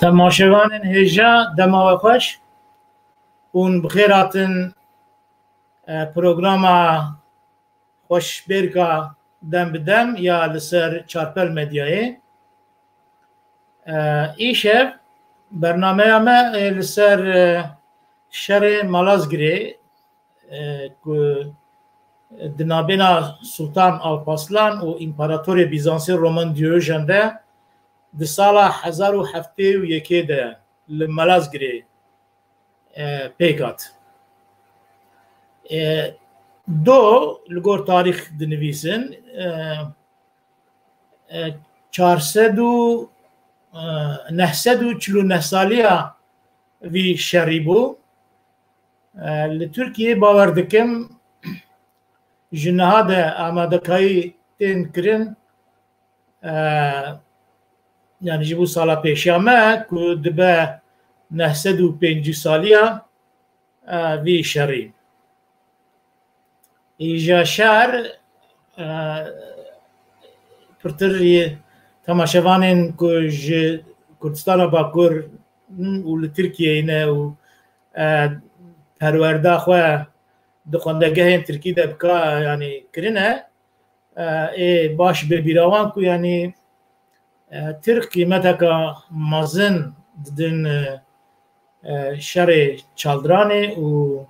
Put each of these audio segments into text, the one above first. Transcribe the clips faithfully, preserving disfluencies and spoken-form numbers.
Temaşevanên hêja, dema we xweş. Hûn bi xêr hatin, e, programa xweşbêrka Dem bi Dem ya li ser Çarpel Medyayê. E, îşev bernameya me, e, li ser, e, şerê Malazgirê, e, ku di navbêna Sultan Alpaslan û Împaratorê Bîzansê Roman Diyojen de di sala hezar û heftê û yekê de li Malazgirê, e, pêk hat. E, do li gor tarîx dinivîsin, e, e, çar sed û, e, neh sed û çil û neh saliya vî şerî bû. E, li Tirkiyê bawer dikim ji niha de amadekayî tên kirin, e, yani ji bo sala pêşiya me ku dibe neh sed û pêncî saliya, e, vî şerî. Îja şer, e, pirtir yê temaşevanên ku ji Kurdistana Bakur û li Tirkiyeyê ne û, e, perwerda xwe di xwendegehên Tirkî de bika, yanî kirine, e, ê baş bê bîra wan ku, yanî, e, Tirk qîmeteka mezin didin, e, e, şerê Çaldiranê û,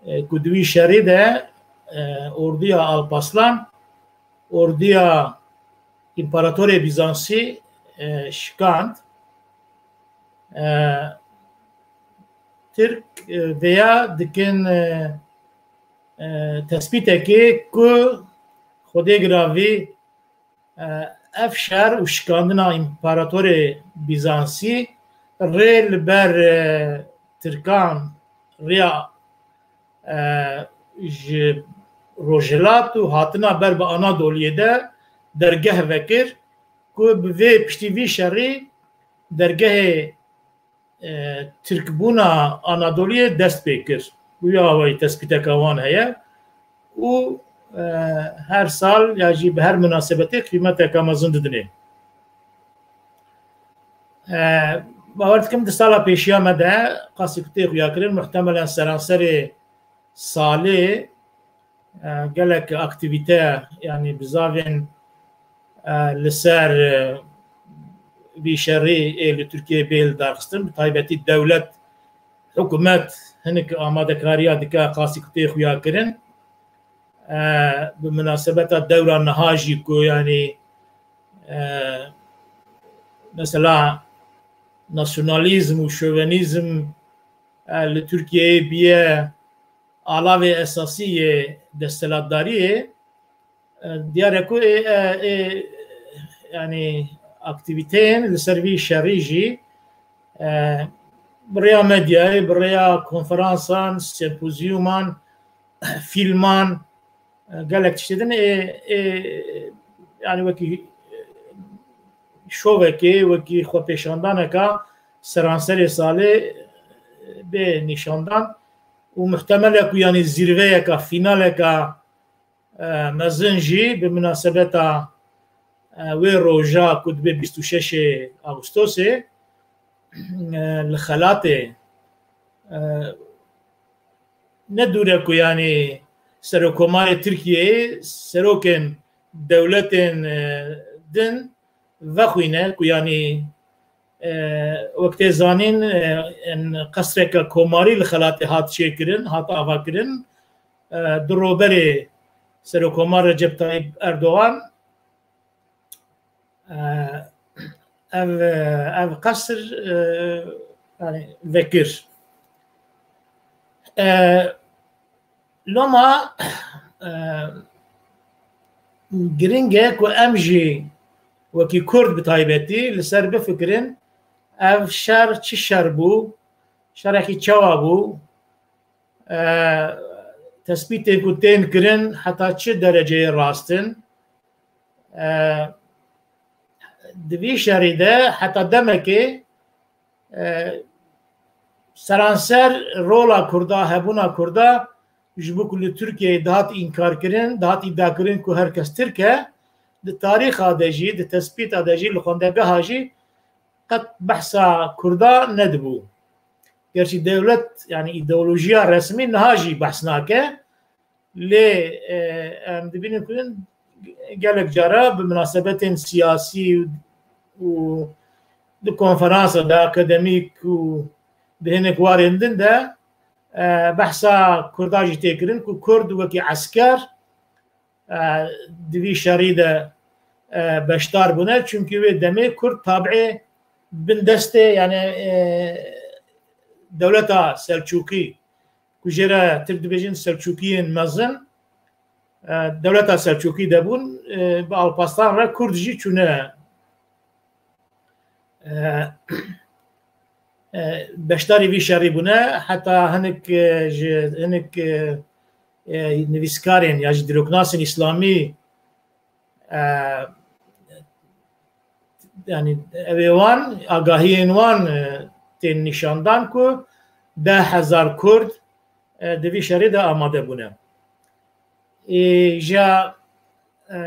e, ku di wî şerê de, e, orduya Alpaslan orduya Împaratorê Bîzansî, e, şikand. E, Tirk, e, vêya dikin, e, e, tespîtekê ku Xwedê giravî, e, ev şer û şikandina Împaratorê Bîzansî rê li ber, e, Tirkan riya, e, ji Rojhilat û hatina ber bi Anadoliyê de dergeh vekir ku bi vê, piştî vî şerî dergehê, e, Tirkbûna Anadoliyê dest pê kir. Wî awayî tespîteka wan heye û, e, her sal ya jî bi her minasebetê qîmeteka mezin didinê. E, Bawer dikim di sala pêşiya me de qasî ku tê xuyakirin, muhtemelen seranserê salê, e, gelek aktîvîte, yanî bizavên, e, li ser, e, vî şerî ê li Tirkiyeyê bê li darxistin, bi taybetî dewlet, hikûmet hinek amadekariya dike qasî ku tê xuyakirin. E, bi minasebeta dewra niha jî ku, yanî, e, mesela nasyonalîzm û şovenîzm, e, li Tirkiyeyê biye alavê esasî yê desthilatdariyê, e, diyar e ku ê, e, ê, yanî aktîvîteyên li ser vî şerî jî, e, bi rêya medyayê, bi rêya konferansan, sempozyuman, fîlman, e, gelek tiştê din ê, ê, yanî wekî, e, şovekê, wekî xwepêşandaneka seranserê salê, e, bê nîşandan û muhtemel e ku, yanî, zîrveyeka, fînaleka, e, mezin jî bi minasebeta, e, wê roja ku dibe bîst û şeşê Ağustosê, e, li Xelatê, e, ne dûr e ku, yanî, Serokkomarê Tirkiyeyê, serokên dewletên, e, din vexwîne ku, yanî, e, wek tê zanîn, e, en qesreke komarî li Xelatê hat çêkirin, hat avakirin. E, di roberê Serokkomar Recep Tayyip Erdogan, e, ev, ev qesr, e, yanî vekir. E, loma, e, giring e ku em jî wekî Kurd bi taybetî li ser bifikirin, ev şer çi şer bû, şerekî çawa bû, e, tespîtên ku tên kirin heta çi dereceyê rast in? E, di vî şerî de heta demekê, e, seranser rola Kurda, hebûna Kurda ji bo ku li Tirkiyeyê dihat înkarkirin, dihat îdiakirin ku her kes Tirk e, di tarîxa de jî, di tespîta de jî, li xwendegeha jî qet behsa Kurda nedibû. Gerçî dewlet, yani îdeolojiya resmî niha jî behs nake. Lê, e, em dibînin ku gelek cara bi minasebetên siyasî û di konferansa de akademîk û di hinek warên din de, e, behsa Kurda jî tê kirin ku Kurd wekî esker, e, di vî şerî de, e, beşdar bûne. Çimkî wê demê Kurd tabiê bin destê, yani, e, dewleta Selçûkî, ku jê re Tirk dibêjin Selçûkiyên mezin, e, dewleta Selçûkî de bûn, e, bi Alparslan re Kurd jî çûne, e, e, beşdarî vî şerî bûne. Heta hinek, e, ji hinek, e, e, nivîskarên ya jî dîroknasên îslamî, e, yani evê wan, agahiyên wan, e, tên nîşandan ku deh hezar Kurd, e, di vî şerê de amade bûne. Ê, ja, e,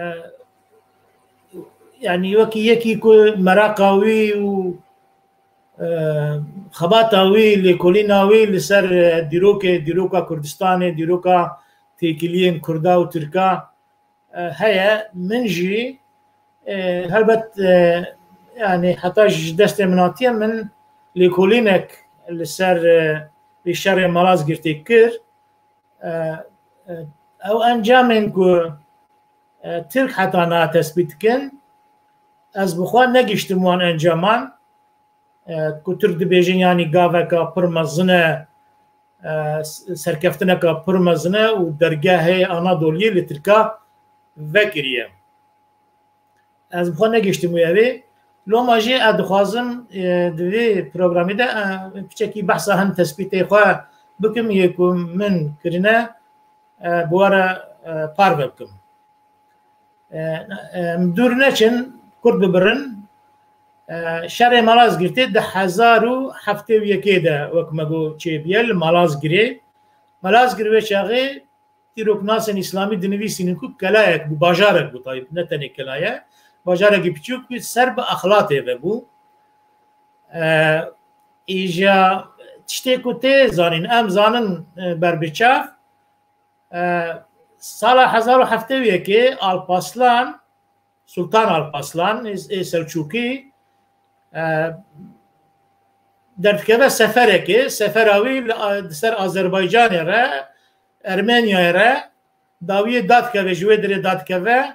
yani wekî yekî ku meraqa wî û, e, xebata wî, lêkolîna wî li ser, e, dîrokê, dîroka Kurdistanê, dîroka têkiliyên Kurda û Tirka, e, heye. Min jî, e, helbet, e, yani heta ji destê min hatiye, min lêkolînek li ser, e, vê şerê Malazgirtê kir. E, e, ew encamên ku, e, Tirk heta niha tespît dikin, ez bi xwe negiştim wan encaman, e, ku Tirk dibêjin, yanî gaveka pir mezin e, e, s-, serkeftineka pir mezin e û dergehê Anadoliyê li Tirka vekiriye. Ez bi xwe negiştim wê evê. Loma jî ez dixwazim, e, di vê programê de, e, piçekî behsa hin tespîtê xwe bikim, yê ku min kirine, e, bi we re, e, parve bikim. E, e, em dûr neçin, kurt bibirin. E, şerê Malazgirtê di hezar û heftê û yekê de, wek me got, çêbûye li Malazgirê. Malazgir wê çaxê dîroknasên îslamî dinivîsînin ku kelayek bû, bajarek bû, taybet ne tenê kelaye, bajarekî piçûk bû, ser bi Exlatê ve bû. E, îja tiştê ku tê zanîn, em zanin, e, ber bi çav, e, sala hezar û heftê û yekê Alpaslan, Sultan Alpaslan ê, ê Selçûkî, e, derdikeve seferekê, sefera wî li, a, di ser Azerbaycanê re, Ermeniyayê re, dawiyê dadikeve, ji wê derê dadikeve,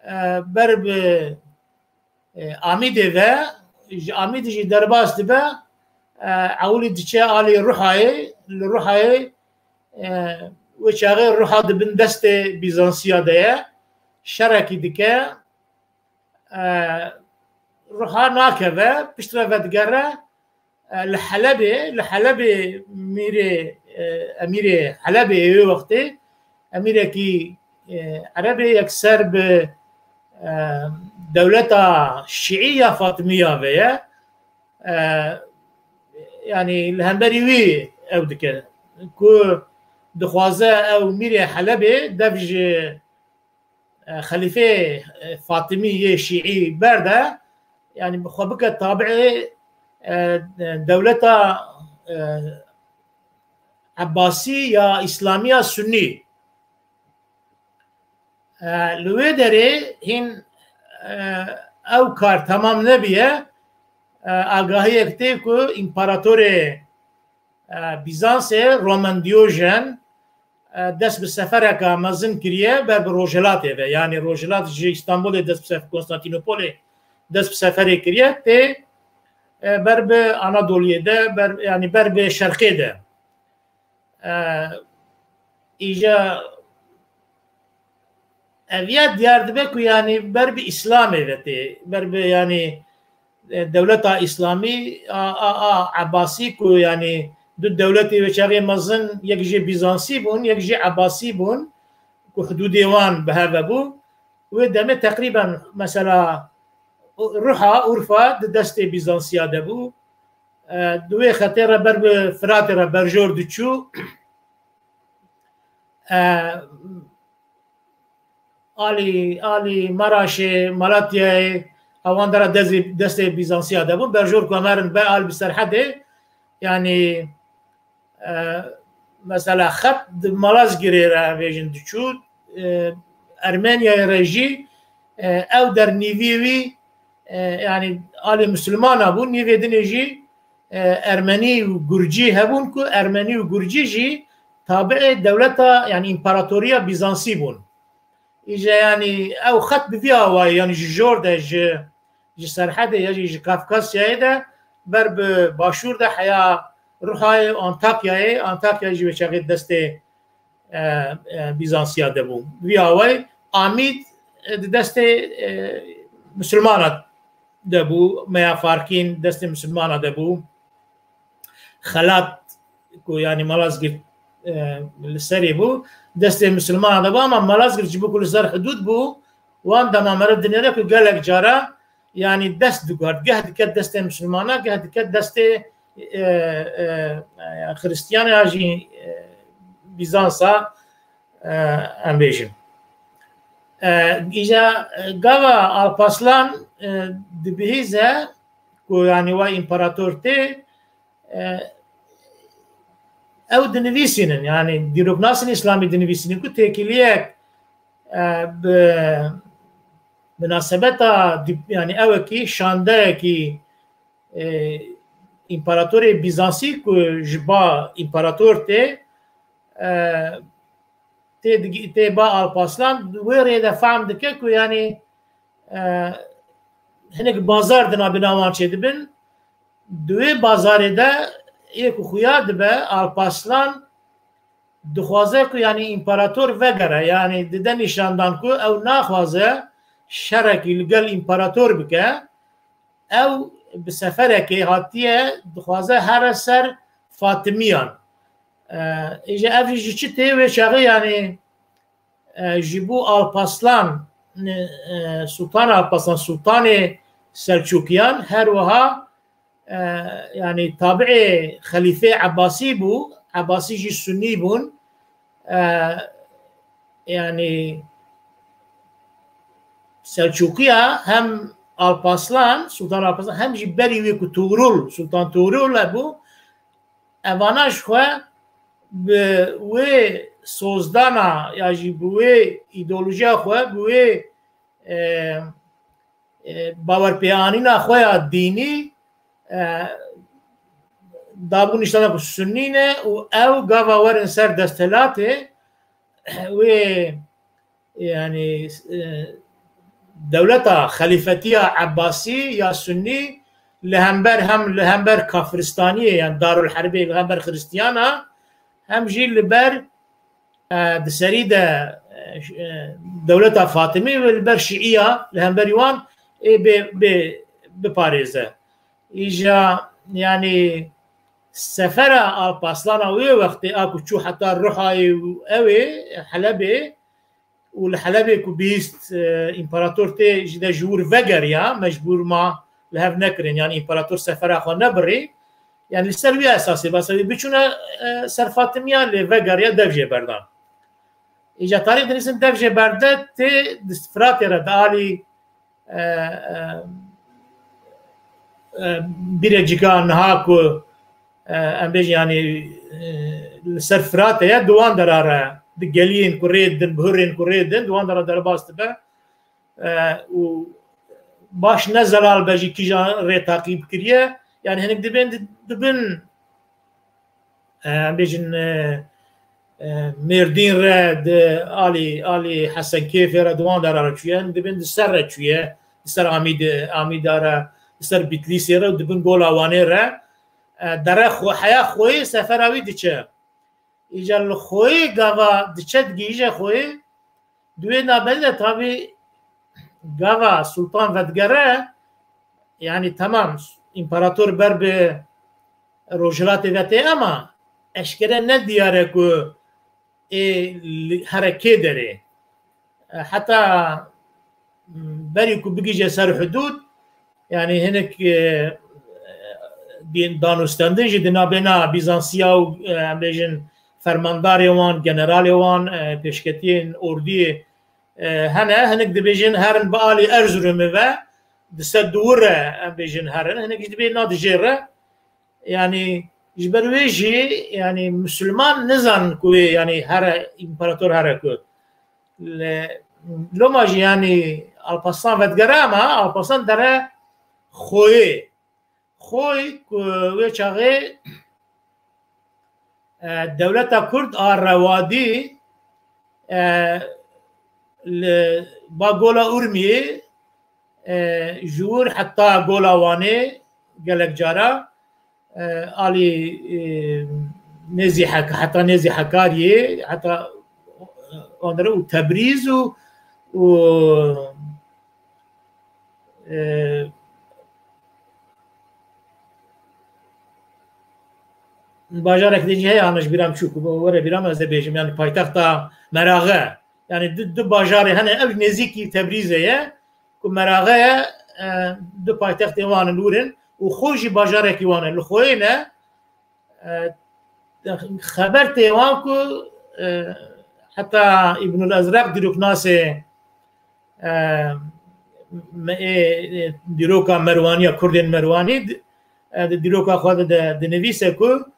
e, ber bi, e, Amîdê ve, ji Amîdê jî derbas dibe, e, ewilî diçe alî Ruhayê, li Ruhayê, e, wê çaxê Ruha di bin destê Bîzansiya de ye. Şerekî dike, e, Ruha nakeve, piştre vedigere, e, li Helebê, li Helebê mîrê, e, emîrê Helebê ê wê wextê, emîrekî, e, Erebê yekser bi, e, dewleta Şîî ya Fatimiya ve ye. E, yani li hemberî wî ew dike ku dixwaze ew mîrê Helebê dev ji, e, xelîfê, e, Fatimî yê Şîî berde, yani bi xwe bike tabiê, e, dewleta, e, Ebbasî ya Îslamiya Sunnî. E, li wê derê hîn, e, ew kar temam nebiye, e, agahiyek tê ku împaratorê, e, Bîzansê Roman Diyojen, e, dest bi sefereka mezin kiriye ber bi Rojhilatê ve. Yani Rojhilat ji Îstanbulê dest bi sef-, Konstantînopolê dest bi seferê kiriye, tê, e, ber bi Anadoliyê de, ber, yani ber bi Şerqê de. E, îja ev ya diyar dibe ku yani ber bi Îslamê ve tê, ber bi yani, e, dewleta Îslamî a, a, a Ebasî ku yani du dewletê wê çaxê mezin, yek jê Bîzansî bûn, yek jê Ebasî bûn ku hidûdê wan bi hev ve bû. Wê demê teqrîben mesela Ruha, Urfa di destê Bîzansiya de bû. E, di wê xetê re ber bi Firatê re berjor diçû. E, alî, alî Maraşê, Malatyayê, Ewan dera dezê, destê Bîzansiya de bûn. Berjor ku em herin be al bi Serhedê, yanî, e, mesela xet di Malazgirê re vêjin diçû, e, Ermeniyayê re jî, e, ew der nîvî wî, e, yanî alî Musulmana bû, nîvê dinê jî, e, Ermenî û Gurcî hebûn ku Ermenî û Gurcî jî tabiê dewleta, yanî împaratoriya Bîzansî bûn. Îje yanî ew xet bi vî awayî, yanî ji jor de, ji, ji Serhedê ya jî ji Kafkasyayê de ber bi başûr de heya Ruhayê, Antakyayê, Antakya jî wê çaxê destê, e, e, Bîzansiya de bû. Vî awayî Amîd, e, di destê, e, Musulmana de bû, Meya Farkîn destê Musulmana de bû. Xelat ku yanî Malazgirt, e, li serê bû, destê Musulmana de bû, ama Malazgirt ji bo ku li ser hidûd bû, wan dema meriv dinêre ku gelek cara yanî dest diguhert, geh diket destê Musulmana, geh diket destê, e, e, e, Xiristiyana ya jî, e, Bîzansa, e, em bêjin. E, îja, e, gava Alpaslan, e, dibihîze ku yanî wa împarator tê, e, ew dinivîsînin, yanî dîroknasên îslamî dinivîsînin ku têkiliyek, e, bi minasebeta dîp-, yanî ewekî şandeyekî, e, împaratorê Bîzansî ku ji ba împarator tê, e, tê digi-, tê ba Alpaslan, wê rê de fehm dike ku yanî, e, hinek bazar di navbêna wan çêdibin. Di wê bazarê de yê ku xuya dibe, Alpaslan dixwaze ku yanî împarator vegere, yanî dide nîşandan ku ew naxwaze şerekî li gel împarator bike. Ew bi seferekê hatiye, dixwaze here ser Fatimiyan. E, îje ev jî ji çi tê wê çaxê, yanî, e, ji bo Alpaslan, e, Sultan Alpaslan, Sultanê Selçukiyan, her wiha, e, yanî tabiê Xelîfê Ebasî bû, Ebasî jî Sunnî bûn. E, yanî Selçukiya hem Alpaslan, Sultan Alpaslan, hem jî berî wê ku Tuğrul, Sultan Tuğrul hebû, evana ji xwe bi wê sozdana ya jî bi wê îdeolojiya xwe, bi wê, e, e, bawerpêanîna xwe ya dînî, e, dabû nîşana ku Sunnî ne û ew gava werin ser desthilatê, wê, yanî, e, dewleta xelîfetiya Ebbasî ya Sunnî li hember, hem li hember kafiristaniyê, yanî Darul Herbê, li hember Xiristiyana, hem jî li ber, e, di serî de, e, ş-, e, dewleta Fatimî ve li ber Şiiya, li hemberî wan ê bê, bê, biparêze. Îja, yanî, sefera Alpaslana wê wextê a ku çû heta Ruhayê û ew ê Helebê, û li Helebê ku bihîst, e, împarator tê ji de ji wir vegeriya, mecbûr ma li hev nekirin, yanî împarator sefera xwe nebirî, yanî li ser wî esasê basa wî biçûne, e, ser Fatimiya lê vegeriya dev jê berdan. Îca tarîx dinivîsin dev jê berde tê di Firatê re di alî, e, e, e, bîrê cika niha ku, e, em bêjin, yanî, e, li ser Firatê ye, di wan dera re, di geliyên ku rê din, bi hirên ku rê din, di wan dera derbas dibe. E, û baş ne zelal be jî kîjan rê taqîb kiriye. Yanî hinek dibên di-, dibin, e, em bêjin, e, e, Mêrdîn re, di alî, alî Hesenkêfê re, di wan dera re çûye, dibin di ser re çûye, di ser Amîd-, Amîda re, di ser Bitlîsê re û dibin Gola Wanê re, e, dere xwe, heya xweyê sefera wî diçe. Îca li xweyê gava diçe digihîje xweyê, di wê nabendê de tabî gava Sultan vedigere, yanî temam, împarator ber bi rojhilatê ve tê, ama eşkere ne diyar e ku ê li here kê derê. E, heta, m, berî ku bigihîje ser hudûd, yanî hinek, e, din danûstendin jî di nabêna Bîzansiya û, e, em bêjin fermandarê wan, generalê wan, e, pêşketiyên ordiyê, e, hene. Hinek dibêjin herin bi alî Erzurumê ve, di ser dûr re, em bêjin, herin, hinek jî dibê na dijêre. Yanî ji ber wê jî, yanî, misilman nizanin ku wê, yanî, here, împarator here ku. Loma jî, yanî, Alparslan vedigere, ama Alparslan dere Xoyê. Xoy ku wê çaxê, e, dewleta Kurd a Rewadî, e, li ba Gola Urmiyê, e, ji wir heta Gola Wanê gelek cara, e, alî, e, nêzî Hek-, heta nêzî Hekariyê, heta, e, û Tebrîz û, û, e, bajarek din jî heye, ana ji bîra min çû, ku were bîra min, ez ê bêjim, yanî paytexta Meraxe. Yanî du, du bajarê hene, ev nêzîkî Tebrîzê ye, ku Meraxe ye, e, du paytextê wan in, wir in, û Xo jî bajarekî wan e, li Xoyê ne, e, xeber tê wan ku, e, heta Îbnul Ezreq dîroknasê, e, me-, ê, ê, dîroka Merwanî ya Kurdên Merwanî di, e, di dîroka xwe de, de dinivîse ku,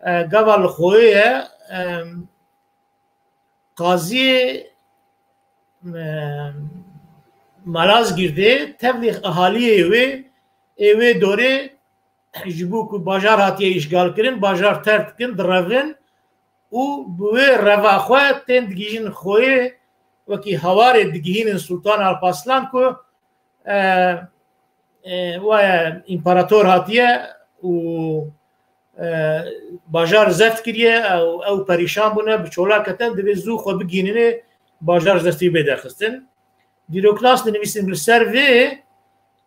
e, gava li Xoyê ye, e, qaziyê, e, Malazgirtê tevlî ehaliyê wê, ê wê dorê ji bo ku bajar hatiye îşgalkirin, bajar terk dikin, direvin û bi wê reva xwe tên digihîjin Xoyê, wekî hawarê digihînin Sultan Alparslan ku, e, e, waye împarator hatiye û, e, bajar zeft kiriye, ew, ew perîşan bûne, bi çola ketin, divê zû xwe bigihînine, bajar zeft wî bê derxistin. Dîroknas dinivîsin li ser vê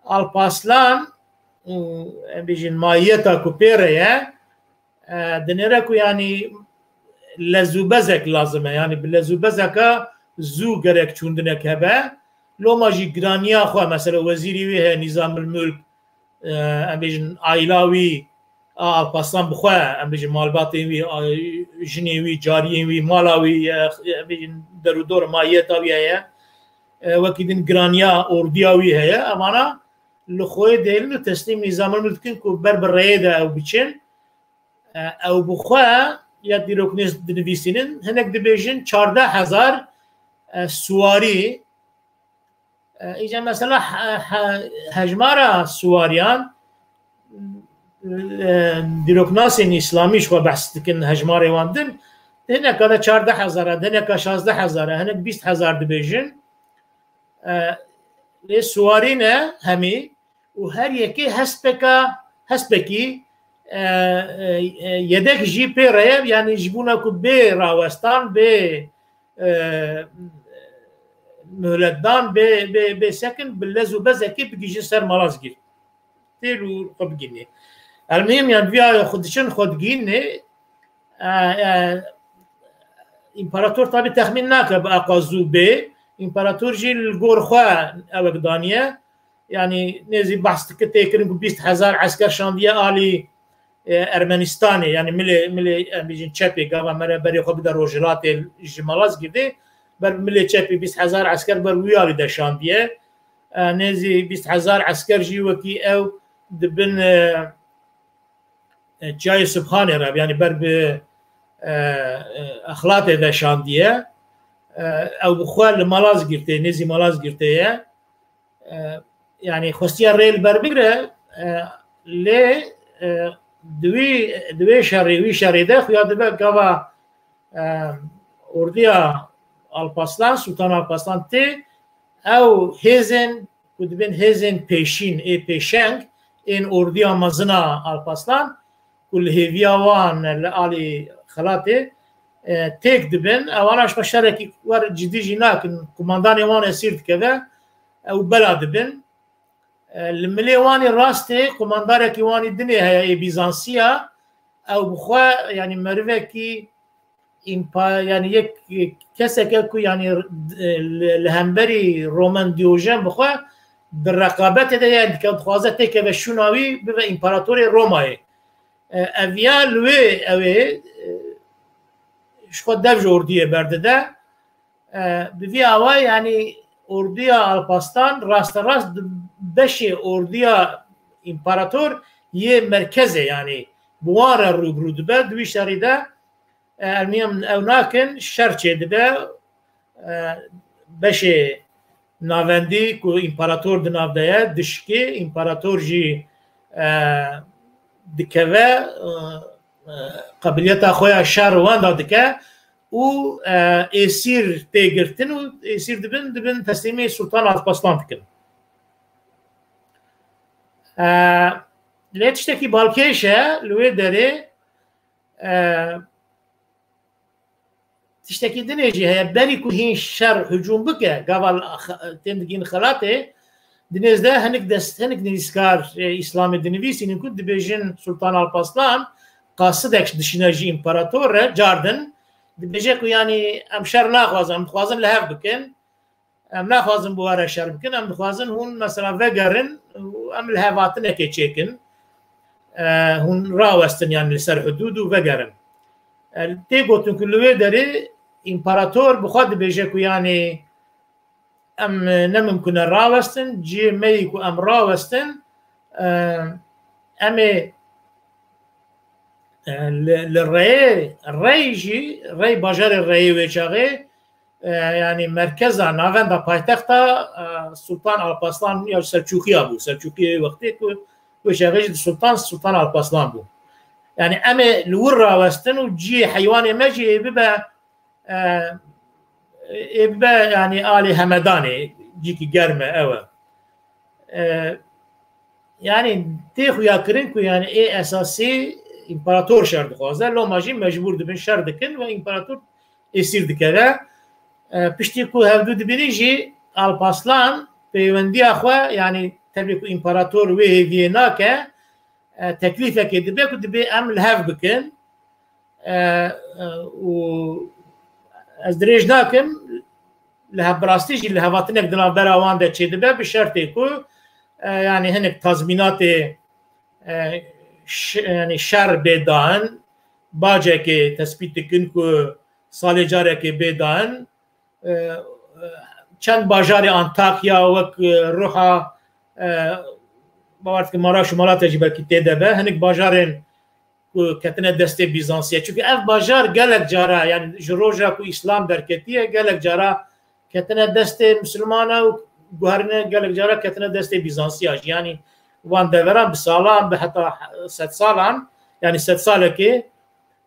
Alparslan, û, em bêjin, mayiyeta ku pê re ye, e, dinêre ku, yanî, lez û bezek lazim e. Yanî bi lez û bezeka zû gerek çûndinek hebe. Loma jî giraniya xwe, mesela wezîrî wî heye, Nîzamil Mulk, e, em bêjin, aîla wî, a, Alparslan bi xwe, em bêjin, malbatên wî, a, jinê wî, cariyên wî, mala wî, e, em bêjin, derûdor, mayiyeta wî heye. E, wekî din giraniya ordiya wî heye. Evana li Xoyê dihêlin û teslîm Nîzamil Mulk dikin ku ber bi reyê de ew biçin. E, ew bi xwe ya dîroknês dinivîsînin, hinek dibêjin çardeh hezar, e, siwarî. E, îca mesela he-, he-, hejmara siwariyan, e, dîroknasên îslamî ji xwe behs dikin, hejmarê wan din, hineka de çardeh hezar e, hineka şazdeh hezar e, hinek bîst hezar dibêjin. E, lê siwarî ne hemî û her yekê hespeka, hespekî, e, e, e, yedek jî pê re ye, yanî ji bona ku bê rawestan, bê, e, muhletdan, bê, bê, bê sekin, bi lez û bezekê bigihîjin ser Malazgirt. Têl û xwe bigihînê. Elmihim, yan, viya xwe diçin, xwe digihînê, e, e, împarator tabî texmîn nake bi eqa zû bê. Împarator jî li gor xwe ewek daniye. Yanî nêzî behs dike tê kirin ku bîst hezar esker şandiye alî, e, Ermenistanê, yanî milê, milê, em bêjin, çepê, gava mere berê xwe bide Rojhilatê ji Malazgirtê, ber milê çepê bîst hezar esker ber wî alî de şandiye. E, nêzî bîst hezar esker jî wekî ew dibin, e, e, Çiyayê Subhanê re, yanî ber bi, e, e, Exlatê de şandiye. E, ew bi xwe li Malazgirtê, nêzî Malazgirtê ye. E, yanî xwestiye rê li ber bigire, e, lê, e, di wî, di wê şerê, wî şerê de xuya dibe gava, e, ordiya Alparslan, Sultan Alparslan tê, ew hêzên ku dibên hêzên pêşîn, ê pêşeng, ên ordiya mezin a Alparslan, ku li hêviya wan li alî Xelatê, e, têk dibin, ewana ji xwe şerekî wer cidî jî nakin, kumandanê wan esîr dikeve, ew bela dibin. E, li milê wanî rastê kumandarekî wanî dinê heye, ê Bîzansiya, ew bi xwe, yanî merivekî împa-, yanî yek keseke ku, yanî, e, li, li hemberî Roman Diojen bi xwe di reqabetê de ye, dike, dixwaze têkeve şûna wî, bibe împaratorê Romayê. E, ev ya li wê, ew ê, e, ji xwe dev ji ordiyê berdide. E, bi vî awayî, yanî, ordiya Alparslan rasterast di-, beşê ordiya împarator yê merkezê, yanî bi wan re rûbirû dibe. Di wî şerî de, e, elmîyem ew nakin, şer çêdibe. E, beşê navendî ku împarator di nav de ye, dişikê, împarator jî, e, dikeve, e, e, qabiliyeta xwe ya şer wenda dike û, e, êsîr tê girtin û êsîr dibin, dibin teslîmê Sultan Alparslan dikin. E, lê tiştekî balkêş e li wê derê, e, tiştekî dinê jî heye, berî ku hîn şer hicûm bike, gava l-, x-, tên digihîn xelatê, di nêz de hinik dest, hinik nivîskar, e, îslamê dinivîsînin ku dibêjin Sultan Alparslan qasidek dişîne ji împarator re, cardin, dibêje ku, yanî, em şer naxwazin, em dixwazin li hev bikin, em naxwazin bi we re şer bikin, em dixwazin hûn, mesela, vegerin û em li hev hatinekê çêkin, e, hûn rawestin, yanî, li ser hidûd û vegerin. E, tê gotin ku li wê derê împarator bi xwe dibêje ku, yanî, em, e, ne mimkun e rawestin, cihê me yî ku em rawestin, e, em ê, e, li, li reyê, rey jî, rey bajarê reyê wê çaxê, e, yanî merkeza, navenda paytexta, e, Sultan Alparslan ya Selçûkiya bû. Selçûkiya wê wextê ku wê çaxê jî Sultan, Sultan Alparslan bû. Yanî em ê li wir rawestin û cihê heywanê me jî ê bibe, e, ê bibe, yanî alê Hemedanê, cîkî germ e, ew e. E, yanî tê xuya kirin ku, yanî, ê esasî împarator şer dixwaze, loma jî mecbûr dibin şer dikin ve împarator êsîr dikeve. E, piştî ku hevdû dibînin jî Alparslan peywendiya xwe, yanî tevlî ku împarator wê hêviyê nake, e, teklîfekê dibe ku dibê em li hev bikin. E, e, û ez dirêj nakim, li hev, bi rastî jî li hevhatinek di navbera wan de çêdibe, bi şertê ku, e, yanî hinek tazmînatê, e, ş-, yanî şer bê dan, bacekê tespît dikin ku salê carekê bê dan, e, e, çend bajarê Antakya wek, e, Ruha, e, bawer dikim Maraş û Malatya jî belkî tê de be, hinek bajarên ku ketine destê Bîzansiya. Çunke ev bajar gelek cara, yanî ji roja ku Îslam derketiye, gelek cara ketine destê Misilmana û guherine gelek cara ketine destê Bîzansiya jî. Yanî van deveran bi salan, bi heta sed salan, yanî sed salekê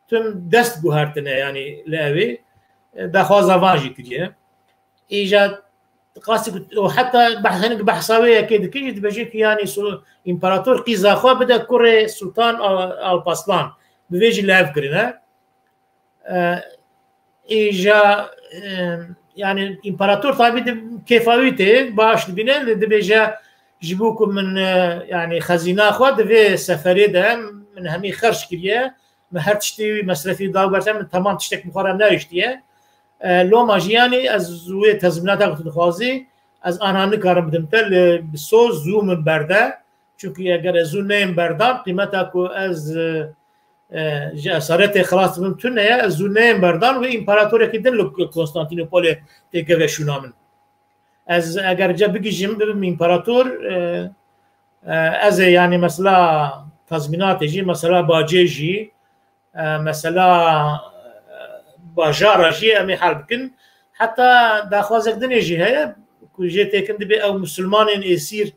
tim dest guhertine, yanî li ewê, e, daxwaza van jî kiriye. Îja qasî ku, û heta beh-, hinek behsa wê yekê dikin jî dibêje ku, yanî, su-, împarator qîza xwe bide kurê Sultan Al-, Alparslan. Bi vê jî li hev kirine. E, îja, e, yanî împarator tabî di kêfa wî tê, baş dibîne, lê dibêje ji bo ku min, e, yanî xezîna xwe di vê seferê de min hemî xerc kiriye, min her tiştê wî mesrefî da ber te, min temam tiştek bi xwe re nehiştiye. E, loma jî, yanî, ez wê tezmînata ku tu dixwazî, ez ana nikarim bidim te, lê bi soz zû min berde. Çunku eger ez zû neyêm berdan, qîmeta ku ez, e, e, ji esaretê xilas dibim tune ye, ez zû neyêm berdan, wê împaratorekî din li Konstantînopolê têkeve şûna min. Ez eger ce bigihîjim, bibim împarator, e, e, ez ê, yanî, mesela tazmînatê jî, mesela bacê jî, e, mesela, e, bajara jî em ê hel bikin. Heta daxwazek dinê jî heye ku jê têkin dibê ew misilmanên êsîr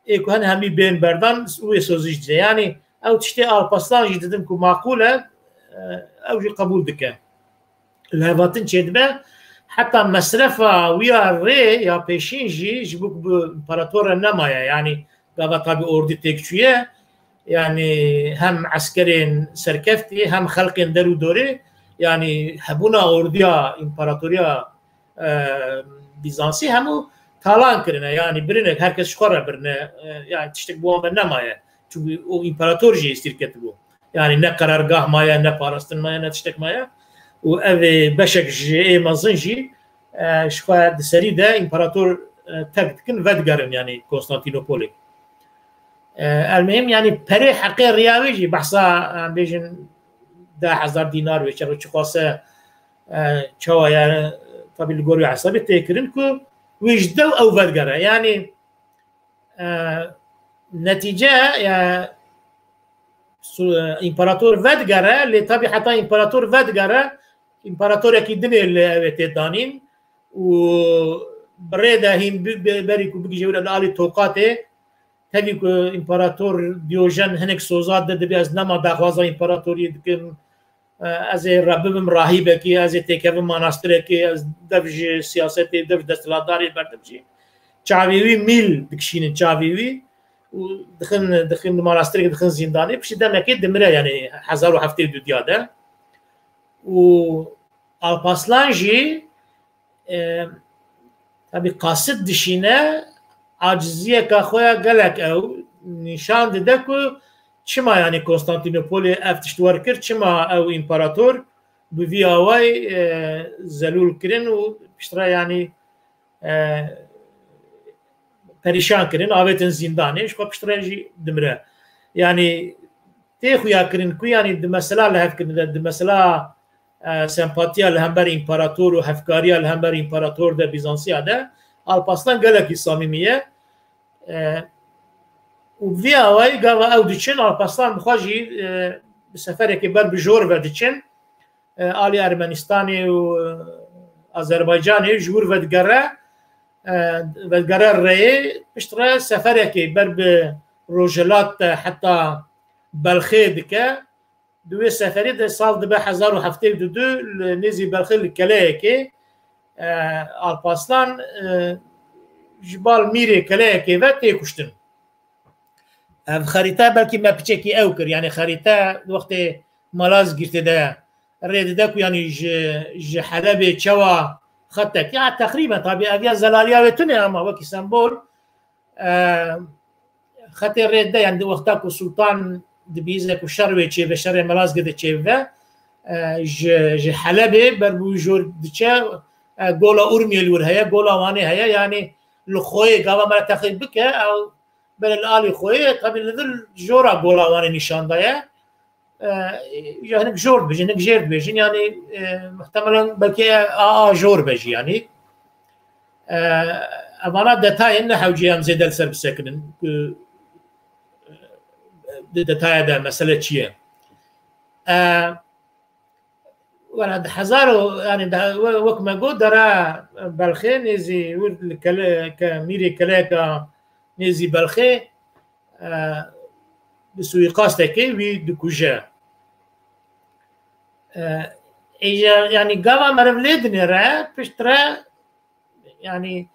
ê ku hin hemî bên berdan û wê sozî jî dize. Yanî ew tiştê Alparslan jî didim ku maqûl e, e, ew jî qebûl dike. Lihevhatin çêdibe, heta mesrefa wî ya rê ya pêşîn jî ji bo ku bi împarator re nemaye. Yanî gava tabî ordî têk çûye, yanî hem eskerên serkeftî, hem xelkên der û dorê, yanî hebûna ordiya împaratoriya, e, Bîzansî hemû talan kirine, yanî birine, her kes ji xwe re birine, e, yanî tiştek bi wan ve nemaye. Çunku o împarator jî êsîr ketibû. Yanî ne qerargah maye, ne parastin maye, ne tiştek maye. Û ev ê beşek ji ê mezin jî, e, ji xwe di serî de împarator, e, terk dikin, vedigerin, yanî Konstantînopolê. E, elmihim, yanî perê heqê riya wê jî behsa, e, bêjin deh hezar dînar wê çaxê çiqas e, e, çawa ye, tabî li gor wê hesabê tê kirin ku wê ji dew ew vedigere. Yanî E, netîce, e, su-, împarator vedigere, lê tabî heta împarator vedigere, împaratorekî din ê li ew ê tê danîn û bi rê de hîn bi-, bi-, berî ku bigihîje wira li alî Tokatê, tevî ku împarator Diyojen hinek soza de dibê ez nema daxwaza împaratoriyê dikim, e, ez ê re-, bibim rahîbekî, ez ê têkevim manastirekê, ez dev ji siyasetê, dev ji desthilatdarê berdim jî. Çavê wî mîl dikişînin, çavê wî û dixin, dixin manastirekê, dixin zîndanê, piştî demekê dimire, yanî hezar û heftê û dudiya de. Û Alpaslan jî, e, tabî qasid dişîne, aciziyeka xwe ya gelek ew nîşan dide ku çima, yanî, Konstantînopolê ev tişt wer kir, çima ew împarator bi vî awayî, e, zelûl kirin û piştre, yanî, e, perîşan kirin, avêtin zîndanê, ji xwe piştre jî dimire. Yanî tê xuya kirin ku, yanî, di mesela lihevkirinê de, di mesela, e, sempatiya li hember împarator û hevkariya li hember împarator de, Bîzansiya de, Alpaslan gelekî samîmî ye. E, û vî awayî gava ew diçin, Alpaslan bi xwe jî, e, bi seferekê ber bi jor ve diçin. E, alî Ermenistanê û, e, Azerbaycanê ji wir vedigere, e, vedigere rêyê, piştre seferekê ber bi rojhilat de heta Belxê dike. Di wê seferê de sal dibe hezar û heftê û du li nêzî Belxê li keleyekê, e, Alpaslan, e, ji bal mîrê keleyekê ve tê kuştin. Ev xerîte belkî me piçekî ew kir. Yanî xerîte wextê Malazgirtê de rê dide ku, yanî, ji, ji Helebê çawa xetek. Ya teqrîben, tabî ev ya zelaliya wê tune, ama wekî sembol, e, xetê rê dide, yanî di wexta ku Sultan dibîze ku şer wê çêbe, şerê Malazgirtê çêbe, e, ji, ji Helebê ber bi wî jor diçe, e, gola Urmiyê li wir heye, gola Wanê heye, yanî li xweyê gava me re texlît bike, ew bere li alî xweyê, tabî li vir jora gola Wanê nîşan daye. E, ya hinek jor dibêjin, hinek jêr dibêjin, yanî, e, muhtemelen belkî a, a jor be jî, yanî. E, evana detayên ne hewce em zêde li ser bisekinin, ku, e, di detaya de mesele çi ye. E, Wela di hezar û, yanî di, we-, wek me got, dere Belxê nêzî wir li kele-, ke mîrê keleka nêzî Belxê, e, bi suîqastekê wî dikuje. E, êja, yanî gava meriv lê dinêre, piştre, yanî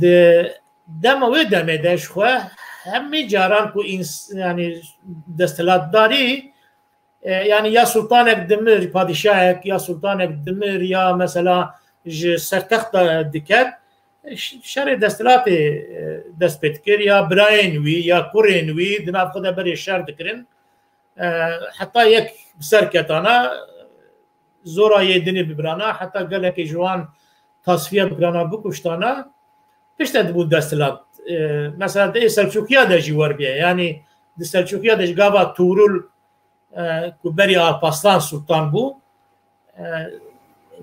di dema wê demê de ji xwe hemî caran ku îns-, yanî desthilatdarî, e, yanî ya sultanek dimir, padîşahek ya sultanek dimir, ya mesela ji ser texta diket, ş-, şerê desthilatê, e, dest pê dikir, ya birayên wî, ya kurên wî di nav xwe de berê şer dikirin. E, heta yek bi ser ketana, zora yê dinê bibirana, heta gelekê ji wan tasfiye bikirana, bikuştana, piştre dibûn desthilat. E, mesela di ê Selçûkiya de jî wer bîye. Yanî di Selçûkiya de jî gava Tuğrul, e, ku berî Alpaslan Sultan bû, e,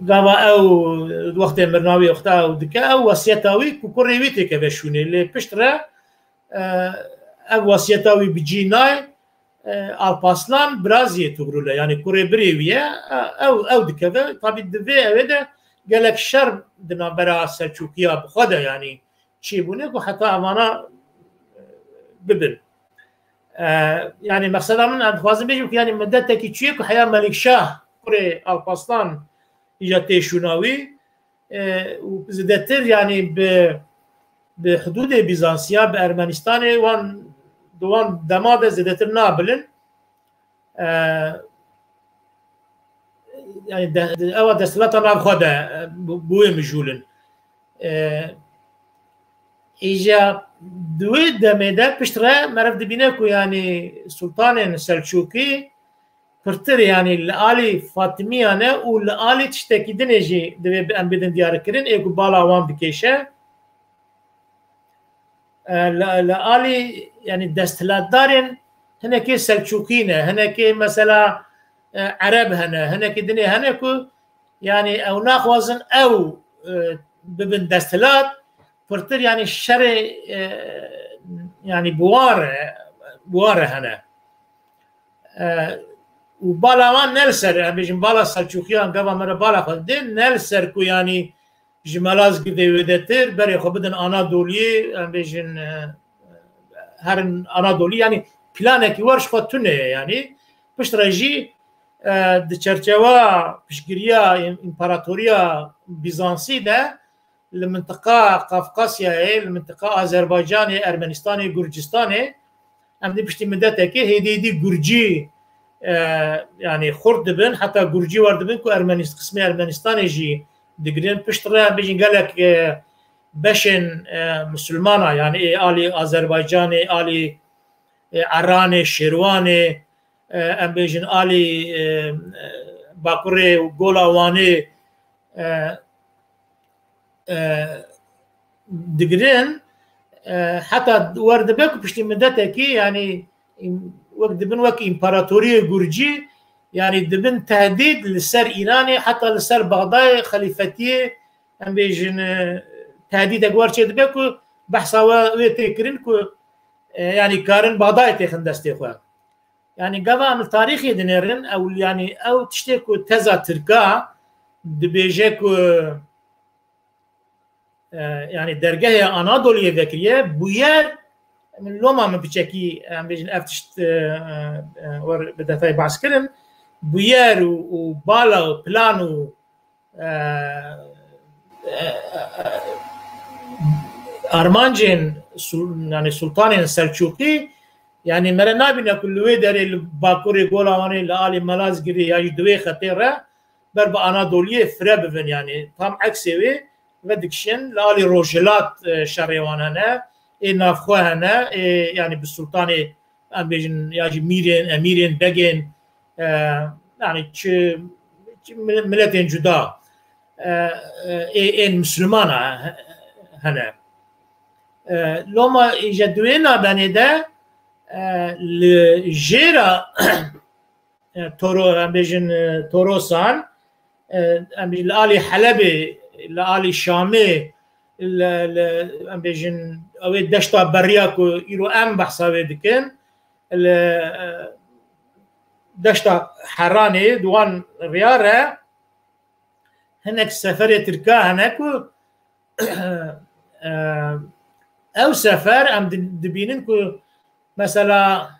gava ew wextê mirina wî, wexta ew dike, ew wesiyeta wî ku kurê wî têkeve şûnê. Lê piştre, e, ev wesiyeta wî bi cî nayê, e, Alpaslan biraziyê Tugrul e, yanî kurê birê wî ye, e, ew, ew dikeve. Tabî di vê ewê de gelek şer di navbera Selçûkiya bi xwe de, yanî çêbûne ku heta evana, e, bibin. E, yanî mexseda min, ez dixwazim bêjim ku, yanî midetekî çûye ku heya Melikşah kurê Alpaslan îja tê şûna wî, e, û zêdetir, yanî bi, bi hudûdê Bîzansiya, bi Ermenistanê, wan, di wan dema de zêdetir nabilin. E, yanî de, de, ewa desthilata nav xwe de, e, bi, bi wê mijûl in. E, îja di wê demê de piştre meriv dibîne ku, yanî, sultanên Selçûkî pirtir, yanî li alî Fatimiyan e û li alî tiştekî din ê jî divê bi, em bidin diyarkirin, ê ku bala wan dikêşe. E, li, li alî, yanî desthilatdarên hinekê Selçûkî ne, hinekê mesela, e, Ereb hene, hinekê dinê hene ku, yanî ew naxwazin ew, e, bibin desthilat, pirtir, yanî şerê, e, yanî buwar e, buwar e hene. E, û bala wan ne li ser, em bêjin bala Selçûkiyan, gava me re bala xwe dê, ne li ser ku yanî ji Malazgirtê wêdetir berê xwe bidin Anadoliyê, em bêjin, e, herin Anadolî, yanî planekî wer ji xwe tune ye, yanî piştre jî, e, di çerçewa piştgiriya îm-, împaratoriya Bîzansî de li mintiqa Qafqasyayê, li mintiqa Azerbaycanê, Ermenistanê, Gurcistanê, em dî piştî midetekê hêdî hêdî Gurcî, e, yanî xurt dibin, heta Gurcî wer dibin ku Ermenist-, qismê Ermenistanê jî digirin. Piştre em bêjin gelek, e, beşên, e, misilmana, yanî ê alî Azerbaycanê, alî, e, Eranê, Şêrwanê, e, em bêjin alî, e, e, Bakurê û Gola Wanê, e, e, digirin, e, heta wer dibe ku piştî midetekî, yanî, wek dibin wek împaratoriyê Gurcî, yanî dibin tehdîd li ser Îranê, heta li ser Bexdayê xelîfetiyê, em bêjin, e, tehdîdek wer çê dibe ku behsa we wê tê kirin ku, e, yanî karin Bexdayê têxin destê xwe. Yanî gava em li tarîxê dinêrin, ew, yanî ew tiştê ku teza Tirka dibêje ku, e, yanî dergehê Anadoliyê vekiriye, bûyer, min loma min piçekî, em bêjin ev tişt, e, e, e, wer bi detay behs kirin, bûyer û, û bala û plan û, e, e, e, armancên sul-, yanî sultanên Selçûkî, yanî mere nabîne ku li wê derê li Bakurê Gola Wanê li alî Malazgirê ya jî di wê xetê re ber bi Anadoliyê fire bibin, yanî tam eksê wê vedikişin, li alî rojhilat, e, şerê wan hene, ê navxwe hene, ê, yanî bi sultanê, em bêjin, ya jî mîrên, emîrên, begên, e, yanî çi, çi mil-, miletên cuda, e, e, ê, ên misilmana he-, hene. E, loma îje di wê nabenê de, e, li jêra e, Toro-, em bêjin, e, Torosan, e, em bêjin li alî Helebê, li alî Şamê, li, li, em bêjin, ew ê deşta beriya ku îro em behsa wê dikin, li, e, deşta Heranê, di wan riya re hinek seferê Tirka hene ku, e, ew sefer em di-, dibînin ku mesela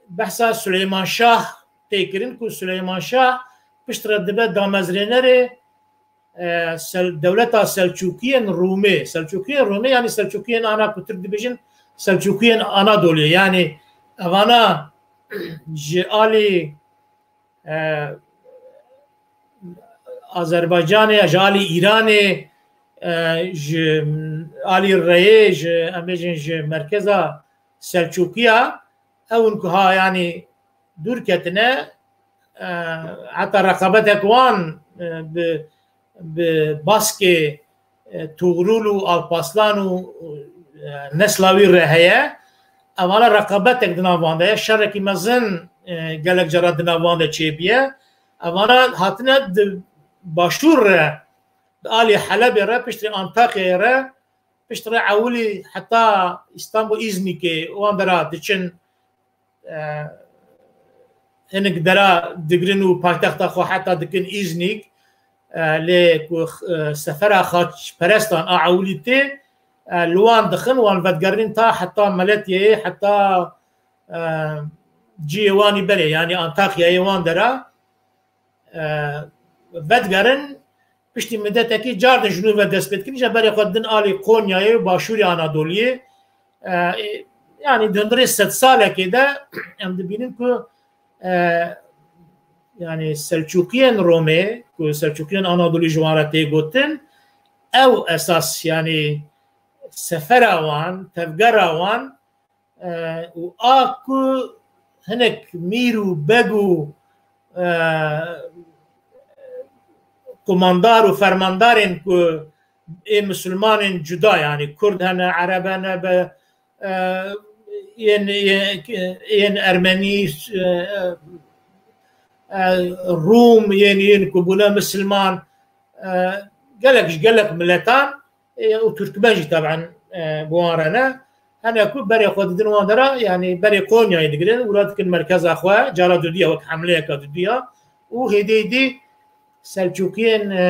behsa Silêman Şah tê kirin ku Silêman Şah piştre dibe damezrênerê, e, Sel-, dewleta Selçûkiyên Rûmê. Selçûkiyên Rûmê, yanî Selçûkiyên ana ku Tirk dibêjin Selçûkiyên Anadoliyê. Yanî evana ji alî, e, Azerbaycanê, ji alî Îranê, e, ji alî Reyê, ji, em bêjin, ji merkeza Selçûkiya, ew in ku ha, yanî dûr ketine, e, heta reqabetek wan, e, bi, bi baskê, e, Tugrul û Alpaslan û, e, nesla wî re heye. Evana reqabetek di nav wan de ye. Şerekî mezin, e, gelek cara di nav wan de çêbûye. Evana hatine di başûr re, di alî Helebê re, piştre Antakyayê re, piştre ewilî heta Îstanbul, Îznîkê wan dera diçin, e, hinek dera digrin û paytexta xwe heta dikin Îznîk, e, lê ku, e, sefera xaçperestan a ewilî tê, e, li wan dixin, wan vedigerînin ta heta Meletyeyê, heta, e, cihê wanî berê, yanî Antakyayê wan dera, e, vedigerin, piştî midetekî car din ji nû ve dest pê dikin, îja berê xwe din alî Konyayê û başûrê Anadoliyê. E, e, yanî di hundirê sed salekê de em dibînin ku, e, yanî Selçûkiyên Romê, ku Selçûkiyên Anadolî ji wan re tê gotin, ew esas, yanî sefera wan, tevgera wan, e, û a ku hinek mîr û beg û, e, komandar û fermandarên ku ê misilmanên cuda, yanî Kurd hene, Ereb hene, be, e, yên, yên, yên Ermenî, e, e, Rûm, yên, yên ku bûne misilman, e, gelek ji gelek miletan, ê, û Türkmen jî taban, e, bi wan re ne. Hene ku berê xwe didin wan dera, yanî berê Konyayê digirin, wira dikin merkeza xwe, cara dudiya wek hemleyeka dudiya û hêdî hêdî Selçûkiyên, e,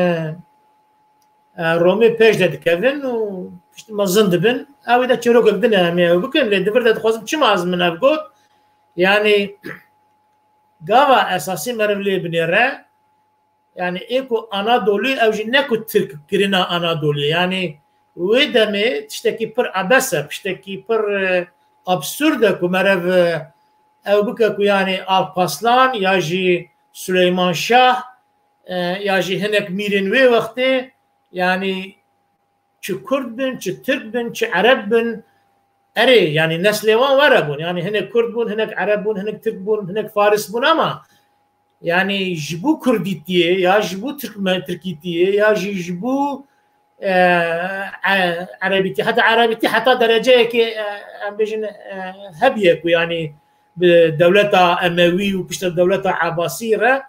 e, Romê pêş de dikevin û pişt mezin dibin. Ew ê de çîrokek din e, em ê ew bikin, lê di vir de dixwazim çima ez min ev got, yanî gava esasî meriv lê binêre, yanî ê ku Anadolî ew jî ne ku Tirk kirina Anadolî, yanî wê demê tiştekî pir ebes e, tiştekî pir, e, absurd e ku meriv, e, ew bike ku yanî Alpaslan ya jî Suleyman Şah, e, ya jî hinek mîrên wê wextê, yanî çi Kurd bin, çi Tirk bin, çi Ereb bin, erê, yanî neslê wan were bûn. Yanî hinek Kurd bûn, hinek Ereb bûn, hinek Tirk bûn, hinek Faris bûn ama yanî ji bo Kurdîtiyê ya ji bo Tirkme-, Tirkîtiyê ya jî ji bo, e, e, Erebîtî, heta Erebîtî heta dereceyekê, e, em bêjin, e, hebiye ku yanî bi dewleta Emewî û piştre dewleta Ebasî re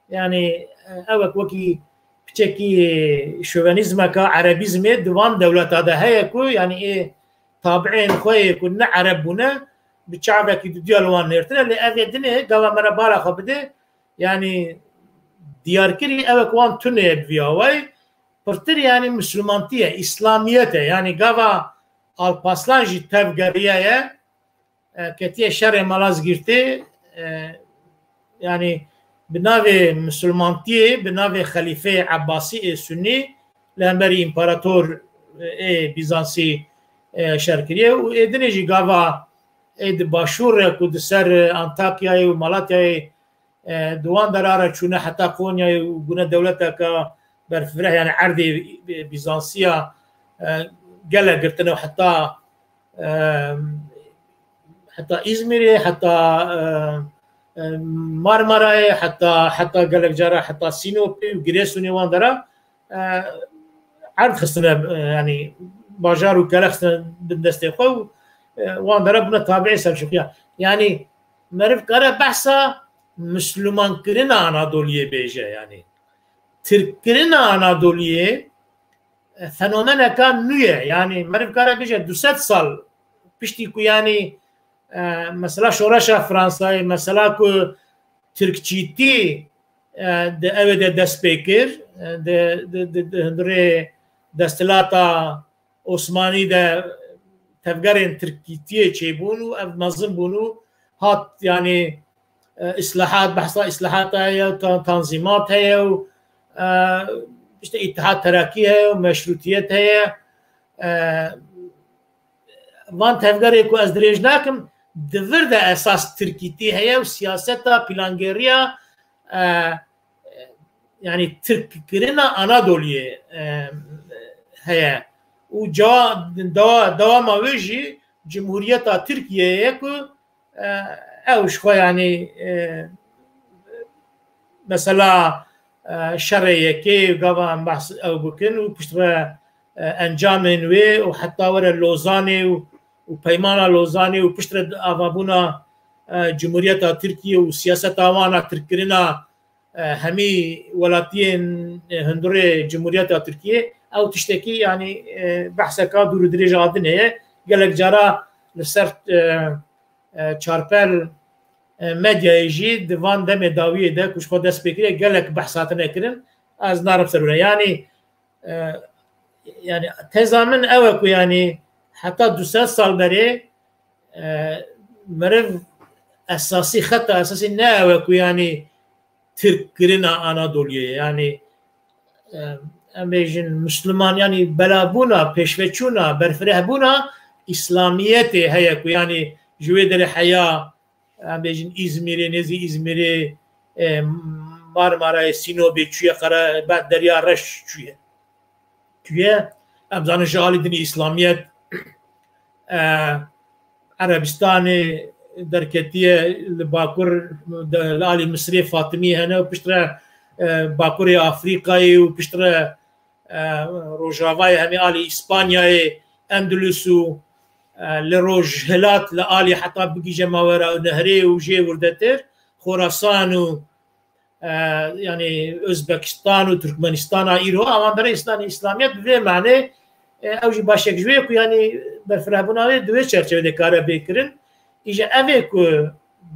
yanî, e, ew wek wekî piçekî şovenîzmeka, erebîzmê di van dewleta de heye ku, yanî ê tabiên xwe yê ku ne ereb bûne, bi çavekî dudiya li wan nêrtine, lê ev ê dinê gava me re bara xwe bide, yanî diyarkirî ew wek wan tune ye bi vî awayî, pirtir yanî misilmantiye, îslamiyet e, yanî gava Alpaslan jî tevgeriyaye, e, ketiye şerê Malazgirtê, e, yanî bi navê misilmantiyê, bi navê Xelîfeyê Ebbasî ê Sunî li hemberî împarator, e, ê Bîzansî, e, şer kiriye û ê dinê jî gava ê di başûr re ku di ser, e, Antakyayê û Malatyayê, e, di wan dera re çûne heta Konyayê û bûne dewleteke berfireh, yanî erdê Bîzansiya, e, gelek girtine û heta, e, heta Îzmîrê, heta, e, e, Marmarayê, heta, heta gelek cara heta Sînopê û Girêsûnê wan dera, e, erd xistine, e, yanî bajar û kele xistine bin destê xwe û, e, wan dera bûne tabiê Selçûkiya. Yanî meriv kare behsa Mislimankirina Anadoliyê bêje, yanî Tirkkirina Anadoliyê, e, fenomeneka nû ye. Yanî meriv kare bêje du sed sal piştî ku yanî, e, mesela şoreşa Fransayê, mesela ku Tirkçîtî, e, di ewê de dest pê kir, e, di, di, di, di hundirê desthilata Osmanî de tevgerên Tirkîtiyê çêbûn û ev mezin bûn û hat, yanî, e, îslahat, behsa îslahata heye, ta-, tanzîmat heye û, e, işte Îtihad Terakî heye û meşrûtiyet heye. E, van tevgerê ku ez dirêj nakim, di vir de esas Tirkîtî heye û siyaseta plangeriya, e, yanî Tirkkirina Anadoliyê, e, heye. Û ca-, dewa-, dewama wê jî Cumhuriyeta Tirkiyeyê ye ku, e, ew ji xwe, yanî, e, mesela, e, şerê yekê gava em behs ew bikin û piştre, e, encamên wê û heta were Lozanê û, û peymana Lozanê û piştre avabûna, e, Cumhuriyeta Tirkiye û siyaseta wan a tirkkirina, e, hemî welatiyên, e, hundirê Cumhuriyeta Tirkiye, ew tiştekî, yanî, e, behseka dûr û dirêj a dinê ye. Gelek cara li ser, e, e, çarpel, e, medyayê jî di van demê dawiyê de ku ji xwe dest pê kiriye, gelek behs hatine kirin. Ez narim ser wê. Yanî, e, yanî teza min ew e ku yanî heta du sed sal berê, e, meriv esasî, xeta esasî ne ew e ku yanî Tirkkirina Anadoliyê, yanî, e, em bêjin Misliman, yanî belabûna, pêşveçûna, berfirehbûna Îslamiyetê heye ku yanî ji wê derê heya, em bêjin Îzmîrê, nêzî Îzmîrê, e, Marmarayê, Sînopê çûye, qere-, be-, Derya Reş çûye. Çûye, em zanin ji alî dinê Îslamiyet, e, Erebistanê derketiye, li Bakur de, li alî Misirê Fatimî hene û piştre, e, Bakurê Afrîkayê û piştre, e, Rojavayê hemî alî Îspanyayê, Endulus û, e, li Rojhilat li alî heta bigihîje Mawera Nehrê û jê wirdetir, Xorasan û, e, yanî Özbekistan û Türkmenistana îro, awan derê Îslam-, Îslamiyet bi vê manê, E, ew jî başek ji wê ku, yanî, berfirehbûna wê di wê çerçevê de kare bê kirin. Îja ev ê ku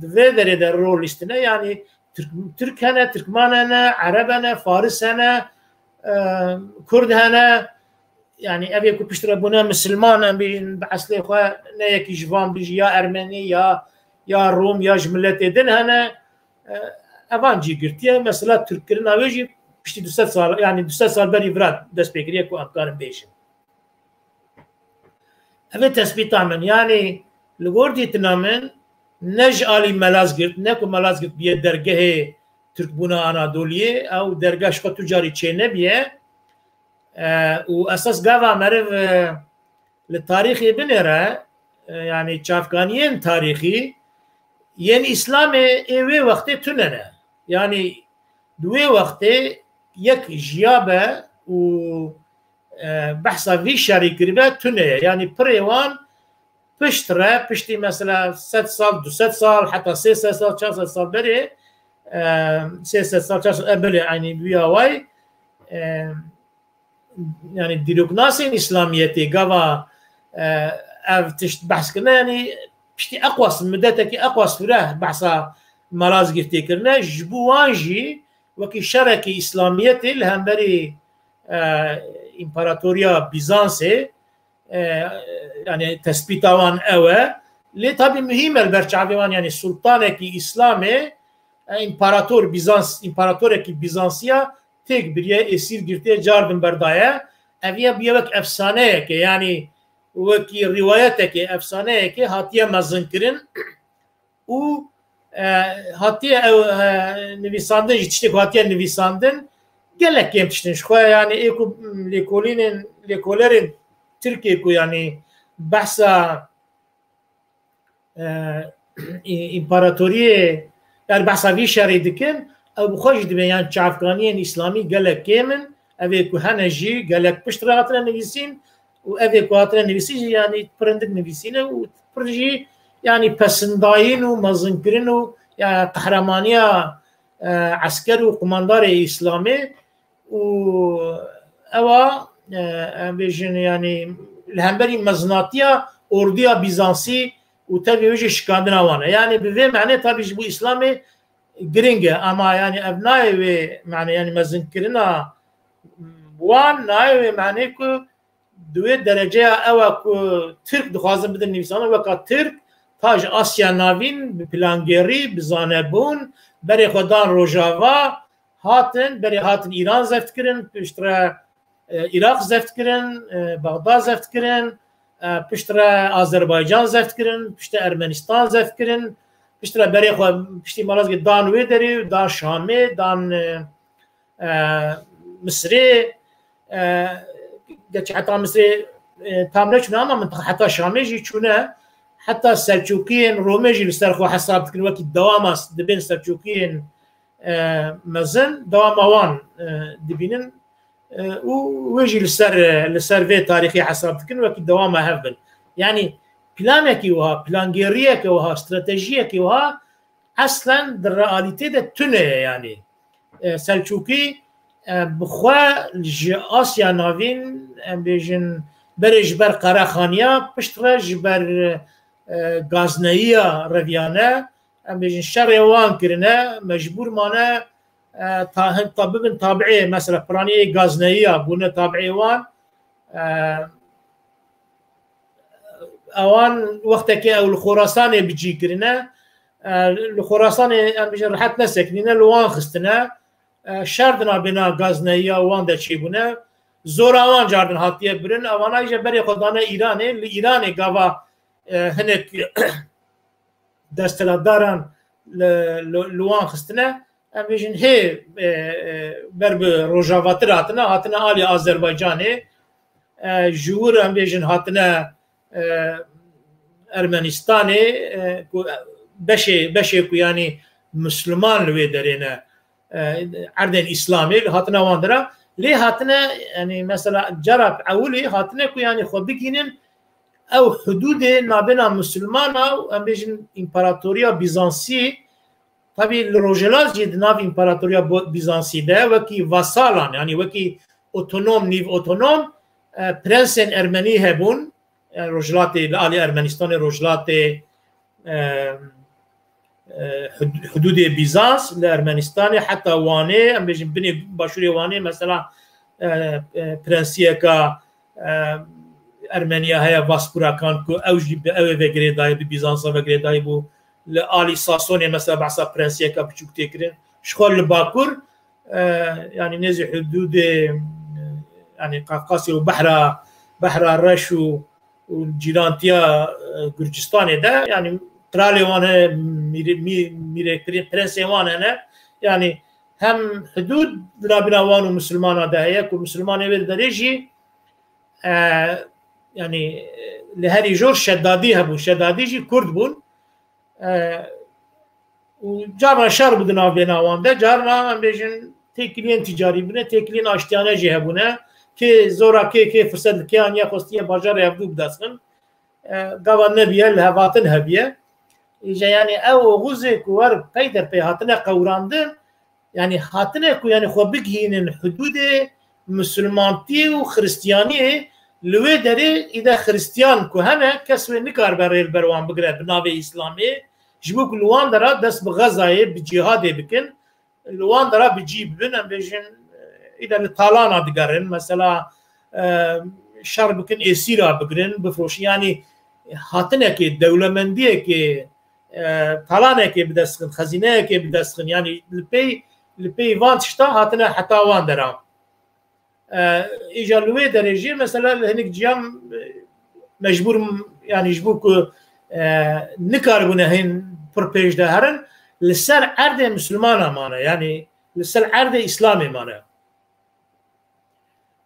di vê derê de rol lîstine, yanî Tirk, Tirk hene, Tirkman hene, Ereb hene, Faris hene, e, Kurd hene. Yanî ev ê ku piştre bûne misilman, em bêjin bi eslê xwe ne yekî ji van bijî, ya Ermenî, ya, ya Rom, ya ji miletê din hene. E, evan cî girtiye. Mesela Tirkkirina wê jî piştî du sed sal, yanî du sed sal berî vira dest pê kiriye ku em karin bêjin. Ev ê tespîta min. Yanî li gor dîtina min ne ji alî Malazgirt, ne ku Malazgirt biye dergehê Tirkbûna Anadoliyê, ew dergeh ji xwe tu carî çênebiye. E, û esas gava meriv, e, li tarîxê binêre, e, yanî çavkaniyên tarîxî yên Îslamê ê wê wextê tune ne. Yanî di wê wextê yek jiyabe û, e, behsa vî şerî kiribe tune ye. Yanî pirê wan pişt re, piştî mesela sed sal, du sed sal, heta sê sed sal, çar sed sal berê, e, sê sed sal, çar sed, e, belê, eynî bi wî awayî, e, yanî dîroknasên Îslamiyetê gava, e, ev tişt behs kirine, yanî piştî eqwas, midetekî eqwas fireh behsa Malazgirtê kirine, ji bo wan jî wekî şerekî Îslamiyetê li hemberî, e, împaratoriya Bîzansê, e, yanî tespîta wan ew e. Lê tabî muhîm e li ber çavê wan, yanî sultanekî Îslamê, e, împarator Bîzans, împaratorekî Bîzansiya têk biriye, êsîr girtiye, cardin berdaye. Ev ya bûye wek efsaneyeke, yanî wekî rîwayeteke, efsaneyeke hatiye mezinkirin û, e, hatiye ew, e, nivîsandin jî, tiştê ku hatiye nivîsandin gelek kêm tiştin ji xwe, yanî ê ku, m, lêkolînên, lêkolerên Tirkê ku, yanî behsa, e, î-, împaratoriyê, yanî behsa vî şerî dikin, ew bi xwe jî dibên, yanî çavkaniyên îslamî gelek kêm in, ev ê ku hene jî gelek pişt re hatine nivîsîn û ev ê ku hatine nivîsîn jî, yanî pir hindik nivîsîne û pir jî, yanî pesindayîn û mezinkirin û, ya, qehremaniya, e, esker û qumandarê îslamê û ewa, e, em bêjin, yanî li hemberî mezinatiya orduya Bîzansî û tevî wê jî şikandina wan e. Yanî bi vê menê tabî ji bo Îslamê giring e, ama yanî ev nayê wê menê, yanî mezinkirina wan nayê wê menê ku di wê dereceya ew e ku Tirk dixwazin bidin nivîsandin, weka Tirk ta ji Asya Navîn bi plangêrî, bi zanebûn, berê xwe dan Rojava, hatin, berê hatin Îran zeft kirin, piştre, e, Iraq zeft kirin, e, Bexda zeft kirin, e, piştre Azerbaycan zeft kirin, piştre Ermenistan zeft kirin, piştre berê xwe piştî Malazgirt dan wê derê, dan Şamê, dan, e, e, Misrê, e, geç heta Misrê, e, tam neçûne ama mintiqa heta Şamê jî çûne, heta Selçûkiyên Romê jî li ser xwe hesab dikin, wekî dewama s-, dibên Selçûkiyên, e, mezin, dewama wan, e, dibînin, e, û wê jî li ser, e, li ser vê tarîxê hesab dikin, wekî dewama hev bin. Yanî planekî wiha, plangêriyeke wiha, stratejiyekî wiha eslen di realîtê de tune ye, yanî. E, Selçûkî, e, bi xwe ji Asya Navîn, em bêjin, berê ji ber Qerexaniya, piştre ji ber, e, Gazneyiya Reviyane, em bêjin, şerê wan kirine, mecbûr mane, e, ta hin, ta bibin tabiê, mesela, piraniyê Gazneyiya bûne tabiê wan. E, ewan wextekê ew li Xorasanê bi cî kirine, e, li Xorasanê, em bêjin, rehet nesekinîne, li wan xistine, e, şer di navbêna Gazneyiya wan de çêbûne, zora wan cardin hatiye birin, evana îje berê xwe dane Îranê, li Îranê gava, e, hinek desthilatdaran li, li, li wan xistine. Em bêjin hê, e, e, ber bi Rojavatir hatine, hatine alî Azerbaycanê, e, ji wir em bêjin hatine, e, Ermenistanê, e, ku beşê, beşê ku yanî Misliman li wê derê ne, e, erdên Îslamê, li hatina wan dira. Lê hatine, yanî mesela cara ewilî hatine ku yanî xwe bigînin ew hudûdê nabêna Misilmana û em bêjin împaratoriya Bîzansî, tabî li Rojhilat jî di nav împaratoriya Bo-, Bîzansî de wekî vasalan, yanî wekî otonom, nîv otonom, e, prensên Ermenî hebûn, yani Rojhilatê, li alî Ermenistanê, Rojhilatê, e, e, hud-, hudûdê Bîzans li Ermenistanê, heta Wanê, em bêjin binê başûrê Wanê, mesela, e, e, prensiyeka, e, Ermeniya heye, Vaspurakan, ku ew jî bi, ew ê ve girêdayî, bi Bîzansa ve girêdayî bû. Li alî Sasonê mesela behsa prensiyeka biçûk tê kirin. Ji xwe li Bakur, e, yani nêzî hudûdê, e, yani Qafqasya û behra, behra reş û, û cîrantiya, e, Gurcistanê de, yani qralê wan hene, mîre-, mî-, mîrê pre-, prensê wan hene. Yani hem hudûd di navbîna wan û misilmana de heye, ku misilmanê wê derê jî, e, yani, e, li herî jor Şedadî hebûn. Şedadî jî Kurd bûn. E, û carna şer bû di navbêna wan de, carna, em bêjin, têkiliyên ticarî bûne, têkiliyên aştiyane jî hebûne. Kê zora kê, kê firset li kê aniye, xwestiye bajarê hevdû bidestxin. E, gava nebiye, li hevatin hebiye. Îja, yani, ew oxuzê ku wer pey der pey hatine qewrandin, yani, hatine ku, yani, xwe bigihînin hudûdê misilmantiyê û xiristiyaniyê, li wê derê îde xiristiyan ku hene, kes wê nikaribe rê li ber wan bigire bi navê Îslamê, ji bo ku li wan dera dest bi xezayê, bi cîhadê bikin, li wan dera bi cî bibin, em bêjin, îde li talana digerin, mesela, e, şer bikin, êsîra bigirin, bifroşin, yani hatinekê, dewlemendiyekê, e, talanekê bidestxin, xezîneyekê bidestxin, yani li pey, li pey van tişta hatine heta wan dera. E, îca li wê derê jî mesela li hinek ciyan, e, mecbûr, yani ji bo ku, e, nikaribûne hên pir pêş de herin, li ser erdê misilmana mane, yani li ser erdê Îslamê mane.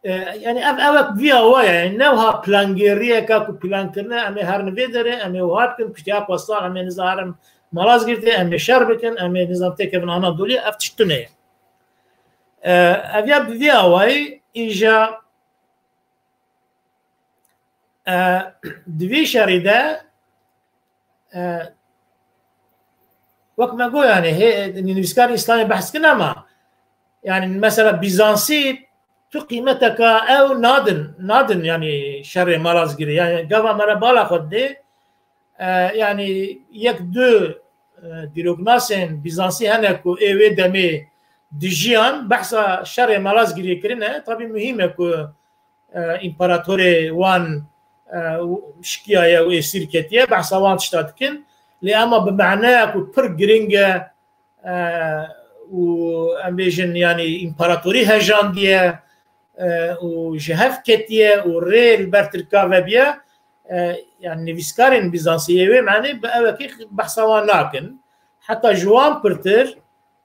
E, yani ev, ev wek vî awa ye, yani ne wiha plangêriyeka ku plan kirine, em ê herin vê derê, em ê wiha bikin, piştî heft sal em ê niza herin Malazgirtê, em ê şer bikin, em ê nizam têkevin Anadoliyê, ev tişt tune ye. E, ev ya bi vî awayî îja, e, di vî şerî de, e, wek me got, yani, hê, nivîskarên Îslamê behs kin, ama, yani, mesela Bîzansî tu qîmeteka ew nadin, nadin, yani, şerê Malazgirê. Yani, gava me re bala xwe didê, e, yani, yek du, e, dîroknasên Bîzansî hene ku ê wê demê dijiyan, behsa şerê Malazgirê kirine. Tabî muhîm e ku, e, împaratorê wan, e, şikiyaye û êsîr ketiye, behsa wan tişta dikin. Lê ema bi maneya ku pir giring e, e, û em bêjin, yani împaratorî hejandiye, e, û ji hev ketiye û rê li ber Tirka vebiye, e, yani nivîskarên Bîzansî yê wê manê bi ewekî behsa wan nakin. Heta ji wan pirtir,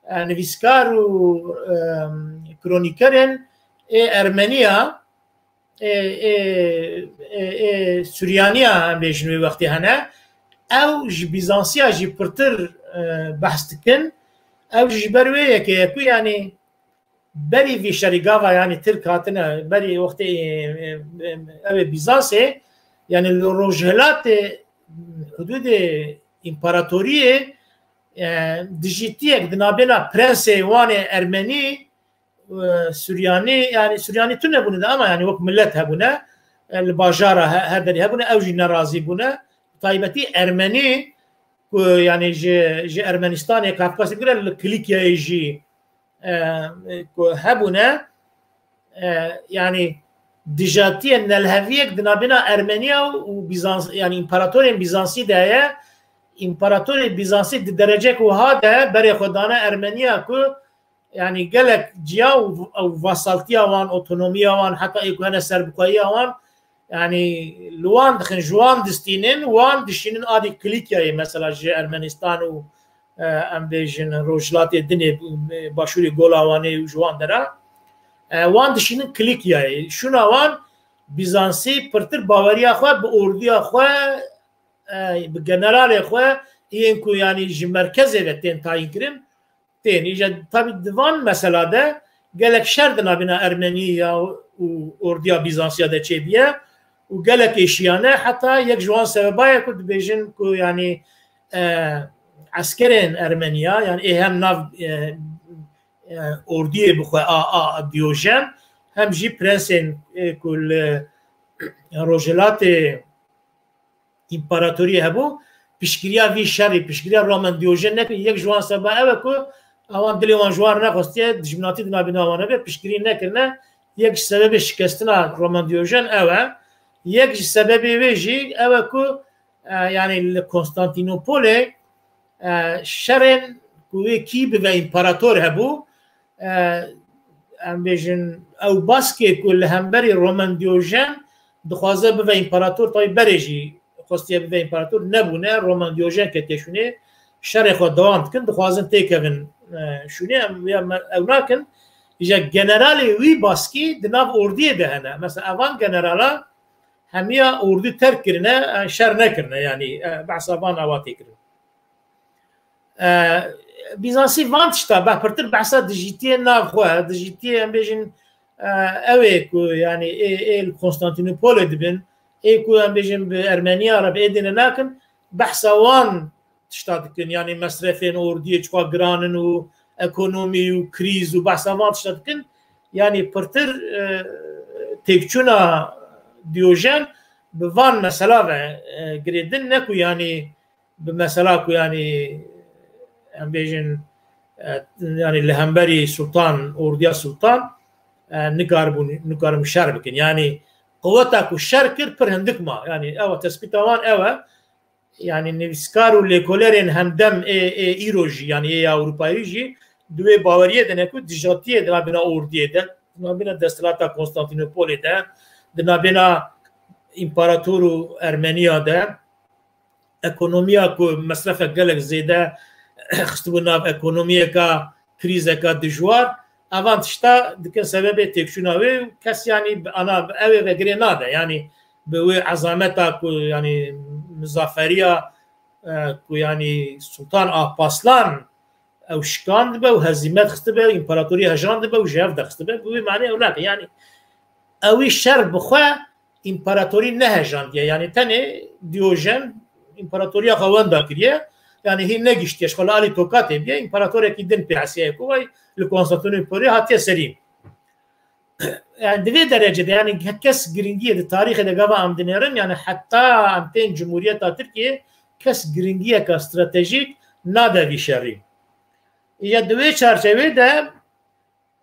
e, nivîskar û, e, kronîkerên ê Ermeniya, ê, ê, ê, ê Suryaniya, em bêjin, wê wextê hene. Ew ji Bîzansiya jî pirtir, e, behs dikin. Ew ji ber wê yekê ye ku, yani, berî vî şerî gava, yani, Tirk hatine, berî wextê, e, e, e, ew ê Bîzansê, yani, li rojhilatê hudûdê împaratoriyê, e, dijîtiyek di navbêna prensê wan ê Ermenî, e, Suryanî, yani Suryanî tune bûne de, ama yani wek millet hebûne, e, li bajara he-, her derî hebûne, ew jî nerazî bûne. Bi taybetî Ermenî ku yani ji, ji Ermenistanê, Kafkasê bigire li Kilikyayê jî, e, ku hebûne, e, yani dijatiyên nelheviyek di navbêna Ermeniya û Bîzans, yani împaratorên Bîzansî de heye. Împaratorê Bîzansî di derecek wiha de berê xwe dane Ermeniya ku yani gelek ciya û, û vasaltiya wan, otonomiya wan, heta ê ku hene serbixweyiya wan, yani li wan dixin, ji wan distînin, wan dişînin alî Kilikyayê, mesela ji Ermenistan û, e, em bêjin Rojhilatê Dinê, Başûrê Gola Wanê û ji wan dera, e, wan dişînin Kilikyayê. Şûna wan Bîzansî pirtir baweriya xwe bi orduya xwe, e, bi generalê xwe, yên ku yani ji merkezê ve tên tayîn kirin, tên. Îja tabî di van mesela de gelek şer di navbêna Ermeniya û ordiya Bîzansiya de çêbûye û gelek êşiyane, heta yek ji wan sebeba ye ku dibêjin ku yani, e, eskerên Ermeniya, yani ê hem nav, e, e, ordiyê bi xwe a, a Diyojen, hem jî prensên, e, ku li, Rojhilatê împaratoriyê hebû, piştgiriya vî şerî, piştgiriya Roman Diyojen nekin, yek ji wan seba ew e ku ewan dilê wan ji wan nexwestiye, dijminatî di navbîna wan hebe, piştgirî nekirine. Yek ji sebebê şikestina Roman Diyojen ew e. Yek ji sebebê wê jî ew e ku, e, yanî li Konstantînopolê, e, şerên ku wê kî bive împarator hebû, e, em bêjin, ew baskê ku li hemberî Roman Diyojen dixwaze bive împarator, taybî berê jî xwestiye bive împarator, nebûne, Roman Diyojen ketiye şûnê, şerê xwe dewam dikin, dixwazin têkevin, e, şûnê, em, em, ew nakin. Îja generalê wî baskî di nav ordiyê de hene. Mesela evan generala hemiya ordu terk kirine, e, şer nekirine, yanî, e, behsa van awa tê kirin. E, Bîzansî van tişta be pirtir behsa dijîtiyê navxwe, dijîtiyê em bêjin, e, ew ê ku, yanî, ê, ê li Konstantînopolê dibin, ê ku em bêjin bi Ermeniya re bi êdî ne nakin, behsa wan tişta dikin, yanî mesrefên ordiyê çiqa giran in û ekonomî û krîz û behsa van tişta dikin. Yanî pirtir, e, têkçûna Diyojen bi van mesela ve, e, girêdin, ne ku yanî bi mesela ku yanî em bêjin, e, yanî li hemberî sultan, ordiya sultan, e, nikaribûn, nikaribûn şer bikin. Yanî qeweta ku şer kir pir hindik ma. Yanî ew tespîta wan ew e. Yanî nivîskar û lêkolerên hemdem ê, ê îro jî, yanî ê Ewropayî jî di wê baweriyê de ne ku dijatiyê di navbêna ordiyê de, di navbêna desthilata Konstantînopolê de, di navbêna împarator û Ermeniya de, ekonomiya ku mesrefek gelek zêde xistibû nav ekonomiyeka, krîzeka dijwar, evan tişta dikin sebebê têkçûna wê û kes, yanî, bi ana, bi ew ê ve girê nade. Yanî bi wê ezameta ku, yanî, mizaferiya, e, ku, yanî, Sultan Alpaslan ew şikand be û hezîmet xistibe û împaratorî hejandibe û ji hev de xistibe, bi wê manê ew nake. Yanî ewî şer bi xwe împaratorî nehejandiye. Yanî tenê Diyojen împaratoriya xwe wenda kiriye. Yanî hîn negiştiye, ji xwe li alî tokatê biye, împaratorekî din pê hesiyayê ku vay li Konstantînopolê hatiye serî. Yanî di vê derecê de, yanî kes giringiyê di tarîxê de gava em dinêrin, yanî heta em tên Cumhuriyeta Tirkiyê kes giringiyeka stratejîk nade vî şerî. Ya di wê çarçevê de,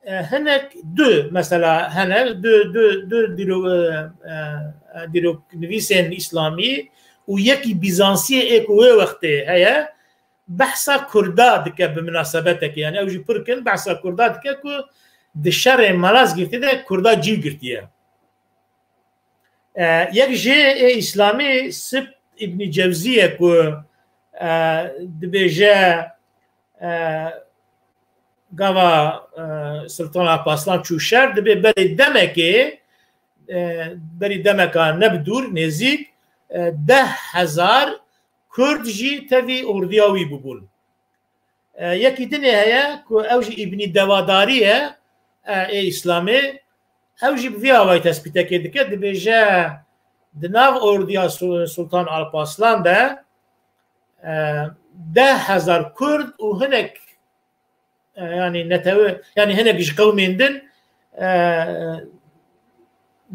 e, hinek du mesela hene, du, du, du dîro-, e, e, dîroknivîsên îslamî û yekî Bîzansiyê ê ku wê wextê heye, behsa Kurda dike bi minasebetekê. Yanî ew jî pir kin behsa Kurda dike ku di şerê Malazgirtê de Kurda cî girtiye. E, yek jê ê îslamî Sibt Îbnî Cewzî ye ku, e, dibêje, e, gava, e, Sultan Alpaslan çû şer, dibê berê demekê, e, berî demeka ne bi dûr, nêzîk, e, deh hezar Kurd jî tevî ordiya wî bûbûn. E, yekî dinê heye ku ew jî Îbnî Dewadarî ye, e, ê Îslamê. Ew jî bi vî awayî tespîtekê dike, dibêje, di nav ordiya Su-, Sultan Alpaslan de, e, deh hezar Kurd û hinek, e, yanî netewe, yanî hinek ji qewmên din, e,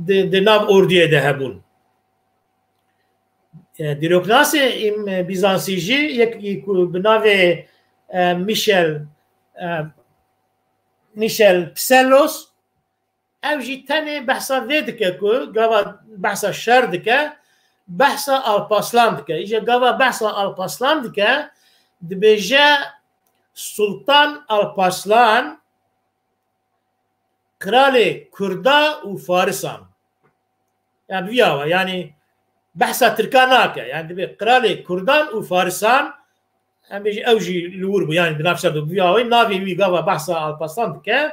di, di nav ordiyê de hebûn. E, dîroknasê îm-, Bîzansî jî yekî ku bi navê, e, Michel, e, Michel Psellos, ew jî tenê behsa vê dike ku gava behsa şer dike, behsa Alpaslan dike. Îje gava behsa Alpaslan dike, dibêje Sultan Alpaslan qiralê Kurda û Farisan. Yani bi vî awa, yani behsa Tirkan nake. Yani dibê qiralê Kurdan û Farisan, em bêjin ew jî li wir bû, yani di nav şer de bi vî awayî navê wî gava behsa Alparslan dike,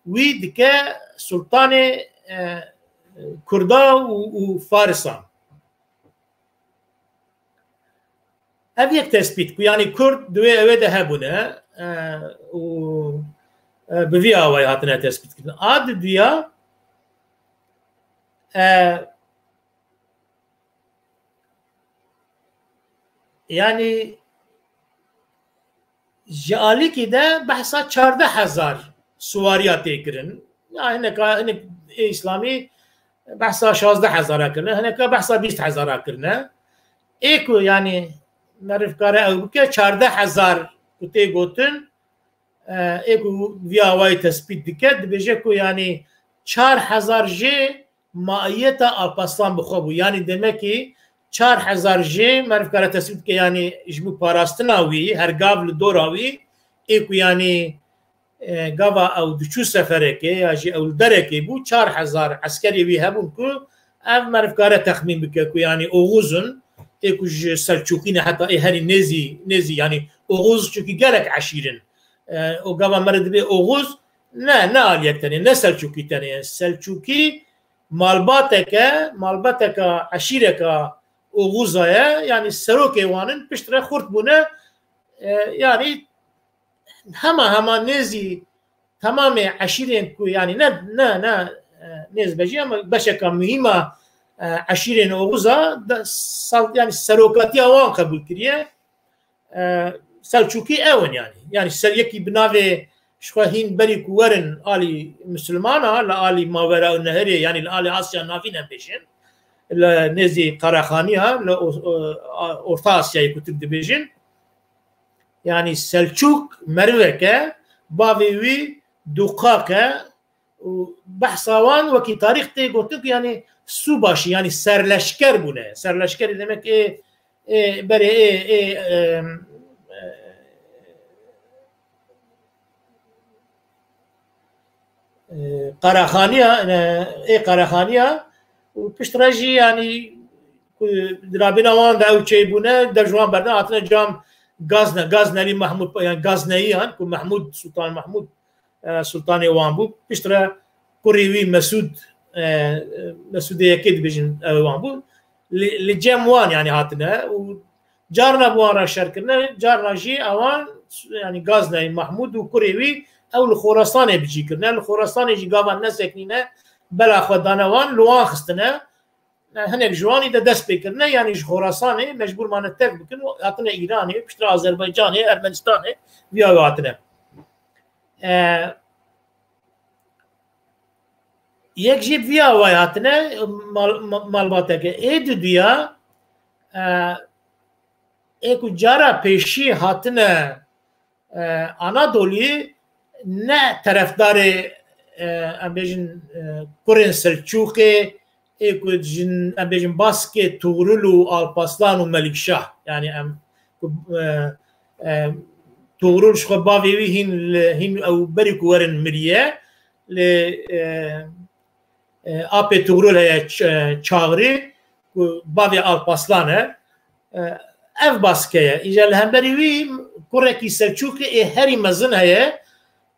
wî dike sultanê, e, Kurda û, û Farisan. Ev yek tespît ku, yanî Kurd di wê ewê de hebûne, e, û, e, bi vî awayî hatine tespîtkirin. A diduya, e, yanî ji alîkî de behsa çardeh hezar suwariya tê kirin. Ya hineka, hinek ê îslamî, behsa şazdeh hezara kirine, hineka behsa bîst hezara kirine. Ê ku, yanî, meriv kare ew bike, çardeh hezar ku tê gotin, e, ê ku vî awayî tespît dike, dibêje ku, yanî, çar hezar jê maiyeta Alpaslan bi xwe bû. Yanî, demekî çar hezar jê meriv kare tespît bike, yanî, ji bo parastina wî, her gav li dora wî, ê ku, yanî, e, gava ew diçû seferekê ya jî ew li derekê bû, çar hezar eskerê wî hebûn ku ev meriv kare texmîn bike ku, yanî, Oxuz in, ê ku ji Selçûkî ne, heta ê herî nêzî, nêzî, yanî, Oxuz çunkî gelek eşîr in. E, û gava me re dibê Oxuz, ne, ne aliyek tenê, ne Selçûkî tenê ye. Selçûkî malbateke, malbateka eşîreka Oxuza ye, yanî, serokê wan in, piştre xurt bûne, e, yanî, hema hema nêzî temamê eşîrên ku, yanî, ne, ne, ne, e, nêz be jî, ama beşeka muhîm a, e, eşîrên Oxuza de sal-, yanî, serokatiya wan qebûl kiriye. E, Selçûkî ew in, yanî. Yanî, ser yekî bi navê, ji xwe hîn berî ku werin alî misilmana, li alî Mawera û Nehirê, yanî li alî Asya Navîn em bêjin, li nêzî Qerexaniya, li o-, o-, Orta Asyayê ku Tirk dibêjin. Yanî Selçûk merivek e, bavê wî Dûqak e û behsa wan wekî tarîx tê gotin ku, yanî, sûbaşî, yanî serleşker bûne. Serleşkerî demek ê, ê berê ê, ê, em, e, Qerexaniya, e, ê Qerexaniya û piştre jî, yanî, ku di navbêna wan de ew çêbûne, dev ji wan berdin, hatine cam Gazne, Gaznelî Mehmûd, yanî Gazneyî, yan ku Mehmûd, Sultan Mehmûd, e, Sultanê wan bû. Piştre kurê wî Mesûd, e, Mesûdê Yekê dibêjin, ew wan bû. Li, li cem wan, yanî, hatine û carna bi wan re şer kirine, carna jî ewan, yanî, Gazneyî Mehmûd û kurê wî ew li Xorasanê bi cî kirine. Li Xorasanê jî gava nesekinîne, bela xwe dane wan, li wan xistine. E, hinek ji wan î de dest pê kirine, yanî ji Xorasanê mecbûr mane terk bikin û hatine Îranê, piştre Azerbaycanê, Ermenistanê, viya wê hatine. E, yek jî viya wê hatine, mal-, ma-, malbateke. Ê duduya, e, ê ku cara pêşî hatine, e, Anadolî ne terefdarê, e, em bêjin, e, kurên Selçûqê, ê ku dijin, em bêjin, baskê Tuğrul û Alpaslan û Melikşah. Yanî em ku, e, e, Tuğrul ji xwe bavê wî hîn li, hîn ew berî ku werin miriye, lê, e, e, apê Tuğrul heye, Ç-, e, Çağrı, ku bavê Alpaslan e. E, ev baske ye. Îca li hemberî wî kurekî Selçûkê ê herî mezin heye,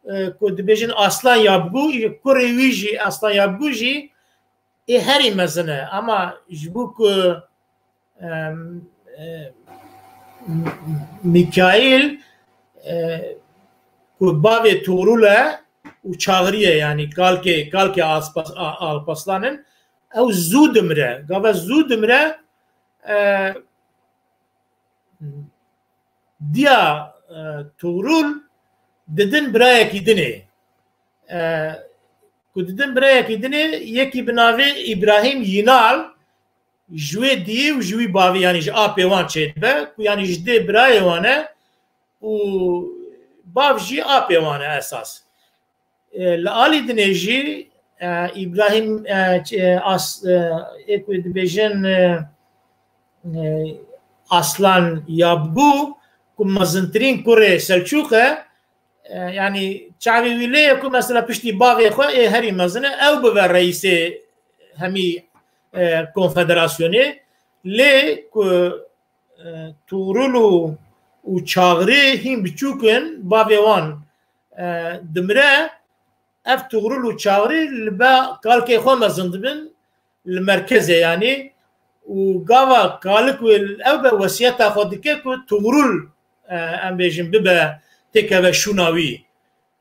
e, ku dibêjin Aslan Yabgu, kurê wî jî, Aslan Yabgu jî ê herî mezin e. Ama ji bo ku, em, e, Mîkaîl, e, ku bavê Tuğrul e û Çağrı ye, yanî kalkê, kalkê Aspas-, A-, Alpaslan in, ew zû dimire. Gava zû dimire, e, diya, e, Tuğrul didin birayekî dinê. E, ku didin birayekî dinê, yekî bi navê Îbrahîm Yînal ji wê diyê û ji wî bavê, yanî ji apê wan çêdibe, ku, yanî, ji dê birayê wan e û bav jî apê wan e esas. E, li alî dinê jî, e, Îbrahîm, e, ç-, e, As-, e, ê ku dibêjin, e, e, Aslan Yabgu, ku mezintirîn kurê Selçûq e, e, yanî çavê wî lê ye ku mesela piştî bavê xwe ê herî mezin e, ew bibe reîsê hemî, e, konfederasyonê, lê ku, e, Tuğrul û, û Çağrı hîn biçûk in, bavê wan, e, dimire, ev Tuğrul û Çağrı li ba kalkê xwe mezin dibin, li merkezê yanî, û gava kalik wê ew be wesiyeta xwe dike ku Tuğrul, e, em bêjin bibe têkeve şûna wî.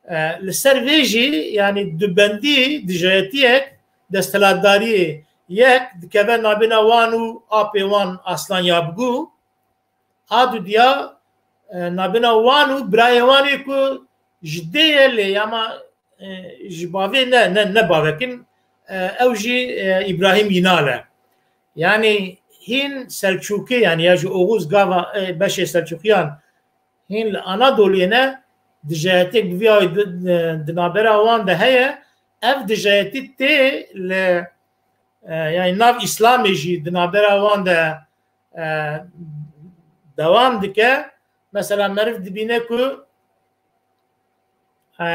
E, li ser vê jî, yanî dubendî, dijayetiyek, desthilatdariyê yek dikeve nabêna wan û apê wan Aslan Yabgu. A dudiya, e, nabêna wan û birayê wan ê ku ji dê ye lê ya ma, e, ji bavê ne, ne, ne bavek in, e, ew jî, e, Îbrahîm Înal e. Yanî hîn Selçûkî, yanî ya ji Oxuz gava, e, beşê Selçûkiyan hîn li Anadoliyê ne, dijayetiyek bi vî awî di, di, di navbera wan de heye. Ev dijayetî tê li, e, yanî nav Îslamê jî di navbera wan de, e, dewam dike. Mesela meriv dibîne ku, e,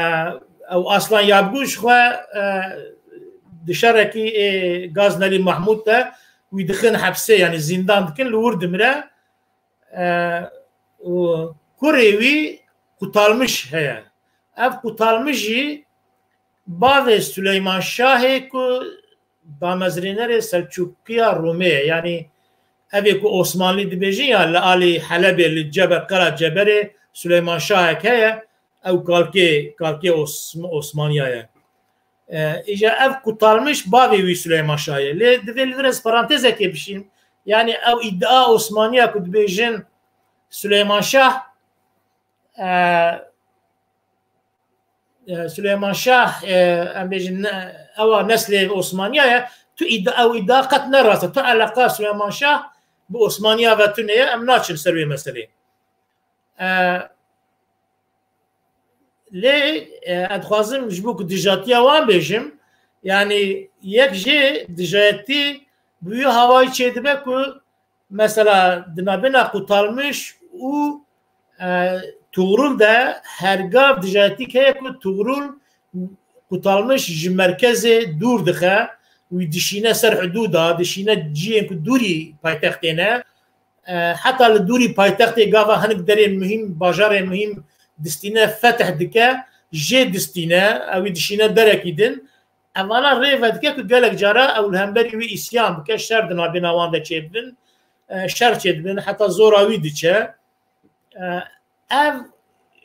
ew Aslan Yabgu ji xwe, e, di şerekî ê Gaznelî Mahmûd de wî dixin hepsê, yanî zîndan dikin, li wir dimire. E, û kurê wî Qutalmiş heye. Ev Qutalmiş jî bavê Suleyman Şahê ku damezrênerê Selçûkiya Rûmê ye. Yanî ev ê ku Osmanlî dibêjin ya li alî Helebê, li Ceber, Qera Ceberê Suleyman Şahek heye, ew kalkê, kalkê Os-, Osmaniya ye. E, îja ev Qutalmiş bavê wî Suleyman Şah ye. Lê divê li vir ez parantezekê bişîm. Yanî ew îdia Osmaniya ku dibêjin Suleyman Şah, e, e, Suleyman Şah, e, em bêjin, ne, ewa neslê Osmaniya ye. Tu îdia, ew îdia qet ne rast e. Tu eleqa Suleyman Şah bi Osmaniya ve tune ye. Em naçin ser wê meselê. E, lê, e, ez dixwazim ji bo ku dijatiya wan bêjim, yanî yek jê dijayetî bi wî hawayî çêdibe ku mesela di navbêna Qutalmiş û, e, Tuğrul de her gav dijayetîk heye ku Tuğrul Qutalmiş ji merkezê dûr dixe, wî dişîne ser hidûda, dişîne ciyên ku dûrî paytextê ne. E, heta li dûrî paytextê gava hinek derê muhîm, bajarê muhîm distîne fetih dike, jê distîne, ew ê dişîne derekî din. Evana rê vedike ku gelek cara ew li hemberî wî îsyan bike, şer di navbêna wan de çêbibin, e, şer çêdibin, heta zora wî diçe. E, ev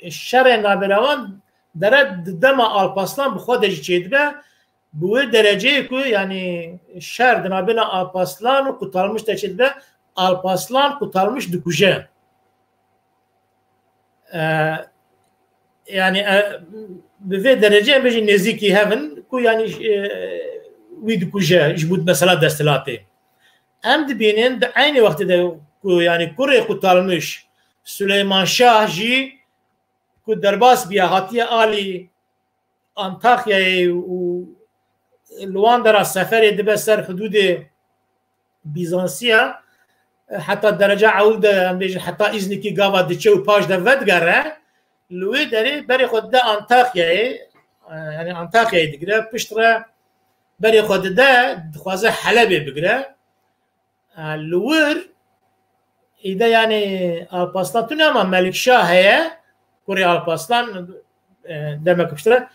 şerê navbera wan dere di dema Alpaslan bi xwe de jî çêdibe, bi wê dereceyê ku, yanî, şer di navbêna Alpaslan û Qutalmiş de çêdibe, Alpaslan Qutalmiş dikuje. E, yanî, e, bi vê derecê em bêjin nêzîkî hev in ku, yanî, e, wî dikuje ji bo mesela desthilatê. Em dibînin di eynî wextê de ku, yanî, kurê Qutalmiş Suleyman Şah jî ku derbas bûye, hatiye alî Antakyayê û li wan dera seferê dibe ser hidûdê Bîzansiya, heta dereca ewil de, em bêjin, heta Îznikî gava diçe û paş de vedigere, li wê derê berê xwe dide Antakyayê, yanî Antakyayê digire, piştre berê xwe dide, dixwaze Helebê bigire. E, li wir îde, yanî, Alpaslan tune, ama Melikşah heye, kurê Alpaslan, e, demek piştre,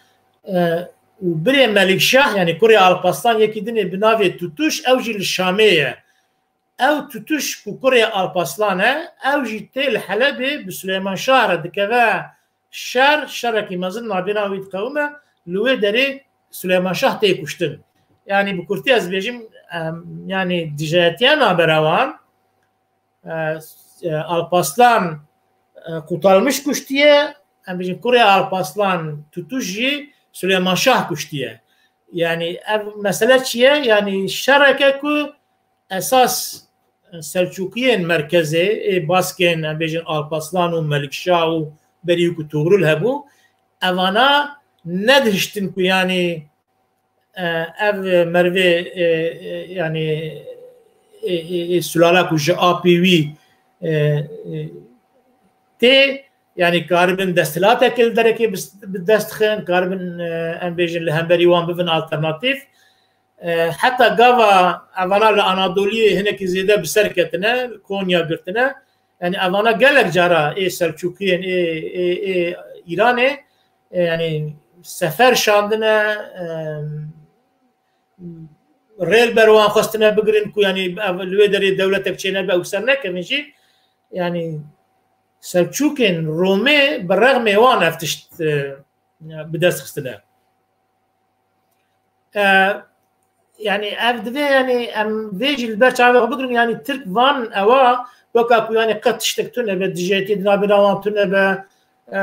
e, û birê Melikşah, yanî kurê Alpaslan, yekî dinê bi navê Tutuş, ew jî li Şamê ye. Ew Tutuş ku kurê Alpaslan e, ew jî tê li Helebê bi Suleyman Şah re dikeve şer, şerekî mezin navbêna wî diqewime, li wê derê Suleyman Şah tê kuştin. Yanî bi kurtî ez bêjim, em, yanî dijayetiya navbera wan, e, e, Alpaslan, e, Qutalmiş kuştiye, em bêjin kurê Alpaslan Tutuş jî Suleyman Şah kuştiye. Yanî ev mesele çi ye? Yanî şereke ku esas Selçûkiyên merkezê, ê baskên, em bêjin, Alpaslan û Melikşah û berî ku Tuğrul hebû, evana nedihiştin ku, yanî, e, ev merivê, e, e, yanî, e, e, e, sulala ku ji apî wî, e, e, tê, yanî karibin desthilateke li derekê bi, bi dest xin, karibin, e, em bêjin, li hemberî wan bibin alternatîf. E, heta gava evana li Anadoliyê hinekî zêde bi ser ketine, Konya girtine. Yanî evana gelek cara ê Selçûkiyên, ê, ê, ê Îranê, e, yanî sefer şandine, e, rê li ber wan xwestine bigirin ku, yanî, ev li wê derê dewletek çênebe, ew ser nekevin jî. Yanî Selçûkên Romê bi rexmê wan ev tişt, e, bi dest xistine. E, yanî ev divê, yanî em vê jî li ber çavê xwe bigirin, yanî Tirk van ewa weka ku, yanî qet tiştek tune be, dijayetî di navbêna wan tune be, e,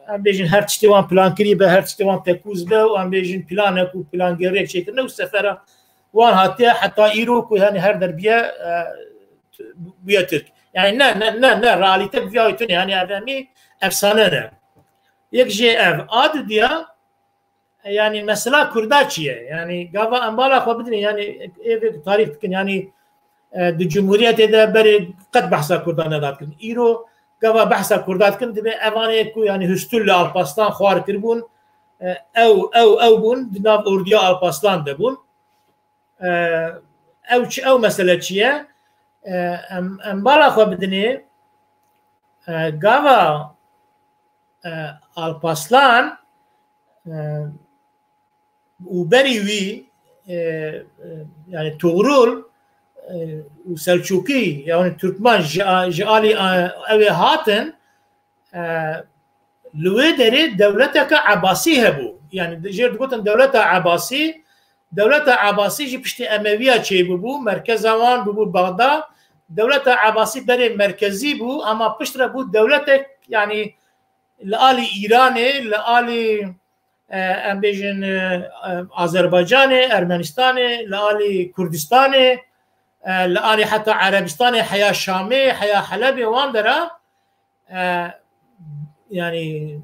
em bêjin her tiştê wan plan kirî be, her tiştê wan tekûz be û em bêjin planek û plangêrek çêkirine û sefera wan hatiye heta îro ku, yani, her derbiye, e, bûye Tirk. Yani ne, ne, ne, ne, realîte bi vîya tune, yani ev hemî efsane ne. Yek jê ev, a dudiya, yani mesela Kurda çi ye? Yani gava em bala xwe bidinê, yani ê vê tarîx dikin, yani, e, di Cumhuriyetê de berê qet behsa Kurda nedat kirin. Îro gava behsa Kurda dikin, dibe evanê ku, yani, Hustulê Alparslan xwar kiribûn, e, ew, ew, ew bûn, di nav ordiya Alparslan de bûn. E, ew çi, ew mesele çi ye? E, em, em bala xwe bidinê, e, gava, e, Alparslan, e, û berî wî, e, e, yani Tugrul, e, û Selçûkî, yani Türkmen ji, ji alî, e, ew ê hatin, e, li wê derê dewleteke Ebasî hebû. Yani jê digotin dewleta Ebasî, dewleta Ebasî jî piştî Emewiya çêbûbû, merkeza wan bûbû Bexda. Dewleta Ebasî berê merkezî bû, ama piştre bû dewletek, yani li alî Îranê, li alî, e, em bêjin, e, e, Azerbaycanê, Ermenistanê, li alî Kurdistanê, e, li alî heta Erebistanê, heya Şamê, heya Helebê, wan dera, e, yani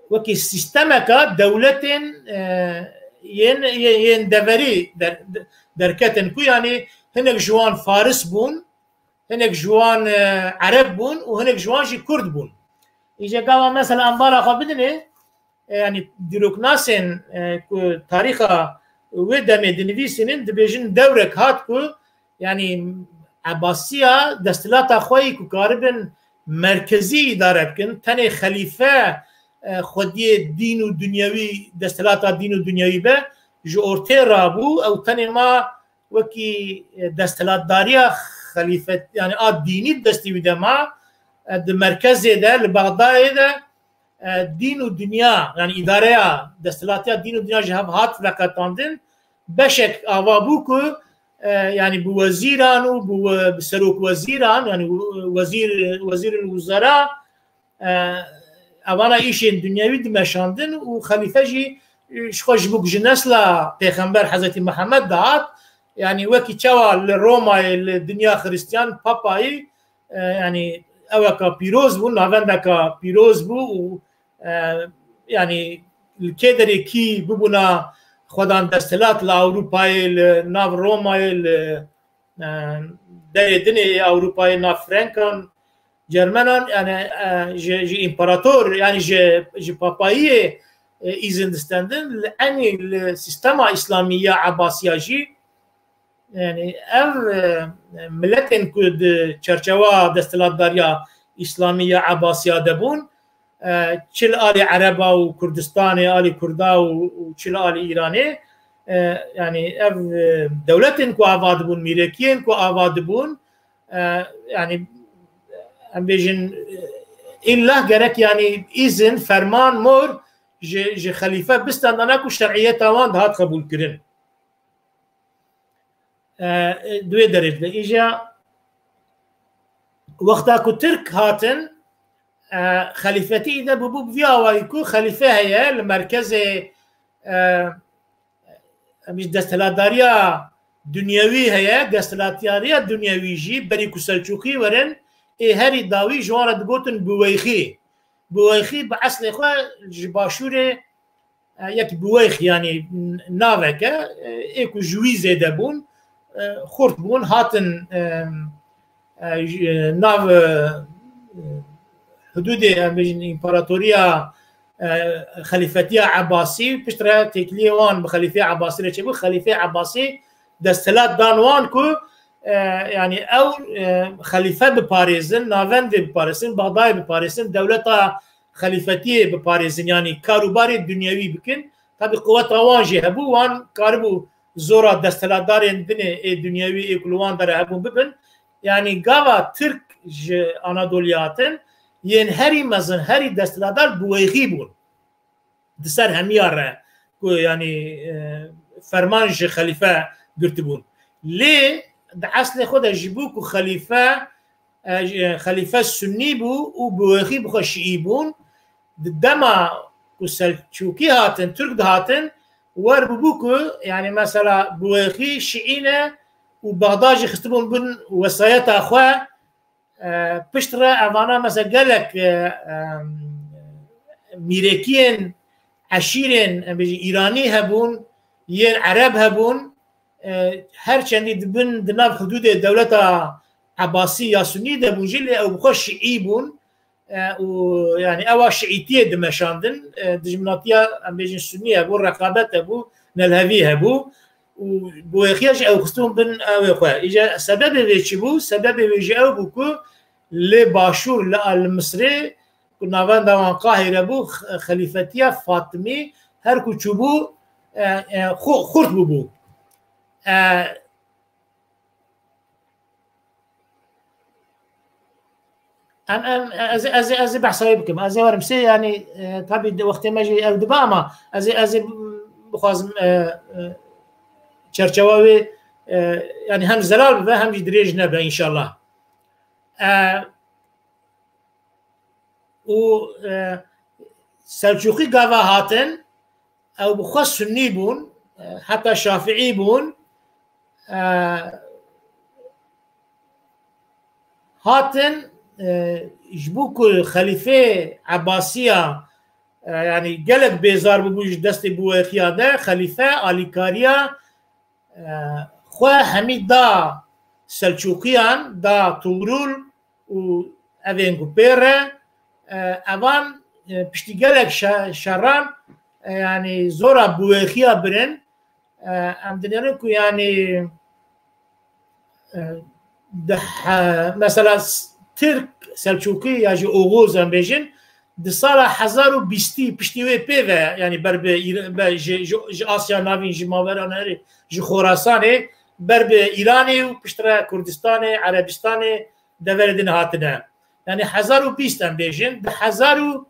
wekî sîstemeka dewletên, e, yên, yên, yên deverî der-, derketin ku, yani hinek ji wan Faris bûn, hinek ji wan, e, Ereb bûn û hinek ji wan jî Kurd bûn. Îje gava mesela em bala xwe bidinê, e, yani dîroknasên, e, ku tarîxa wê demê dinivîsînin, dibêjin dewrek hat ku, yani Ebasiya desthilata xwe yî ku karibin merkezî îdare bikin, tenê xelîfe, e, xwediyê dîn û dinyewî, desthilata dîn û dinyewî be, ji ortê rabû, ew tenê ma wekî, e, desthilatdariya xelîfet, yani a dînî destî wî de ma, e, di merkezê de, li Bexdayê de, e, dîn û dinya, yani îdareya desthilatiya dîn û dinya ji hev hat veqetandin. Beşek ava bû ku, e, yani bi wezîran û bi we-, bi serok wezîran, yani wezîr, wezîril wuzera, e, evana îşên dinyewî dimeşandin û xelîfe jî, e, ji xwe ji bo ji nesla Pêxember Hezretî Mihemed dihat, yani wekî çawa li Romayê li dinya Xiristiyan papayî, e, yani eweka pîroz bû, navendeka pîroz bû û, e, yani li kê derê kî bibûna xwedan desthilat li Ewropayê, li nav Romayê, li, e, derê dinê Ewropayê, nav Frenkan, Cermenan, yani, e, ji, ji împarator, yani ji, ji papayiyê, e, îzin distendin, li enî li sîstema îslamî ya Ebasiya jî, yani ev, e, miletên ku di çerçewa desthilatdariya îslamî ya Ebasiya de bûn, e, çi li alî Ereba û Kurdistanê, alî Kurda û, û çi li alî Îranê, e, yani ev, e, dewletên ku ava dibûn, mîrekiyên ku ava dibûn, e, yani em bêjin, e, îllah gerek yani îzin, ferman, mor ji, ji xelîfe bistendana ku şer'iyeta wan dihat qebûlkirin. E, e, di wê derê de. Îja wexta ku Tirk hatin, e, xelîfetî îde bûbû bi vî awayî ku xelîfe heye li merkezê, e, em ji desthilatdariya dinyewî heye, desthilatdariya dinyewî jî berî ku Selçûkî werin, ê herî dawî ji wan re digotin Buweyxî. Buweyxî bi eslê xwe ji başûrê, e, yek Buweyx, yani n-, naveke, e, ê ku ji wî zêde bûn, e, xurt bûn, hatin, e, e, ji, e, nav, e, hududê, em bêjin, împaratoriya, e, xelîfetiya Ebasî, piştre têkiliyê wan bi xelîfeya Ebasî re çêbû, xelîfeya Ebasî desthilat dan wan ku, e, yani ew, e, xelîfe biparêzin, navendê biparêzin, Bexdayê biparêzin, dewleta xelîfetiyê biparêzin, yani kar û barê dinyewî bikin. Tabî quweta wan jî hebû, wan karibû zora desthilatdarên din ê, ê dinyewî ê ku li wan dere hebûn bibin. Yani gava Tirk ji Anadoliyê hatin, yên herî mezin, herî desthilatdar Buweyxî bûn. Di ser hemiya re ku, yani, e, ferman ji xelîfe girtibûn. Lê di eslê xwe de ji bo ku xelîfe, e, ji, xelîfe sunnî bû û Buweyxî bi xwe şiî bûn, Di dema ku Selçûkî hatin, Tirk dihatin, wer bûbû ku, yani mesela Buwêxî Şiî ne û Bexda jî xistibûn bin wesayeta xwe, e, pişt re evana mesela gelek, e, e, mîrekiyên eşîrên, em bêjin, Îranî hebûn, yên Ereb hebûn, e, her çendî di bin, di nav hudûdê dewleta Ebasî ya Sunî de bûn jî, lê ew bi xwe Şiî bûn, e, û, yani, ewa Şiîtiyê dimeşandin, e, dijminatiya, em bêjin, Sunî hebû, reqabet hebû, nelhevî hebû û Buwêxiya jî ew xistibûn bin ew ê xwe. Îca sebebê vê çi bû? Sebebê wê jî ew bû ku li Başûr, li, li Misrê, ku navenda wan Qahîre bû, x-, xelîfetiya Fatimî her ku çûbû, e, e, xu-, xurt bûbû. E, em, em, ez, ez, ez ê behsa wê bikim. Ez ê werim sê, yani, e, tabî de wextê me jî ew dibe ama ez ê, ez ê bixwazim, e, e, çerçewa wê, e, yani hem zelal bibe hem jî dirêj nebe înşallah. E, û, e, Selçûqî gava hatin, ew bi xwe Sunnî bûn, e, heta Şafiî bûn, e, hatin, e, ji bo ku xelîfê Ebasiya, e, yani gelek bêzar bûbû ji destê Buwêxiya de, xelîfe alîkariya, e, xwe hemî da Selçûqiyan, da Tugrul û evên ku pê re, e, evan, e, piştî gelek şe-, şeran, e, yani zora Buwêxiya birin, e, em dinêrin ku yani, e, di he-, mesela s-, Tirk, Selçûkî ya jî Oğuz em bêjin, di sala hezar û bîstî piştî wê pê ve, yani ber bi Îr-, be ji, ji, ji Asya Navîn, ji Mavera Nehrê, ji Xorasanê, ber bi Îranê û piştre Kurdistanê, Erebistanê, deverê din hatine. Yani hezar û bîst em bêjin, di hezar û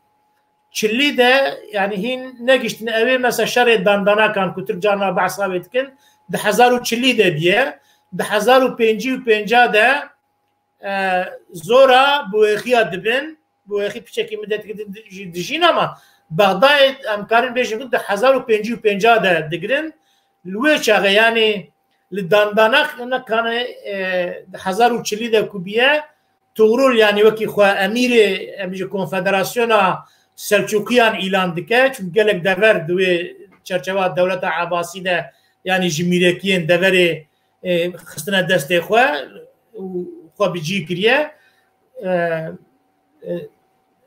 çilî de, yani hîn negiştine ewê mesela şerê dandanakan ku Tirk carna behsa wê dikin, di hezar û çilî de biye, di hezar û pêncî û pênca de, e, zora Buwêxiya dibin, Buwêxî piçekî midetekî din jî dijîn ama Bexdayê em karin bêjin ku di hezar û pêncî û pênca de digirin. Li wê çaxê, yani li dandanak nekane, e, di hezar û çilî de ku biye, Tugrul, yani wekî xwe emîrê, em ji Konfederasyona Selçûkiyan îlan dike, çünkü gelek dever di wê çerçewa dewleta Ebasî de, yani ji mîrekiyên deverê, e, xistine destê xwe û xwe bi cî kiriye. E, e,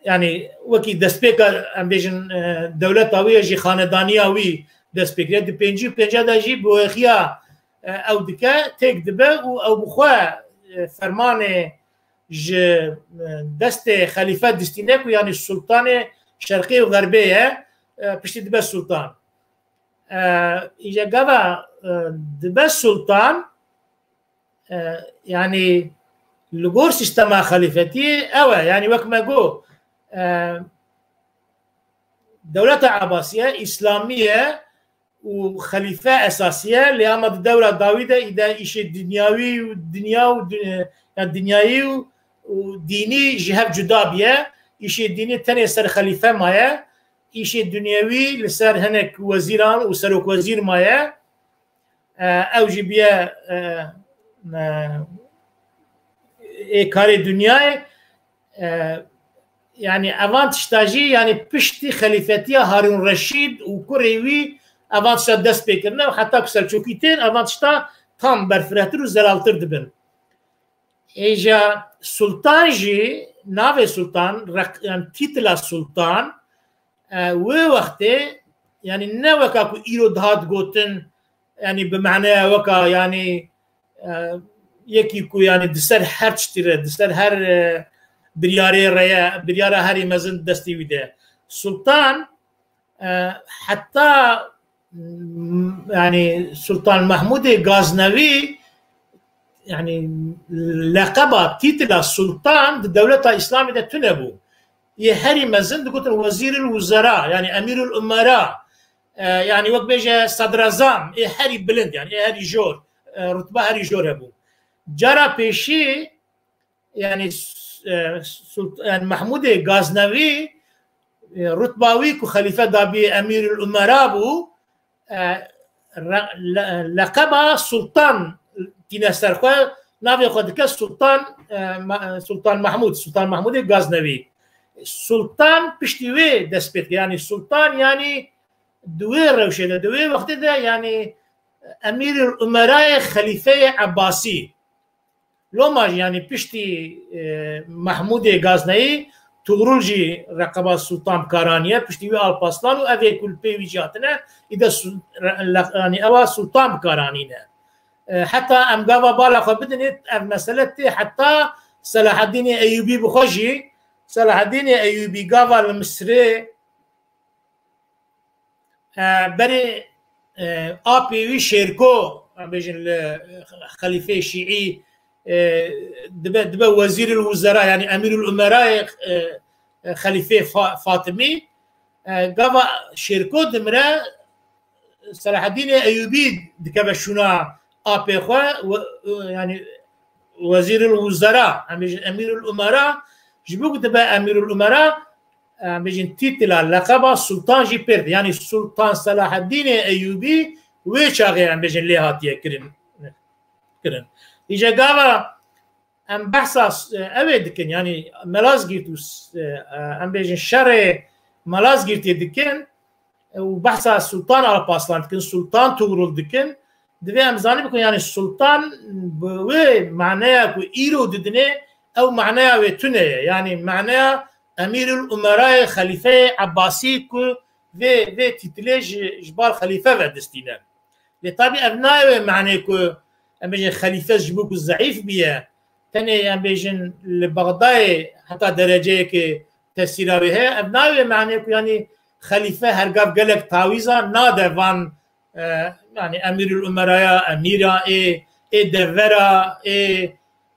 yani wekî destpêka, em bêjin, e, dewleta wî ye, jî xanedaniya wî dest pê kiriye. Di pêncî û pênca de jî Buwêxiya, e, ew dike, têk dibe û ew bi xwe, e, fermanê ji, e, destê xelîfe distîne ku yani sultanê şerqê û xerbê ye, e, piştî dibe sultan. E, îje gava, e, dibe sultan, e, yani li gor sîstema xelîfetiyê ew e. Yani wek me got, e, dewleta Ebasiye, Îslamiye û xelîfe esasiye, lê ama di dewra dawî de îde îşê dinyawî û dinya û di-, yani dinyayî û, û dînî ji hev cuda biye. Îşê dînî tenê ser xelîfe maye. Îşê dinyewî li ser hinek wezîran û serokwezîr maye. E, ew jî biye, e, e, ê karê dinyayê. E, yani evan tişta jî, yani piştî xelîfetiya Harûn Reşîd û kurê wî evan tişta dest pê kirine û heta ku Selçûkî tên, evan tişta tam berfirehtir û zelaltir dibin. Êja sultan jî, navê sultan, req-, yani tîtila sultan, e, wê wextê, yani ne weka ku îro dihat gotin, yani bi maneya weka, yani, e, yekî ku yani di ser her tiştî re, di ser her, e, biryarê re ye, biryara herî mezin destî wî de. Sultan, e, heta, m, yani Sultan Mahmudê Gaznevî, yani leqeba, tîtila sultan di dewleta Îslamê de tune bû. Yê herî mezin digotin Wezîrul Wuzera, yani Emîrul Umera, e, yani wek bêje Sadrazam, ê herî bilind, yani ê herî jor, e, rutba herî jor hebû. Cara pêşî, yani, e, Sult-, yani Mahmudê Gaznevî e, rutba wî ku xelîfe dabî Emîrul Umera bû, e, re-, le-, leqeba Sultan tîne ser xwe, navê xwe dike Sultan, e, Ma-, Sultan Mahmud, Sultan Mahmudê Gaznevî. Sultan piştî wê dest pê dike. Yanî Sultan, yanî di wê rewşê de, di wê wextê de, yanî Emîrul Umerayê Xelîfeyê Ebbasî. Loma jî, yanî piştî, e, Mahmudê Gazneyî, Tugrul jî reqeba Sultan bi kar aniye, piştî wî Alpaslan û evê ku li pê wî jî hatine, îde su-, re-, le-, yanî ewa Sultan bi kar anîne. E, heta em gava bala xwe bidinê, ev mesele tê heta Selahaddînê Eyûbî bi xwe jî, Selahaddînê Eyûbî gava li Misirê, e, berê, e, apê wî Şêrko, em bêjin li xelîfeyê şîî, e, dibe, dibe wezîril wuzera, yanî emîrul umerayê, e, e, xelîfê Fa-, Fatimî. E, gava Şêrko dimire, Selahaddînê Eyûbî dikeve şûna apê xwe, we-, yanî wezîrul wuzera, em bêjin emîrul umera, ji bo ku dibe emîrul umera, em bêjin tîtila, leqeba sultan jî pêr de. Yanî Sultan Selahaddînê Eyûbî wê çaxê, em bêjin, lê hatiye kirin, kirin. Îje gava em behsa s-, ew ê dikin, yanî Melazgirt û s-, em bêjin şerê Melazgirtê dikin û behsa Sultan Alpaslan dikin, Sultan Tugrul dikin, divê em zanî bikin, yanî Sultan bi wê maneya ku îro didinê, ew maneya wê tune ye. Yanî maneya Emîrul Umerayê Xelîfeyê Ebbasî ku vê, vê tîtilê ji, ji bar xelîfe ve distîne. Lê tabî ev nayê wê manê ku em bêjin xelîfe ji bo ku zeîf biye, tenê em bêjin li Bexdayê heta dereceyekê tesîra wê heye. Ev nayê wê manê ku, yanî, xelîfe hergav gelek tawîza nade van, e, yanî Emîrul Umeraya, emîra ê, ê devera, ê,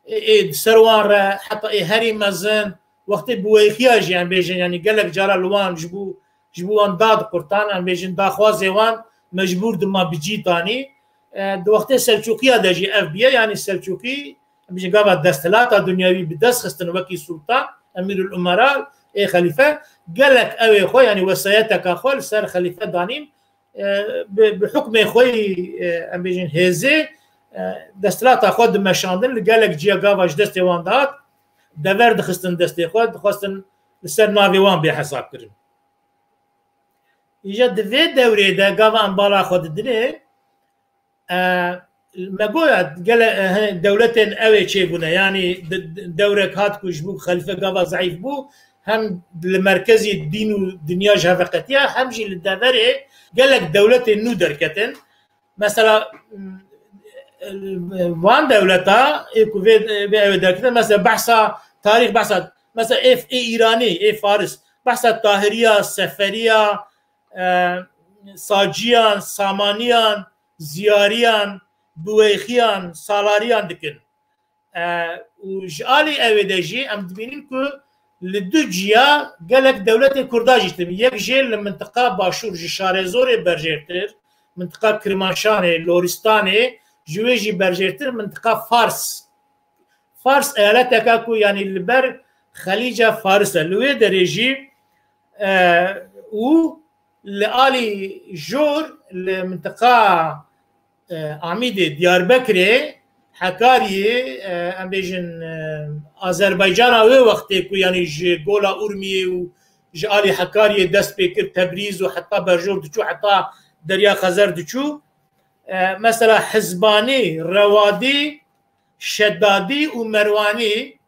ê, ê di ser wan re, heta ê herî mezin, wextê biweyxiya jî, em bêjin, yanî gelek cara li wan ji bo, ji bo wan dad qurtan, em bêjin daxwazê wan mecbûr dima bi cî tanî. E, di wextê Selçûkiya de jî ev biye, yanî Selçûkî, em bêjin gava desthilata dinyawî bi dest xistin wekî sultan, emîrul umera, ê xelîfe, gelek ew ê xwe, yanî wesayeteka xwe li ser xelîfe danîn, e, bi, bi hukmê xwe yî, e, em bêjin hêzê, e, desthilata xwe dimeşandin, li gelek ciya gava ji destê wan dihat, dever dixistin destê xwe, dixwestin li ser navê wan bê hesab kirin. Îja di vê dewrê de gava em bala xwe didinê, e, me goya gele, e, he, dewletên ew ê çêbûne, yanî di, di, dewrek hat ku ji bo xelîfe gava zeîf bû, hem li merkezî dîn û dinya ji hev veqetiya, hem jî li deverê gelek dewletên nû derketin. Mesela, m, van dewleta ê ku vê, vê ew ê derketin, mesela behsa tarîx, behsa, mesela ê, ê Îranî, ê Faris, behsa Tahiriya, Seferiya, e, Saciyan, Samaniyan, Ziyariyan, Biweyxiyan, Salariyan dikin. E, û ji alî ew ê de jî em dibînin ku li du ciya gelek dewletên Kurda jî tibî. Yek jê li mintiqa Başûr ji Şarezorê berjêrtir, mintiqa Kirmaşanê, Loristanê, ji wê jî berjêrtir mintiqa Fars. Fars eyaleteka ku, yanî, li ber Xelîca Faris e. Li wê derê jî, e, û li alî jor, li mintiqa, e, Amîdê, Diyarbekirê, Hekariyê, e, em bêjin, e, Azerbaycana wê wextê ku, yanî, ji Gola Urmiyê û ji alî Hekariyê dest pê kir, Tebrîz û heta berjor diçû, heta Derya Xezer diçû. E, mesela Hizbanî, Rewadî, Şedadî û Merwanî,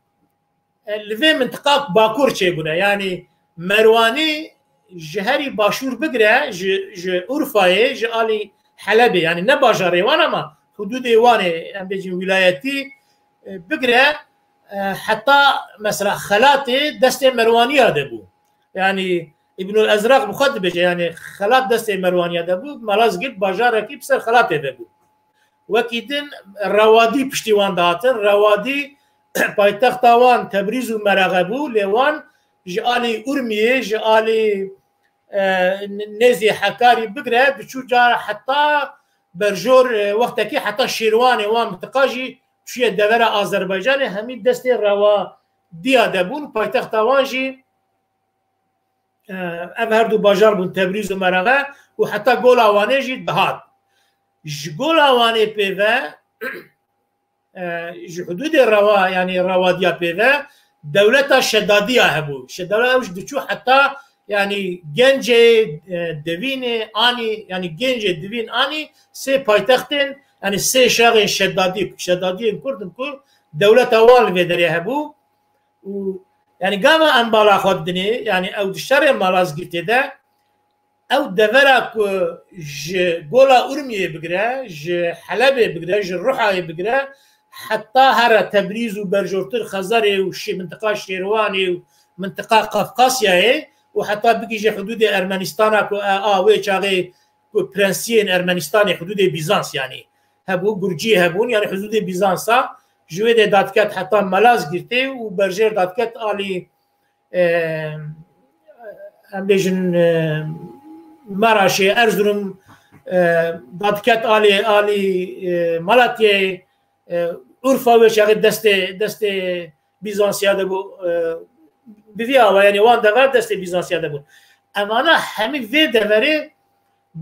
e, li vê mintiqa Bakur çêbûne. Yanî Merwanî ji herî başûr bigire, ji, ji Urfayê, ji alî Helebê, yanî ne bajarê wan ama hudûdê wan ê, em bêjin wîlayetî, e, bigire, e, heta mesela Xelatê destê Merwaniya de bû. Yanî Îbnul Ezraq bi xwe dibêje, yanî Xelat destê Merwaniya de bû, Malazgirt bajarekî bi ser Xelatê de bû. Wekî din Rewadî piştî wan dihatin. Rewadî paytexta wan Tebrîz û Merexe bû, lê wan ji alî Urmiyê, ji alî, e, nêzî Hekarî bigire, diçû cara heta berjor, e, wextekî heta Şêrwanê, wan mintiqa jî çûye devera Azerbaycanê, hemî destê Rewadiya de bûn. Paytexta wan jî e, ev her du bajar bûn Tebrîz û Mereve û heta Gola Wanê jî dihat. Ji Gola Wanê pê ve, e, ji hudûdê Rewa, yanî Rewadiya pê ve dewleta Şedadiya hebû. Şedadiya ew jî diçû heta, yanî gencê, e, Divînê anî, yanî gencê Divîn anî sê paytextên, yanî sê şaxên Şedadî, Şedadiyên Kurd in ku dewleta wan li vê derê hebû. Û, yanî gava em bala xwe didinê, yanî ew di şerê Malazgirtê de, ew devera ku ji Gola Urmiyê bigire, ji Helebê bigire, ji Ruhayê bigire, heta here Tebrîz û berjortir Xezerê û şê-, mintiqa Şêrwanê û mintiqa Qafqasyayê û heta bigihîje hudûdê Ermenistana ku, e, a wê çaxê ku prensiyên Ermenistanê hudûdê Bîzans, yanî hebû, Gurciyê hebûn, yanî hudûdê Bîzansa ji wê de dadiket heta Malazgirtê û berjêr dadiket alî, e, em bêjin, e, Maraşê, Erzurum, e, dadiket alî, alî, e, Malatyayê, e, Urfa wê çaxê destê, destê Bîzansiya de bû, e, bi vî ava, yanî wan dever destê Bîzansiya de bûn. Evana hemî vê deverê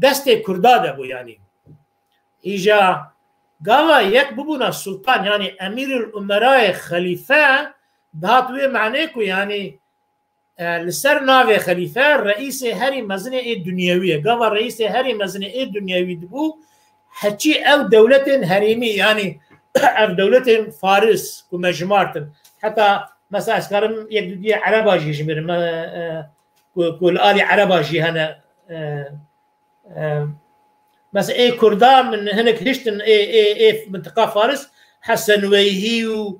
destê Kurda de bû, yanî. Îja gava yek bibûna sultan, yanî Emîrul Umerayê xelîfe, dihat wê manê ku, yanî, e, li ser navê xelîfe reîsê herî mezinê ê dunyewî ye. Gava reîsê herî mezinê ê dunyewî dibû, heçî ew dewletên herêmî, yanî ev dewletên Faris ku me jimartin. Heta mesela ez karim yek du diyê Ereba jî jimirim, e, e, ku, ku li alî Ereba jî hene, e, e, mesela ê Kurda min hinek hiştin ê, ê, ê mintiqa Faris, Hesenweyhî û,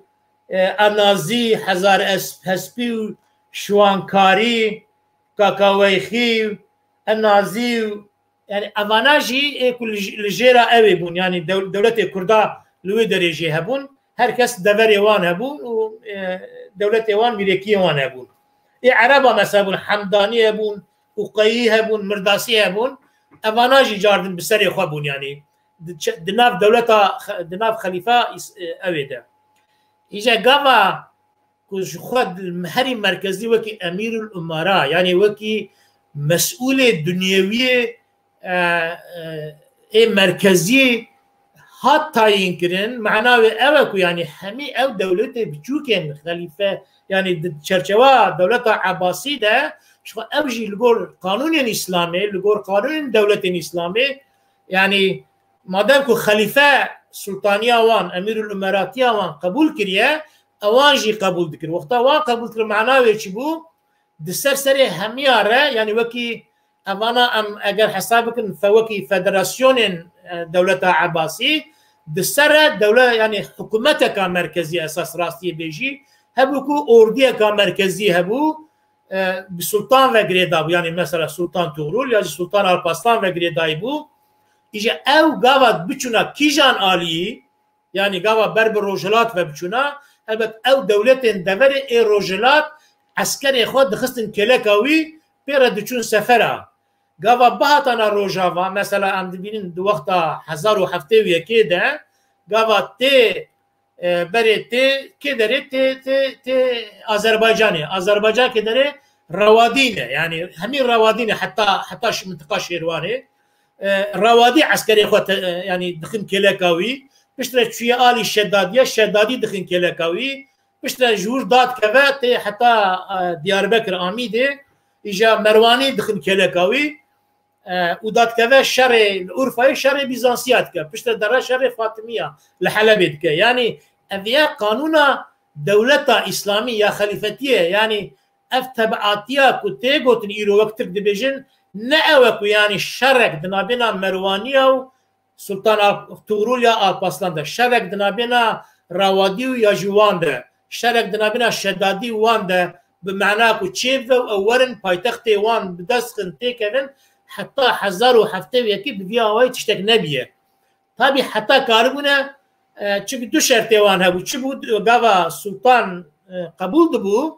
e, Enazî, Hezar Es-, Hespî û Şiwankarî, Kakaweyxî û Enazî û, yanî evana jî ê ku li j-, li jêra ew ê bûn, yanî dew-, dewletê Kurda li wê derê jê hebûn, her kes deverê wan hebûn û, e, dewletê wan mîrekiyê wan hebûn. Ê Ereba mesela bûn, Hemdanî hebûn, Uqeyî hebûn, Mirdasî hebûn, evana jî cardin bi serê xwe bûn, yanî di çe-, di nav dewleta xe-, di nav xelîfa Îs-, e, ew ê de. Îja gava ku ji xwe di herî merkezî wekî Emîrul Umara, yanî wekî mesûlê dunyewiyê, e, e, ê merkezî hat tayîn kirin, mana wê ew e ku, yanî, hemî ew dewletê biçûkên xelîfe, yanî, di çerçewa dewleta Ebasî de, ji xwe ew jî li gor qanûnên Îslamê, li gor qanûnên dewletên Îslamê, yanî, madem ku xelîfe sultaniya wan, Emîrul Umeratiya wan qebûl kiriye, ewan jî qebûl dikir. Wexta wan qebûl dikir, mana wê çi bû? Di ser serê hemiya re, yanî wekî evana em eger hesab bikin, fe-, wekî federasyonên, e, dewleta Ebasî, di ser re dewle-, yanî hikûmeteka merkezî esas rastiyê bêjî hebû ku ordiyeka merkezî hebû, e, bi sultan ve girêdabû. Yanî mesela Sultan Tuğrul ya jî Sultan Alparslan ve girêdayî bû. Îje ew gava biçûna kîjan aliyî, yanî gava ber bi Rojhilat ve biçûna, elbet ew dewletên deverê ê Rojhilat eskerê xwe dixistin kêleka wî, pê re diçûn sefera. Gava bihatana Rojava, mesela em dibînin di wexta hezar û heftê û yekê de, gava tê, e, berê tê, kê derê tê, tê, tê Azerbaycanê. Azerbaycan kê derê Rewadî ne. Yanî hemî Rewadî ne, heta, heta şi-, mintiqa Şêrwanê. E, Rewadî eskerê xwe te-, e, yanî dixin kêleka wî. Piştre çûye alî Şedadiye, Şedadî dixin kêleka wî. Piştre ji wir dadikeve tê heta, e, Diyarbekir, Amîdê. Îja Merwanî dixin kêleka wî. E, û dadikeve şerê li Urfayê, şerê Bîzansiya dike. Piştre dere şerê Fatimiya li Helebê dike. Yanî ev ye qanûna dewleta Îslamî ya xelîfetiyê. Yanî ev tebiatiya ku tê gotin îro wek Tirk dibêjin, ne ew e ku, yanî, şerek di nabêna Merwaniya û Sultan Al-, Tuğrul ya Alparslan de, şerek di nabêna Rewadî û ya jî wan de, şerek di nabêna Şedadî û wan de, bi mana ku çêbibe û ew werin paytextê wan bi dest xin têkevin, heta hezar û heftê û yekê bi vî awayî tiştek nebiye. Tabî heta karibûne, e, çi du şertê wan hebû. Çi bû, gava sultan, e, qebûl dibû,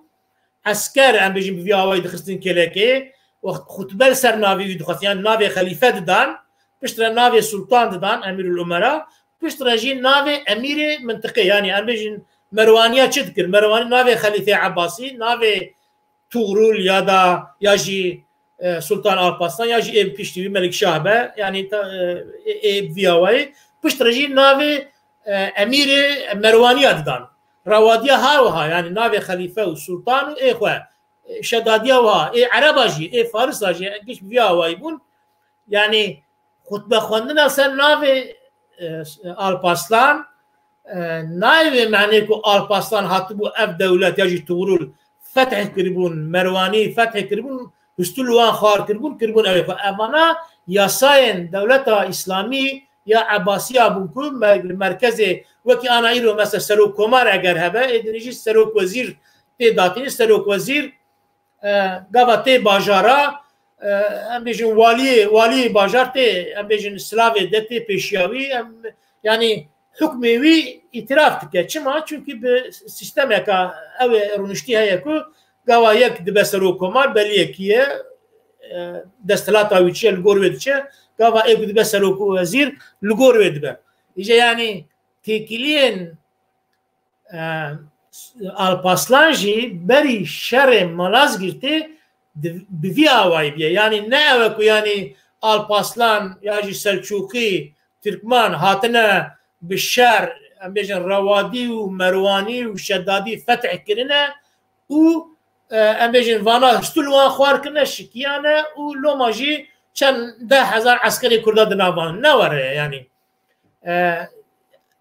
esker, em bêjin, bi vî awayî dixistin kêlekê, wext xutbe li ser navê wî dixwestin, yanî navê xelîfe didan, piştre navê sultan didan, Emîrul Umera, piştre jî navê emîrê mintiqê, yanî em bêjin, Merwaniya çi dikir? Merwanî navê xelîfê Ebasî, navê Tuğrul ya da ya jî, e, Sultan Alparslan ya jî ê piştî wî Melikşah be, yanî ta, e, ê, ê bi vî awayî. Piştre jî navê, e, Emîrê Merwaniya didan. Rawadiya ha wiha, yanî navê xelîfe û sultan û ê xwe, e, şedadiya wiha, ê Ereba jî, ê Farisa jî, giş bi vî awayî bûn. Yanî xutbe xwendina ser navê, e, Alparslan, e, nayê wê manê ku Alparslan hatibû ev dewlet ya jî Tuğrul feth kiribûn, Merwanî feth kiribûn, hustû li wan xwar kiribûn, kiribûn ew ê xwe. Evana yasayên dewleta Îslamî ya Ebasiya bûn ku me-, li merkezê wekî ana îro mesela serokkomar eger hebe, ê dinê jî serokwezîr tê datînê, serokwezîr e, gava tê bajara, e, em bêjin waliyê, waliyê bajar tê, em bêjin silavê de tê pêşiya wî, em, yanî hukmê wî îtiraf dike. Çima? Çunkî bi sîstemeka ew ê rûniştî heye ku gava yek dibe serokkomar, beliyekî ye, e, desthilata wî çi ye, li gor wê diçe, gava ê ku dibe serok wezîr, li gor wê dibe. Îje yanî têkiliyên e, Alpaslan jî berî şerê Malazgirtê di, bi vî awayî bûye. Yanî ne ew e ku yanî Alpaslan ya jî Selçûqî, Tirkman hatine bi şer, em bêjin Rewadî û Merwanî û Şedadî fetih kirine û, e, em bêjin vana histû li wan xwar kirine, şikiyane û loma jî çend deh hezar eskerê Kurda di nav wan ne were yanî. E,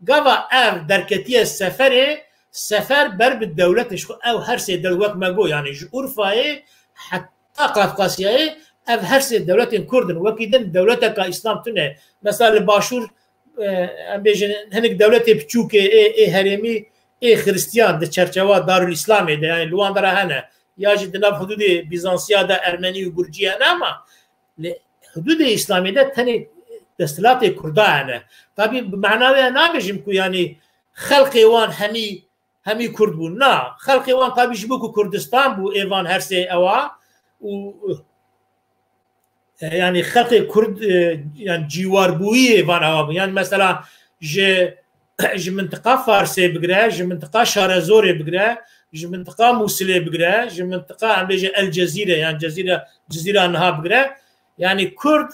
gava ev derketiye seferê, sefer ber bi dewletê ji xwe ew her sê dewlet wek me got, yanî ji Urfayê heta Qafqasyayê ev her sê dewletên Kurd in. Wekî din dewleteka Îslam tune. Mesela li Başûr, e, em bêjin hinek dewletê biçûkê ê, ê herêmî ê Xiristiyan di çerçewa Darul Îslamê de, yanî li wan dera hene. Ya jî di nav hudûdê Bîzansiya de Ermenî û Gurcî hene ama li hudûdê Îslamê de tenê desthilatê Kurda hene. Tabî bi mena wê nabêjim ku yanî xelqê wan hemî, hemî Kurd bûn. Na, xelqê wan tabî ji bo ku Kurdistan bû ê van her sê ewa û, e, yanî xelqê Kurd, e, yanî cîwarbûyî ê van ewa bûn. Yanî mesela ji ji mintiqa Farsê bigire, ji mintiqa Şarezorê bigire, ji mintiqa Mûsilê bigire, ji mintiqa em bêjin El Cezîre, yan Cezîre, Cizîra niha bigire. Yanî Kurd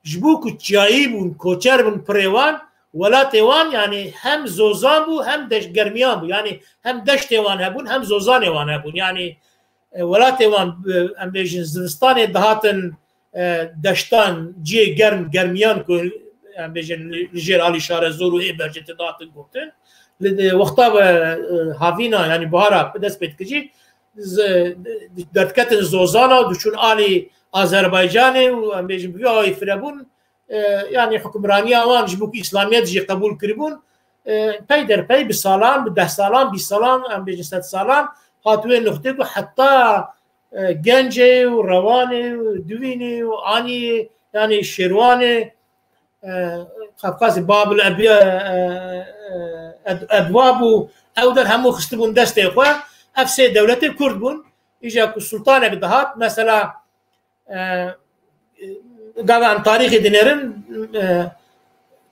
ji bo ku çiyayî bûn, koçer bûn pirê wan, welatê wan yanî hem zozan bû, hem deş-, germiyan bû. Yanî hem deştê wan hebûn, hem zozanê wan hebûn. Yanî e, welatê wan, e, em bêjin zivistanê dihatin, e, deştan, cihê germ, germiyan ku em bêjin li, li jêr alî Şarezor û ê bercê te dihatin gotin. Li, e, wexta ve, e, havîna, yanî buhara dest pê dikir jî, z-, derdiketin zozana, diçûn alî Azerbaycanê û em bêjin bi vî awayî firebûn, e, yanî hukimraniya wan ji bo ku Îslamiyet jî qebûl kiribûn, e, pey der pey bi salan, bi deh salan, bîst salan, em bêjin sed salan, hat wê nuqtê ku heta, e, Gencê û Rewanê û Divînê û Aniyê, yanî Şêrwanê, e, Qafqazê, Babil Ebiya, e, e, Ed-, Edwab û ew der hemû xistibûn destê xwe. Ev sê dewletê Kurd bûn. Îja ku sultanek dihat, mesela, e, gava em tarîxê dinêrin, e,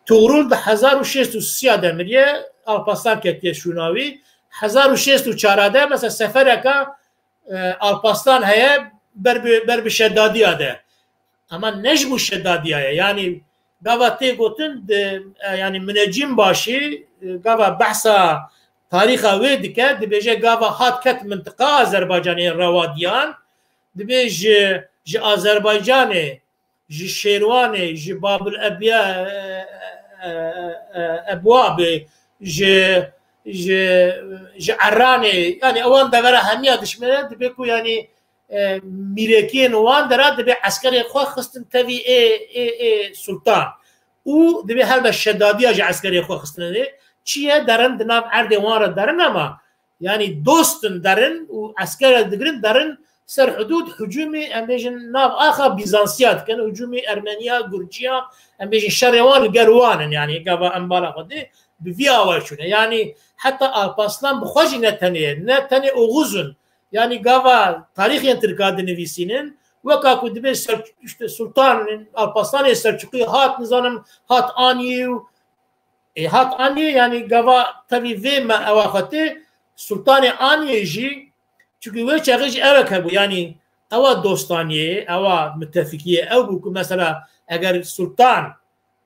Tuğrul di hezar û şêst û sisiya de miriye, Alparslan ketiye şûna wî. Hezar û şêst û çar de, mesela sefereka, e, Alparslan heye ber bi, ber bi Şedadiya de. Ama ne ji bo Şedadiya ye. Yanî gava tê gotin, di, e, yanî Minecîn Başî, e, gava behsa tarîxa wê dike, dibêje gava hat ket mintiqa Azerbaycanê Rewadiyan, dibê ji, ji Azerbaycanê, ji Şêrwanê, ji Babil Ebiya, e, e, e, e, Ebwabê, ji, ji, ji Eranê, yanî ewan devera hemiya dişmene, dibê ku yanî, e, mîrekiyên wan dera dibê eskerê xwe xistin tevî ê, ê, ê sultan. Û dibê her de Şedadiya ji eskerê xwe xistine. Çi ye derin di nav erdê wan re derin ama Yanî dostin derin û esker digirin derin ser hudûd hicûmê, em bêjin, nav axa Bîzansiya dikin, hicûmê Ermeniya, Gurciya, em bêjin, şerê wan li ger wan in. Yanî gava em bala xwe dê bi vî awayî çûne. Yanî heta Alparslan bi xwe jî ne tenê ye, ne tenê Oxuz in. Yanî gava tarîxên Tirka dinivîsînin, weka ku dibê ser, işte, Sultan Alparslanê Selçukî hat, nizanim, hat Aniyê û Ê hat Aniyê, yanî gava tevî vê me ewa xwe tê, Sultanê Aniyê jî Çunku wê çaxê jî ewek hebû, yanî ewa dostaniyê, ewa mitefikiyê ew bû ku mesela eger sultan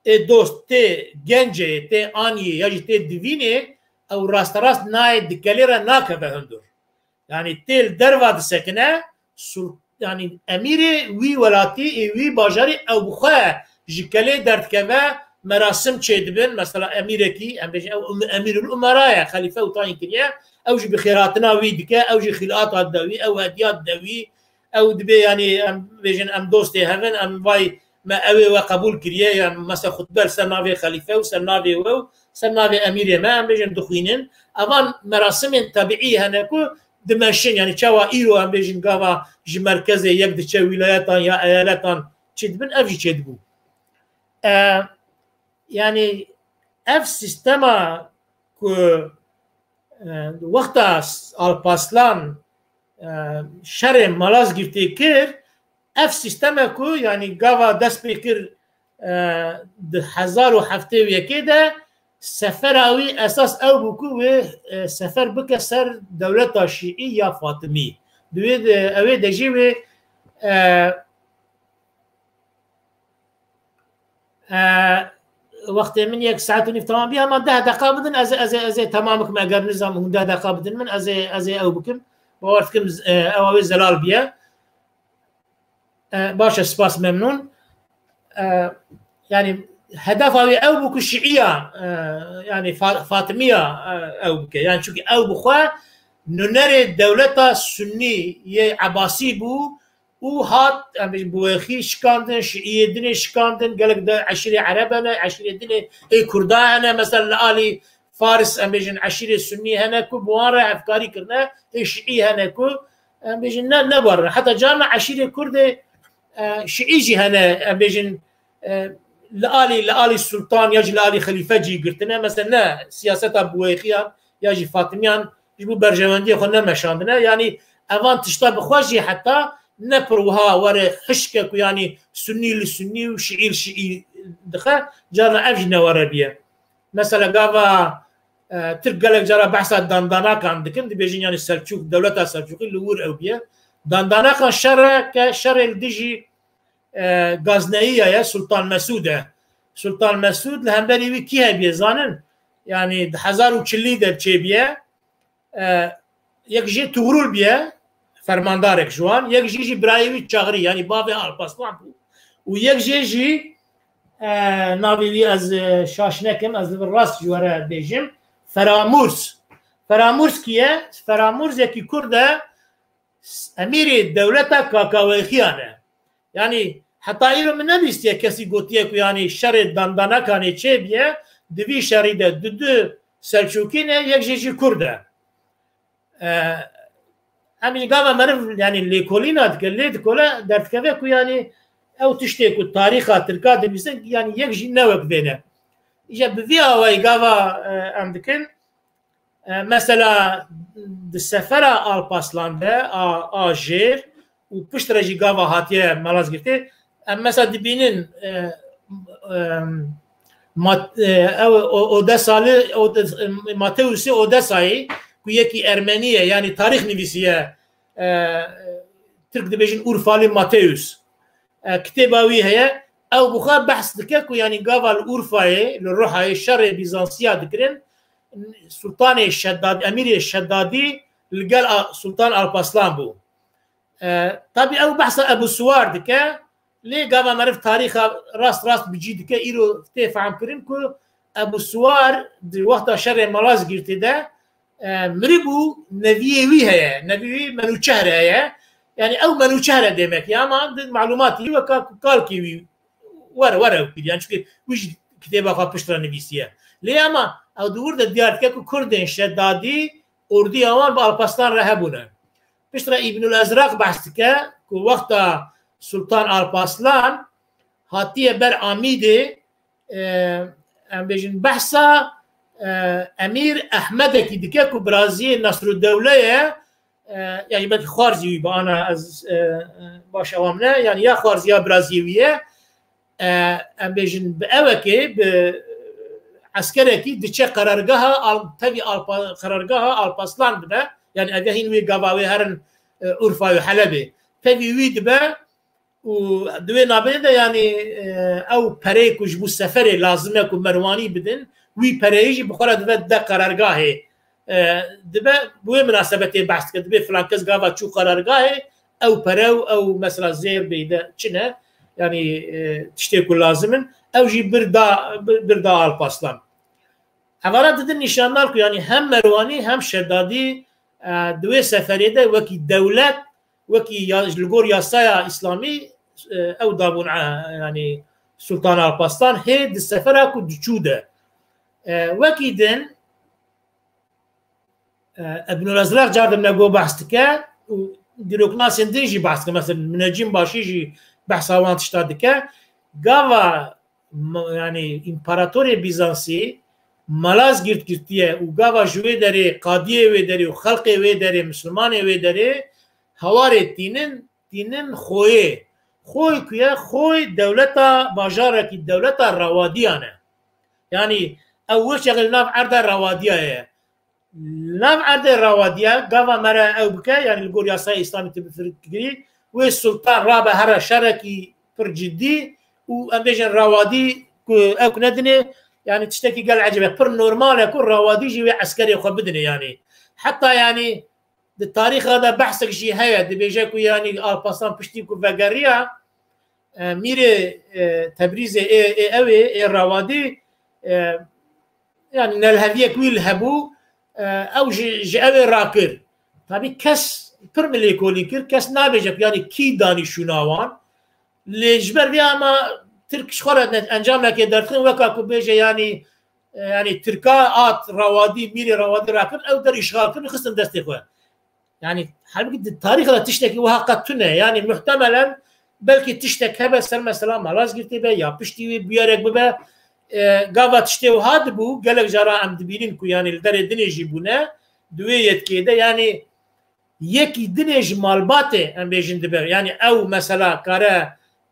ê dost tê gencê, tê aniyê ya jî tê divînê, ew rasterast nayê dikelê re nakeve hundur. Yanî tê li derva disekine, sul-, yanî emîrê wî welatî, ê wî bajarî ew bi xwe ji kelê derdikeve, merasim çêdibin, mesela emîrekî, em bêjin ew em-, emîrul umera ye, xelîfe û tayîn kiriye, ew jî bi xêrhatina wî dike, ew jî xîlata dide wî, ew hediya dide wî, ew dibê, yanî em bêjin em dostê hev in, em vay me ew ê we qebûl kiriye, ya mesela xutbe li ser navê xelîfe û ser navê we û ser navê emîrê me, em bêjin dixwînin. Evan merasimên tebîî hene ku dimeşin, yanî çawa îro em bêjin gava ji merkezê yek diçe wîlayetan ya eyaletan çêdibin, ev jî çêdibû. E, yanî ev sîstema ku, e, wexta Alpaslan, e, şerê Malazgirtê kir, ev sîsteme ku, yanî gava dest pê kir, e, di hezar û heftê û yekê de sefera wî esas ew bû ku wê, e, sefer bike ser dewleta şîî ya Fatimî. Di wê de, ew ê de jî wê, e, e, wextê min yek saet û nîv temam bî, ama deh deqa bidin, ez, ez, ez ê temam bikim, eger nizam hûn deh deqa bidin min, ez ê, ez ê ew bikim. Bawer dikim, e, ewa wê zelal biye. E, baş e, spas, memnûn. E, yanî hedefa wê ew bû ku şiiya, e, yanî Fa-, Fatimiya, e, ew bike. Yanî çunki ew bi xwe nûnerê dewleta Sunnî yê Ebasî bû û hat, em bêjin, bi wêxî şikandin, şiiyê dinê şikandin, gelek de eşîrê Ereb hene, eşîrê dinê ê Kurda hene, mesela li alî Faris, em bêjin, eşîrê Sunnî hene ku bi wan re hevkarî kirine, ê Şiî hene ku, em bêjin, ne, ne bi wan re. Heta carna eşîrê Kurdê, e, Şiî jî hene, em bêjin, e, li alî, li alî Sultan ya jî li alî Xelîfe cî girtine. Mesela ne siyaseta Buweyxiyan ya jî Fatimiyan ji bo berjewendiyê xwe nemeşandine. Yanî evan tişta bi xwe jî heta ne pir wiha were hişke ku yanî Sunnî li Sunnî û Şiî li Şiî dixe, carna ev jî ne were biye. Mesela gava, e, Tirk gelek cara behsa dandanakan dikin, dibêjin yanî Selçûk, dewleta Selçûkî li wir ew biye. Dandanakan şer e ke şerê li dijî, e, Gazneyî ya ye, Sultan Mesûd e. Sultan Mesûd li hemberî wî kî hebiye zanin? Yanî di hezar û çilî de çêbiye. E, yek jê Tugrul biye, fermandarek ji wan, yek jî jî birayê wî Çaxirî, yanî bavê Alpaslan bû. Û yek jê jî, e, navê wî ez, e, şaş nekim, ez li vir rast ji we re bêjim, Feramûrs. Feramûrs kî ye? Feramûrs yekî Kurd e, s-, emîrê dewleta Kakawêxiyan e. Yanî heta îro min nebîstiye kesî gotiye ku yanî şerê dandanakanê çêbiye, di vî şerî de du du Selçûkî ne, yek jê jî Kurd e. E, em jî gava meriv, yanî lêkolîna dike, lê dikole, derdikeve ku yanî ew tiştê ku tarîxa Tirka dinivîsin, yanî yek jî ne wek vê ne. Îja bi vî awayî gava, e, em dikin, e, mesela di sefera Alpaslan de a, a jêr û piştre jî gava hatiye Malazgirtê, em mesela dibînin, e, e, Mat-, e, ew O-, Odesali, Ode-, Mateusê Odesayî ku yekî Ermenî ye, yanî tarîx nivîsiye, e, Tirk dibêjin Urfalî Mateus. E, kitêba wî heye, ew bi xwe behs dike ku yanî gava li Urfayê, li Ruhayê şerê Bîzansiya dikirin, Sultanê Şeddad, Emîrê Şeddadî li gel a-, Sultan Alpaslan bû. E, tabî ew behsa Ebu Siwar dike, lê gava meriv tarîxa rast rast bi cî dike, îro tê fehmkirin ku Ebu Siwar di wexta şerê Malazgirtê de, e, miribû, neviyê wî heye, neviyê wî Menûçehre heye. Yanî ew Menûçehre demek ya, ama di malûmatî weka ku kalkî wî were, were ew kiriye. Yanî çunke wî jî kitêba xwe piştre nivîsiye. Lê ama ew di wir de diyar dike ku Kurdên Şedadî ordiya wan bi Alpaslan re hebûne. Piştre Îbnul Ezraq behs dike ku wexta Sultan Alpaslan hatiye ber Amîdê, e, em bêjin behsa, e, Emîr Ehmedekî dike ku biraziyê Nesrudewle ye, e, yanî belkî xwarzî wî bi ana ez, e, e, baş ewam ne, yanî ya xwarzî ya biraziyê wî ye. E, em bêjin bi ewekê, bi eskerekî diçe qerargeha Al-, tevî Alpa-, qerargeha Alpaslan dibe, Yani ev hîn wê gava wê herin, e, Urfa û Helebê. Tevî wî dibe û di wê nabê de, yani, e, ew pereyê ku ji bo seferê lazim e ku Merwanî bidin, wî pereyê jî bi xwe re dibe de qerargahê. E, dibe bi wê minasebetê behs dike, dibe filan kes gava çû qerargahê, ew pere û ew mesela zêr beyde çi ne, yani, e, tiştê ku lazim in, ew jî bir da, bir, bir da Alpaslan. Evara didin nîşandar ku yani hem Merwanî hem Şedadî, e, di wê seferê de wekî dewlet, wekî ya, li gor yasaya Îslamî, e, ew dabûn, e, yani Sultan Alpaslan hê di sefera ku diçû de. E, wekî din, e, Ibnul Ezraq car dimne go behs dike û dîroknasên din jî behs dike. Mesela Minecîn Başî jî behsa wan tişta dike. Gava ma-, yani împaratorê Bîzansî Malazgirt girtiye û gava ji wê derê qadiyê wê derê û xelqê wê derê, mislimanê wê derê hewarê tînin, tînin Xoyê. Xoy ku ye, Xoy dewleta, bajarekî dewleta Rawadiyan e. Yani ew wê şexil nav erda Rawadiya ye. Nav erdê Rawadiya, gava mere ew bike, yani li gor yasaya Îslamî tu bifirkirî, wê sultan rabe here şerekî pir cidî û em bêjin Rawadî ku ew ku nedinê, yani tiştekî gel ecêb e. Pir normal e ku Rawadî jî wê eskerê xwe bidinê yani. Heta yani di tarîxa de behsek jî heye, dibêje ku yani Alparslan piştî ku vegeriya, e, mîrê, e, Tebrîzê ê, ê ew ê, ê Rawadî, e, yani nelheviyek wî li hebû, e, ew ji, ji ew ê rakir. Tabî kes pir min lêkolîn kir, kes nabêje ku yani kî danî şûna wan. Lê ji ber vê ama Tirk ji xwe re ne-, encamekê derdixin, weka ku bêje yani, e, yani Tirka at Rawadî, mîrê Rawadî rakir, ew der îşxal kirin, xistin destê xwe. Yani halbûkî di tarîxa de tiştekî wiha qet tune. Yani muhtemelen belkî tiştek hebe ser mesela Malazgirtê be ya piştî wî bûyerek bibe. E, gava tiştê wiha dibû, gelek cara em dibînin ku yani li derê dinê jî bûne, di wê yetkê de yani yekî dinê ji malbatê em bêjin dibe. Yani ew mesela kare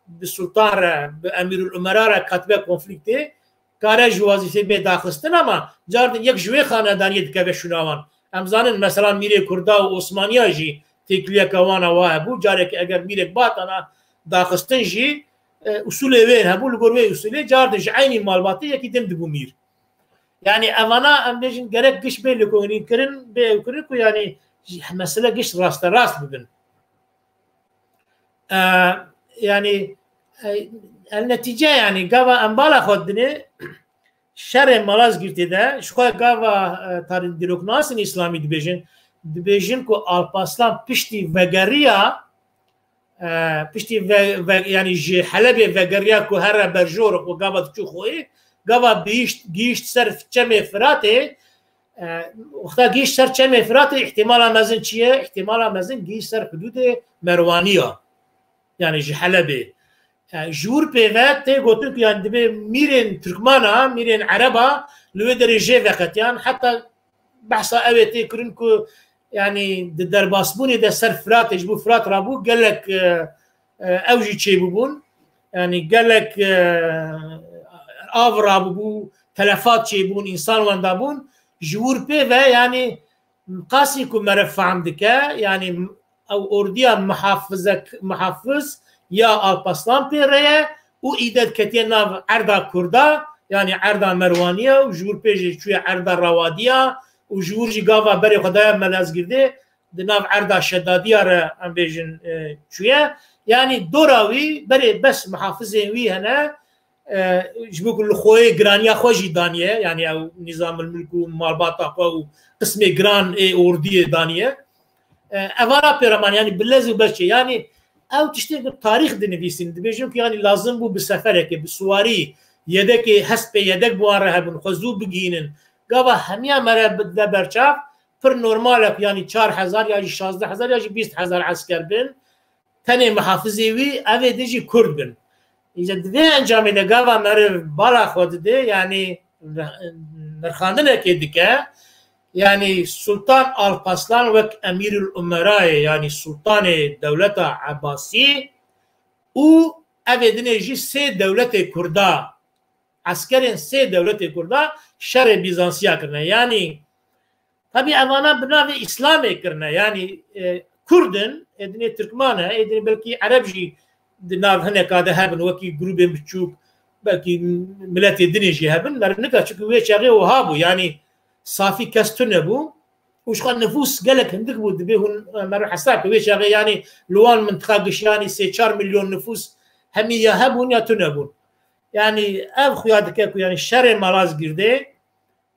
bi sultan re, bi Emîrul Umera re ketibe konflîktê, kare ji wazîfê bê daxistin, ama cardin yek ji wê xanedaniyê dikeve şûna wan. Em zanin mesela mîrê Kurda û Osmaniya jî têkiliyeke wana wa hebû. Carekî eger mîrek batana daxistin jî, e, usulê wê hebû, li gor wê usulê cardin ji eynî malbatê yekî din dibû mîr. Yani evana em bêjin gerek giş bê lêkolînkirin, bê ewkirin ku yani mesele giş rasterast bibin. E, yani, e, el netîce yani gava em bala xwe dinê şerê Malazgirtê de ji xwe gava, e, tarî-, dîroknasên Îslamî dibêjin, dibêjin ku Alpaslan piştî vegeriya, e, piştî ve, ve, yani ji Helebê vegeriya ku here berjor û gava diçû Xoyê, gava bihişt, gihişt ser çemê Firatê, e, wexta gihişt ser çemê Firatê, îhtimala mezin çi ye? Îhtimala mezin gihişt ser hudûdê Merwaniya. Yani ji Helebê. E, ji wir pê ve tê gotin ku yani dibê mîrên Tirkmana, mîrên Ereba li wê derê jê veqetiyan. Heta behsa ew ê tê kirin ku yani di derbasbûnê de ser Firatê, ji bo Firat rabû gelek, e, e, ew jî çêbûbûn. Yani gelek, e, av rabûbû, telefat çêbûn, însan wenda bûn. Ji wir pê ve yani qasî ku meriv fehm dike, yani ew ordiya muhafizek-, muhafiz ya Alpaslan pê re ye û îde diketiye nav erda Kurda, yani erda Merwaniya û ji wir pê jî çûye erda Rawadiya û ji wir jî gava berê xwe daye Melazgirdê, di nav erda Şedadiya re em bêjin, e, çûye. Yani dora wî berê bes muhafizên wî hene, e, ji bo ku li Xoyê giraniya xwe jî daniye, yani ew nîzamil milk û malbata xwe û qismê giran ê ordiyê daniye. E, evara pêreman, yani bi lez û beçê, yani ew tiştê bi tarîx dinivîsin, dibêjin ku yani lazim bû bi seferekê, bi siwarî, yedekê, hespê yedek bi wan re hebin, xwe zû bigihînin. Gava hemiya mere bi-, de berçav, pir normal e ku yani çar hezar ya jî şazdeh hezar ya jî bîst hezar esker bin. Tenê muhafizê wî, ev ê din jî Kurd bin. Îca di vê encamê de gava meriv bala xwe dide, yanî nirxandinekê dike, yanî Sultan Alpaslan wek Emîrul Umerayê, yanî Sultanê dewleta Ebasî û ev ê dinê jî sê dewletê Kurda, eskerên sê dewletê Kurda şerê Bîzansiya kirine. Yanî Tabii evana bi navê Îslamê kirine. Yani e, Kurd in, ê dinê Tirkman e, ê dinê belkî Ereb jî di nav hineka de hebin, wekî grûbên biçûk, belkî miletê dinê jî hebin. Meriv nika, çünkü wê çaxê wiha bû. Yani safî kes tune bû. Û ji xwe nifûs gelek hindik bû, dibê hûn, e, meriv hesab ke. Wê çaxê yani li wan mintiqa giş yani sê çar milyon nifûs hemî ya hebûn ya tune bûn. Yani ev xuya dike ku yani şerê Malazgîrdê,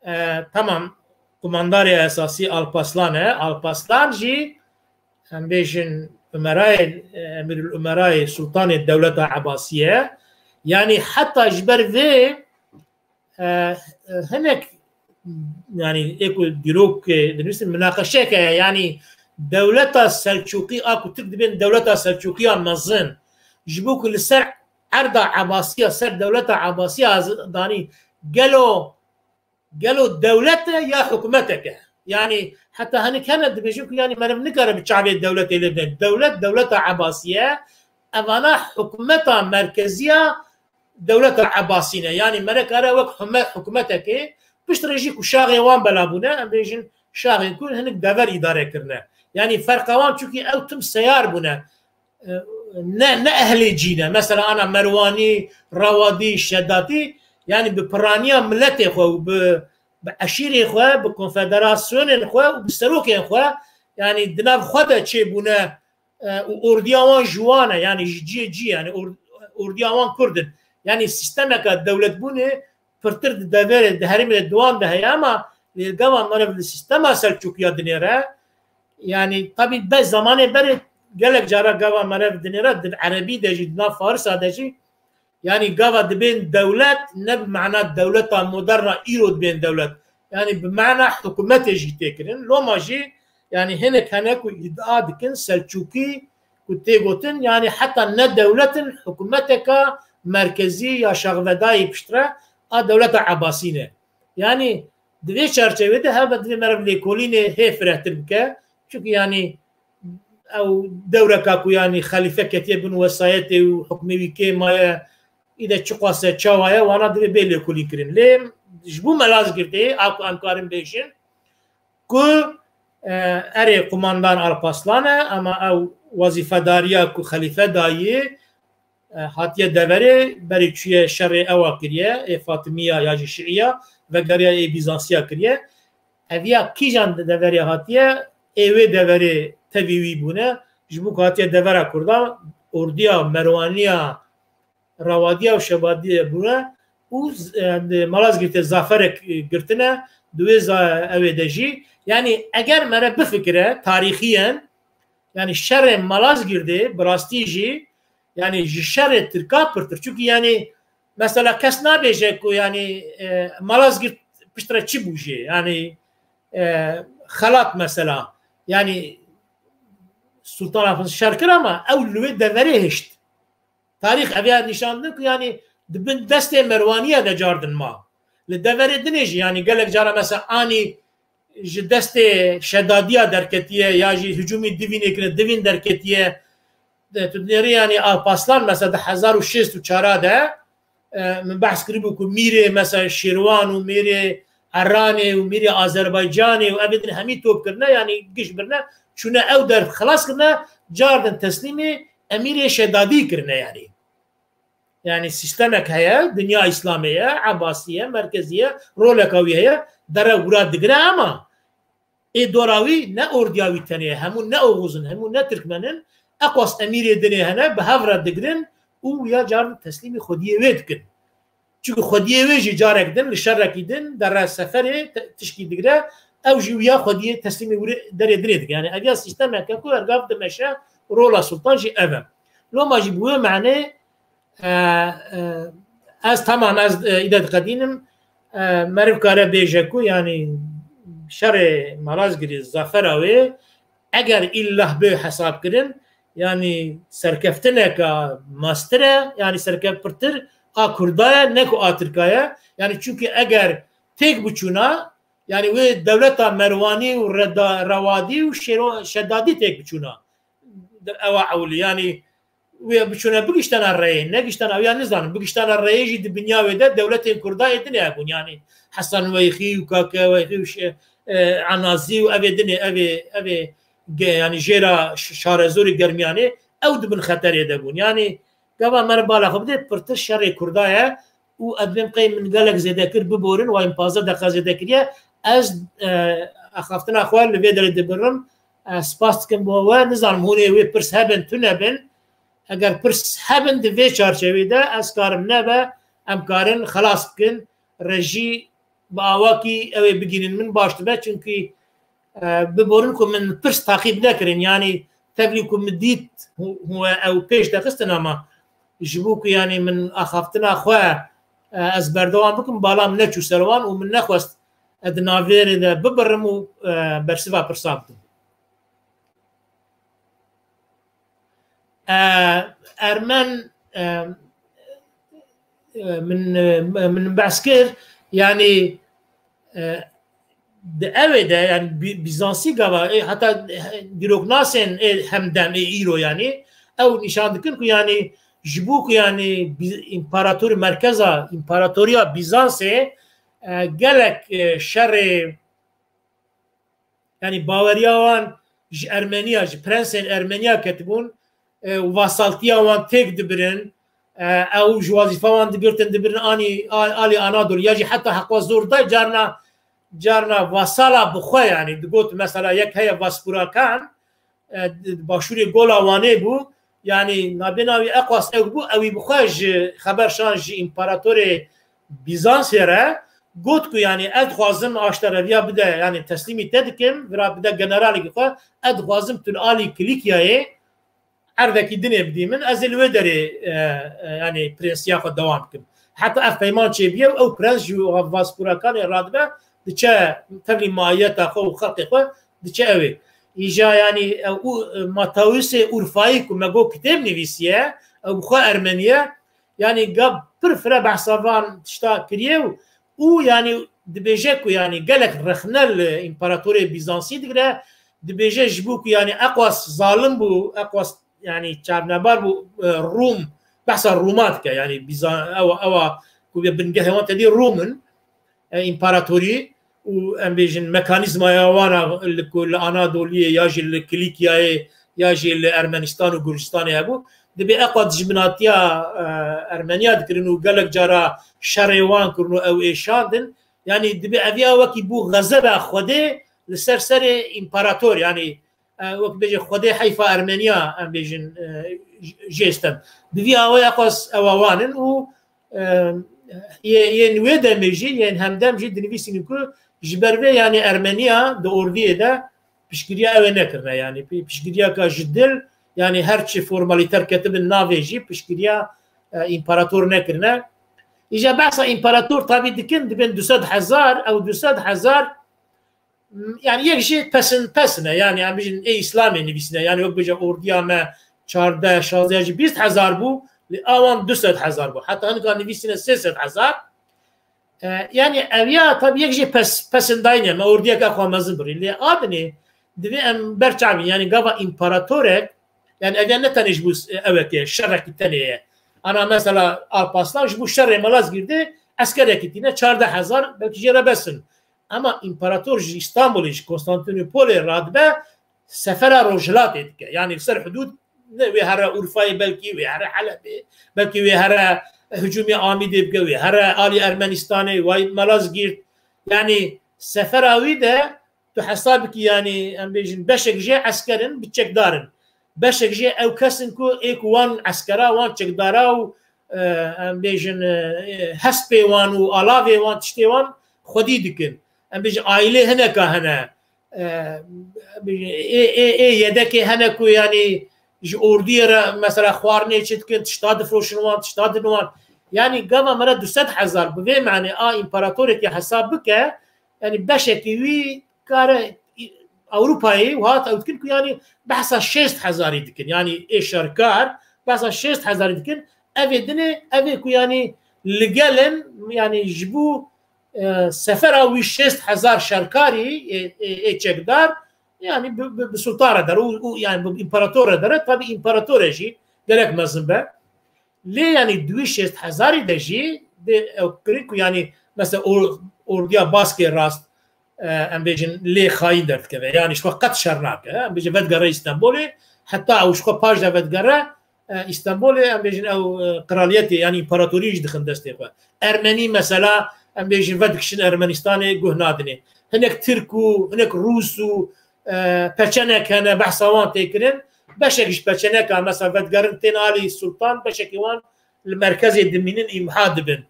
e, tamam, kumandarê esasî Alpaslan e. Alpaslan jî, em bêjin, Umerayê, e, Emîrul Umerayê, Sultanê Dewleta Ebasî ye. Yani heta ji ber vê, e, e, hinek, yani ê ku dîrok, e, dinivîsin, minaqeşek heye. Yani dewleta Selçûkî, a ku Tirk dibên dewleta Selçûkiya mezin, ji bo ku li ser erda Ebasiya, ser dewleta Ebasiya ez-, danî, gelo, gelo dewlet e ya hikûmetek e? Yani heta hinek hene dibêjin ku yani meriv nikare bi çavê dewletê lê bide. Dewlet, dewleta Ebasî ye. Evana hikûmeta merkeziya dewleta Ebasî ne. Yani meriv kare wek hime-, hikûmetekê, piştre jî ku şaxê wan bela bûne, em bêjin şaxên ku hinek dever îdare kirine. Yani ferqa wan, çunkî ew tim seyar bûne. E, ne, ne ehlê cî ne. Mesela ana Merwanî, Rewadî, Şedatî, yani bi piraniya miletê xwe û bi, bi eşîrê xwe, bi konfederasyonên xwe û bi serokên xwe, yani di nav xwe de çêbûne, e, û ordiya wan ji wan e, yani ji ciyê cî, yani or-, ordiya wan Kurd in. Yani sîstemeke dewletbûnê pirtir di deverê, di herêmê de di wan de heye, ama lê gava meriv li sîstema Selçûkiya dinêre, yani tabî be zamanê berê gelek cara gava meriv dinêre, di Erebî de jî, di nav Farisa de jî, yani gava dibên dewlet, ne bi mana dewleta moderna îro dibên dewlet. Yani bi mana hikûmetê jî tê kirin. Loma jî yani hinek hene ku îdia dikin Selçûkî ku tê gotin, yani heta ne dewlet in, hikûmeteka merkezî ya şaxvedayî piştre a dewleta Ebasî ne. Yani di vê çarçevê de hebe divê meriv lêkolînê hê firehtir bike. Çunkî yani ew dewreka ku yani xelîfe ketiye bin wesayetê û hukmê wî kêm maye, îde çiqas e, çawa ye, wana divê bê lêkolîn kirin. Lê ji bo Malazgirtê, a ku em karin bêjin, ku, e, erê, qumandan Alpaslan e, ama ew wezîfedariya ku xelîfe dayî, e, hatiye deverê, berê çûye şerê ewa kiriye, ê Fatimiya ya jî Şiiya, vegeriya ê Bîzansiya kiriye. Eviya kîjan de-, deverê hatiye, ê wê deverê tevî wî bûne, ji bo ku hatiye devera Kurda, ordiya Merwaniya, Rewadiya û Şebadiye bûne û z-, e, di Malazgirtê zaferek, e, girtine, di wê za-, ewê de jî. Yani eger mere bifikire tarîxiyen, yani şerê Malazgirtê bi rastî jî, yani ji şerê Tirka pirtir. Çunkî yani mesela kes nabêje ku yani, e, Malazgirt piştre çi bû jê? Yani, e, xelat mesela. Yani Sultan Hafız şer kir ama ew li wê deverê hişt. Tarîx eviya nîşan didin ku yani di bin destê Merwaniye de cardin ma. Li deverê dinê jî yani gelek cara mesela anî ji destê Şedadiya derketiye ya jî hicûmî divînê kire, divîn derketiye. De, tu dinêrî yani Alpaslan mesela di hezar û şêst û çar de, e, min behs kiribû ku mîrê mesela Şêrwan û mîrê Eranê û mîrê Azerbaycanê û evê din hemî top kirine, yani giş birine, çûne ew der xilas kirine, cardin teslîmê Emîrê Şedadî kirine yani. Yani sîstemek heye, dinya Îslamê ye, Ebasî ye, Merkezî ye, roleka wî heye, dere wira digire ama ê dora wî ne ordiya wî tenê ye, hemû ne Oxuz in, hemû ne Tirkmen in, eqwas emîrê dinê hene, bi hev re digirin û ya carin teslîmî xwediyê wê dikin. Çunku xwediyê wê jî carek din, li şerekî din, dere seferê te-, tişkî digire, ew jî wiya xwediyê teslîmî wirê-, derê dinê dike. Yani ev ya sîstemeke ku her gav dimeşe, rola Sultan jî ev e. Loma jî bi wê manê, e, e, ez tamam, ez, e, îde diqedînim, e, meriv kare bêje ku, yani, şerê Malazgirê, zafera wê, eger îllah bê hesab kirin, yani, serkeftineka mastir e, yani, serkeft pirtir a Kurda ye, ne ku a Tirka ye. Yani, çunke eger têk biçûna, yani, wê dewleta Merwanî û Reda-, Rewadî û Şêro-, Şedadî têk biçûna. Ewa ewlî, yani, wê biçûne bigiştana reyê, negiştana, ya nizanim, bigiştana reyê jî di binya wê de dewletên Kurda ê dinê hebûn, yani, Hesen Weyxî û Kake Weyxî û Şê-, e, Enazî û evê dinê, evê, evê ge-, yanî jêra ş-, şarezorê Germiyanê, ew di bin xeterê de bûn. Yanî gava me re bala xwe bide, pirtir şerê Kurda ye û ez dibêm qey min gelek zêde kir biborin, wa min pazdeh deqa zêde kiriye. Ez, e, axaftina xwe li vê derê dibirim. E, spas dikim bo we. Nizanim hûn ê wê pirs hebin, tune bin. Eger pirs hebin di vê çarçevê de, ez karim nebe, em karin xelas bikin. Rejî bi awakî ew ê bigihînin min baş dibe, çunkî, e, biborin ku min pirs taqîb nekirin, yanî tevlî ku min dît hû-, hûn ew pêş dexistin, ama ji bo ku yanî min axaftina xwe, e, ez berdewam bikim, bala min neçû ser wan û min nexwest ez di navêrê de bibirim û, e, bersiva pirsa bidim. E, Ermen, e, e, min, e, min behs kir, yanî, e, di ewê de, yanî Bi-, Bizansî gava, e, heta, e, dîroknasên, e, hemdem, e, îro, yanî ew nîşan dikin ku yanî ji bo ku yanî Bi-, împaratorî merkeza împaratoriya Bizansê, e, gelek, e, şerê, yanî baweriya wan ji Ermeniya, ji prensên Ermeniya ketibûn, e, û vasaltiya wan têk dibirin, e, ew ji wazîfa wan digirtin, dibirin anî a-, alî Anadolî, ya jî heta heqwa zor day carna, carna vasala bi xwe, yanî digot mesela yek heye Vaspurakan, e, di, di başûrê Gola Wanê bû, yanî nabêna wî Eqwas ew bû, ewî bi xwe ji xeber şan ji împaratorê Bîzansê re, got ku yanî ez dixwazim aştereviya bide, yanî teslîmî te dikim, vira bide generalekî xwe, ez dixwazim tu li alî Kilîkyayê erdekî dinê bidî min, ez ê li wê derê, e, e, yanî prensiya xwe dewam bikim. Heta ev peyman çêbiye û ew prens ji Vaspûrakanê radibe, diçe tevlî maiyeta xwe û xelqê xwe diçe ew ê. Îja yanî, e, û, e, Matawîsê Urfayî ku me got kitêb nivîsiye, ew bi xwe Ermenî ye, yanî gab pir fire behsa van tişta kiriye û, û yanî dibêje ku yanî gelek rexne li împaratorê Bîzansî digire, dibêje ji bo ku yanî Eqwas zalim bû, Eqwas yanî çavnebar bû, e, Rûm, behsa Rûma dike, yanî Bîzan-, ewa, ewa ku bingehê wan tedî Rûm in, e, împaratorî û em bêjin mekanîzmaya wan a li ku li Anadoliyê ya jî li Kilîkyayê ya jî li Ermenistan û Gurcistanê hebû, dibê Eqwa dijminatiya, e, Ermeniya dikirin û gelek cara şerê wan kirin û ew êşandin. Yanî dibê eviya wekî bû xezeba Xwedê li ser serê împarator, yanî, e, wek bêje Xwedê heyfa Ermeniya, em bêjin, e, j-, jê stem. Bi vî awayê Eqwas ewa wan in û, e, yê-, yên wê demê jî, yên hemdem jî dinivîsînin ku ji ber vê yanî Ermeniya di ordiyê de piştgiriya ew ê nekirine, yanî pi-, piştgiriyaka ji dil, yanî her çi formalîter ketibin navê jî piştgiriya, e, împarator nekirine. Îja behsa împarator tabî dikin, dibin du sed hezar, ew du sed hezar, m, yanî yek jî pesin, pesin e, yanî em bijin ê Îslamê nivîsine, yanî wek bêje ordiya me çardeh, şazdeh jî bîst hezar bû, lê awan du sed hezar bû. Heta hinika nivîsine sê sed hezar. E, yanî ev ya tabî yek jî pes, pesindayîne, me ordiyeke xwe mezin birî. Lê a dinê divê em ber çavîn, yanî gava împaratorek, yanî ev ya ne tenê ji bo s-, ewekê, şerekî tenê ye. Ana mesela Alparslan ji bo şerê Malazgîrtê eskerekî tîne, çardeh hezar, belkî jê re bes in. Ema împarator ji Îstanbulê, ji Konstantînopolê radibe, sefera rojhilatê dike. Yanî li ser hudûd ne wê here Urfayê, belkî wê here Helebê, belkî wê here hicûmê Amîdê bike, wê here alî Ermenistanê, way Malazgirt. Yanî sefera wî de tu hesab bikî, yanî em bêjin beşek jê esker in, bi çekdar in. Beşek jê ew kes in ku ê ku wan eskera, wan çekdara û, e, em bêjin, e, hespê wan û alavê wan, tiştê wan xwedî dikin. Em bêjin aîlê hineka hene. E, ê, ê, ê yedekê hene ku yanî ji ordiyê re mesela xwarinê çi dikin, tişta difroşin wan, tişta din wan. Yanî gava me re du sed hezar bi vê manê a împaratorekê hesab bike, yanî beşekî wî kare Ewropayê û hat ew dikin ku yanî behsa şêst hezarî dikin. Yanî ê şerkar behsa şêst hezarî dikin. Evê dinê, evê ku yanî li gel in, yanî ji bo e, sefera wî şêst hezar şerkarî, e, e, ê çekdar, yanî bi, bi, bi sultan re dere û, û, yanî bi împarator re dere, tabî împarator e jî gerek mezin be. Lê yanî di wî şêst hezarî de jî de ew kirin ku yanî mesela or-, ordiya Baskê rast, e, em bêjin lê xayîn derdikeve. Yanî ji xwe qet şer nake. Em bêjin vedigere Îstanbulê, heta ew ji xwe paş de vedigere, e, Îstanbulê, em bêjin ew, e, qiraliyetê, yanî împaratorî jî dixin destê xwe. Ermenî mesela, em bêjin vedikişin Ermenistanê guh nadinê. Hinek Tirk û hinek Rûs û, e, peçenek hene, behsa wan tê kirin. Beşek ji peçeneka mesela vedigerin tên alî Sultan, beşekî wan li merkezê dimînin, îmha dibin.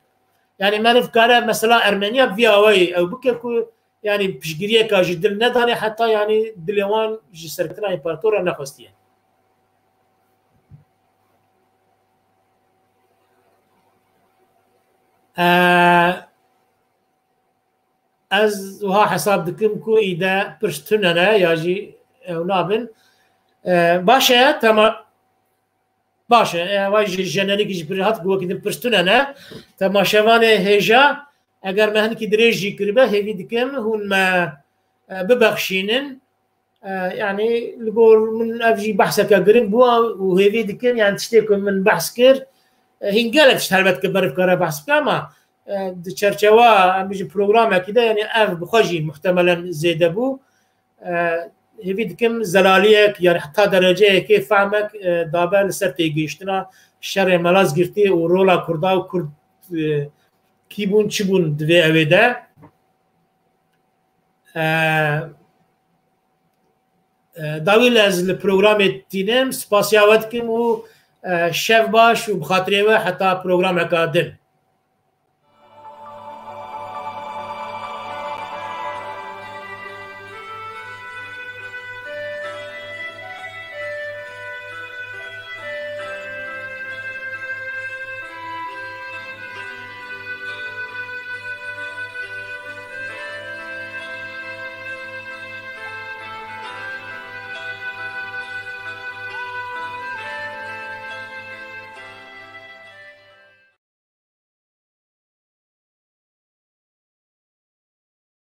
Yanî meriv kare mesela Ermeniya bi vî awayî ew bike ku yanî piştgiriyeka ji dil nedanê heta yanî dilê wan ji serketina împaratora nexwestiye. E, ez wiha hesab dikim ku îde pirs tune ne ya jî ew nabin. E, baş e, tema-, baş e, e, vay ji jenerîkî jî pir hat ku wekî din pirs tune ne. Temaşevanê hêja, eger me hinkî dirêj jî kiribe, hêvî dikim hûn me, e, bibexşînin. E, yanî li gor min ev jî behseke giring bû û hêvî dikim, yanî tiştê ku min behs kir, e, hîn gelek tişt helbet ki meriv kare behs bike, ama, e, di çerçewa, em bijin programekî de, yanî ev bi xwe jî muhtemelen zêde bû. E, hêvî dikim zelaliyek, yanî heta dereceyekê fehmek, e, dabe li ser têgihiştina şerê Malazgirtî û rola Kurda û Kurd, e, kî bûn, çi bûn di vê ewê de. E, e, dawî li ez li programê tînim, spasiya we dikim û, e, şev baş û bi xatirê we heta programeka din.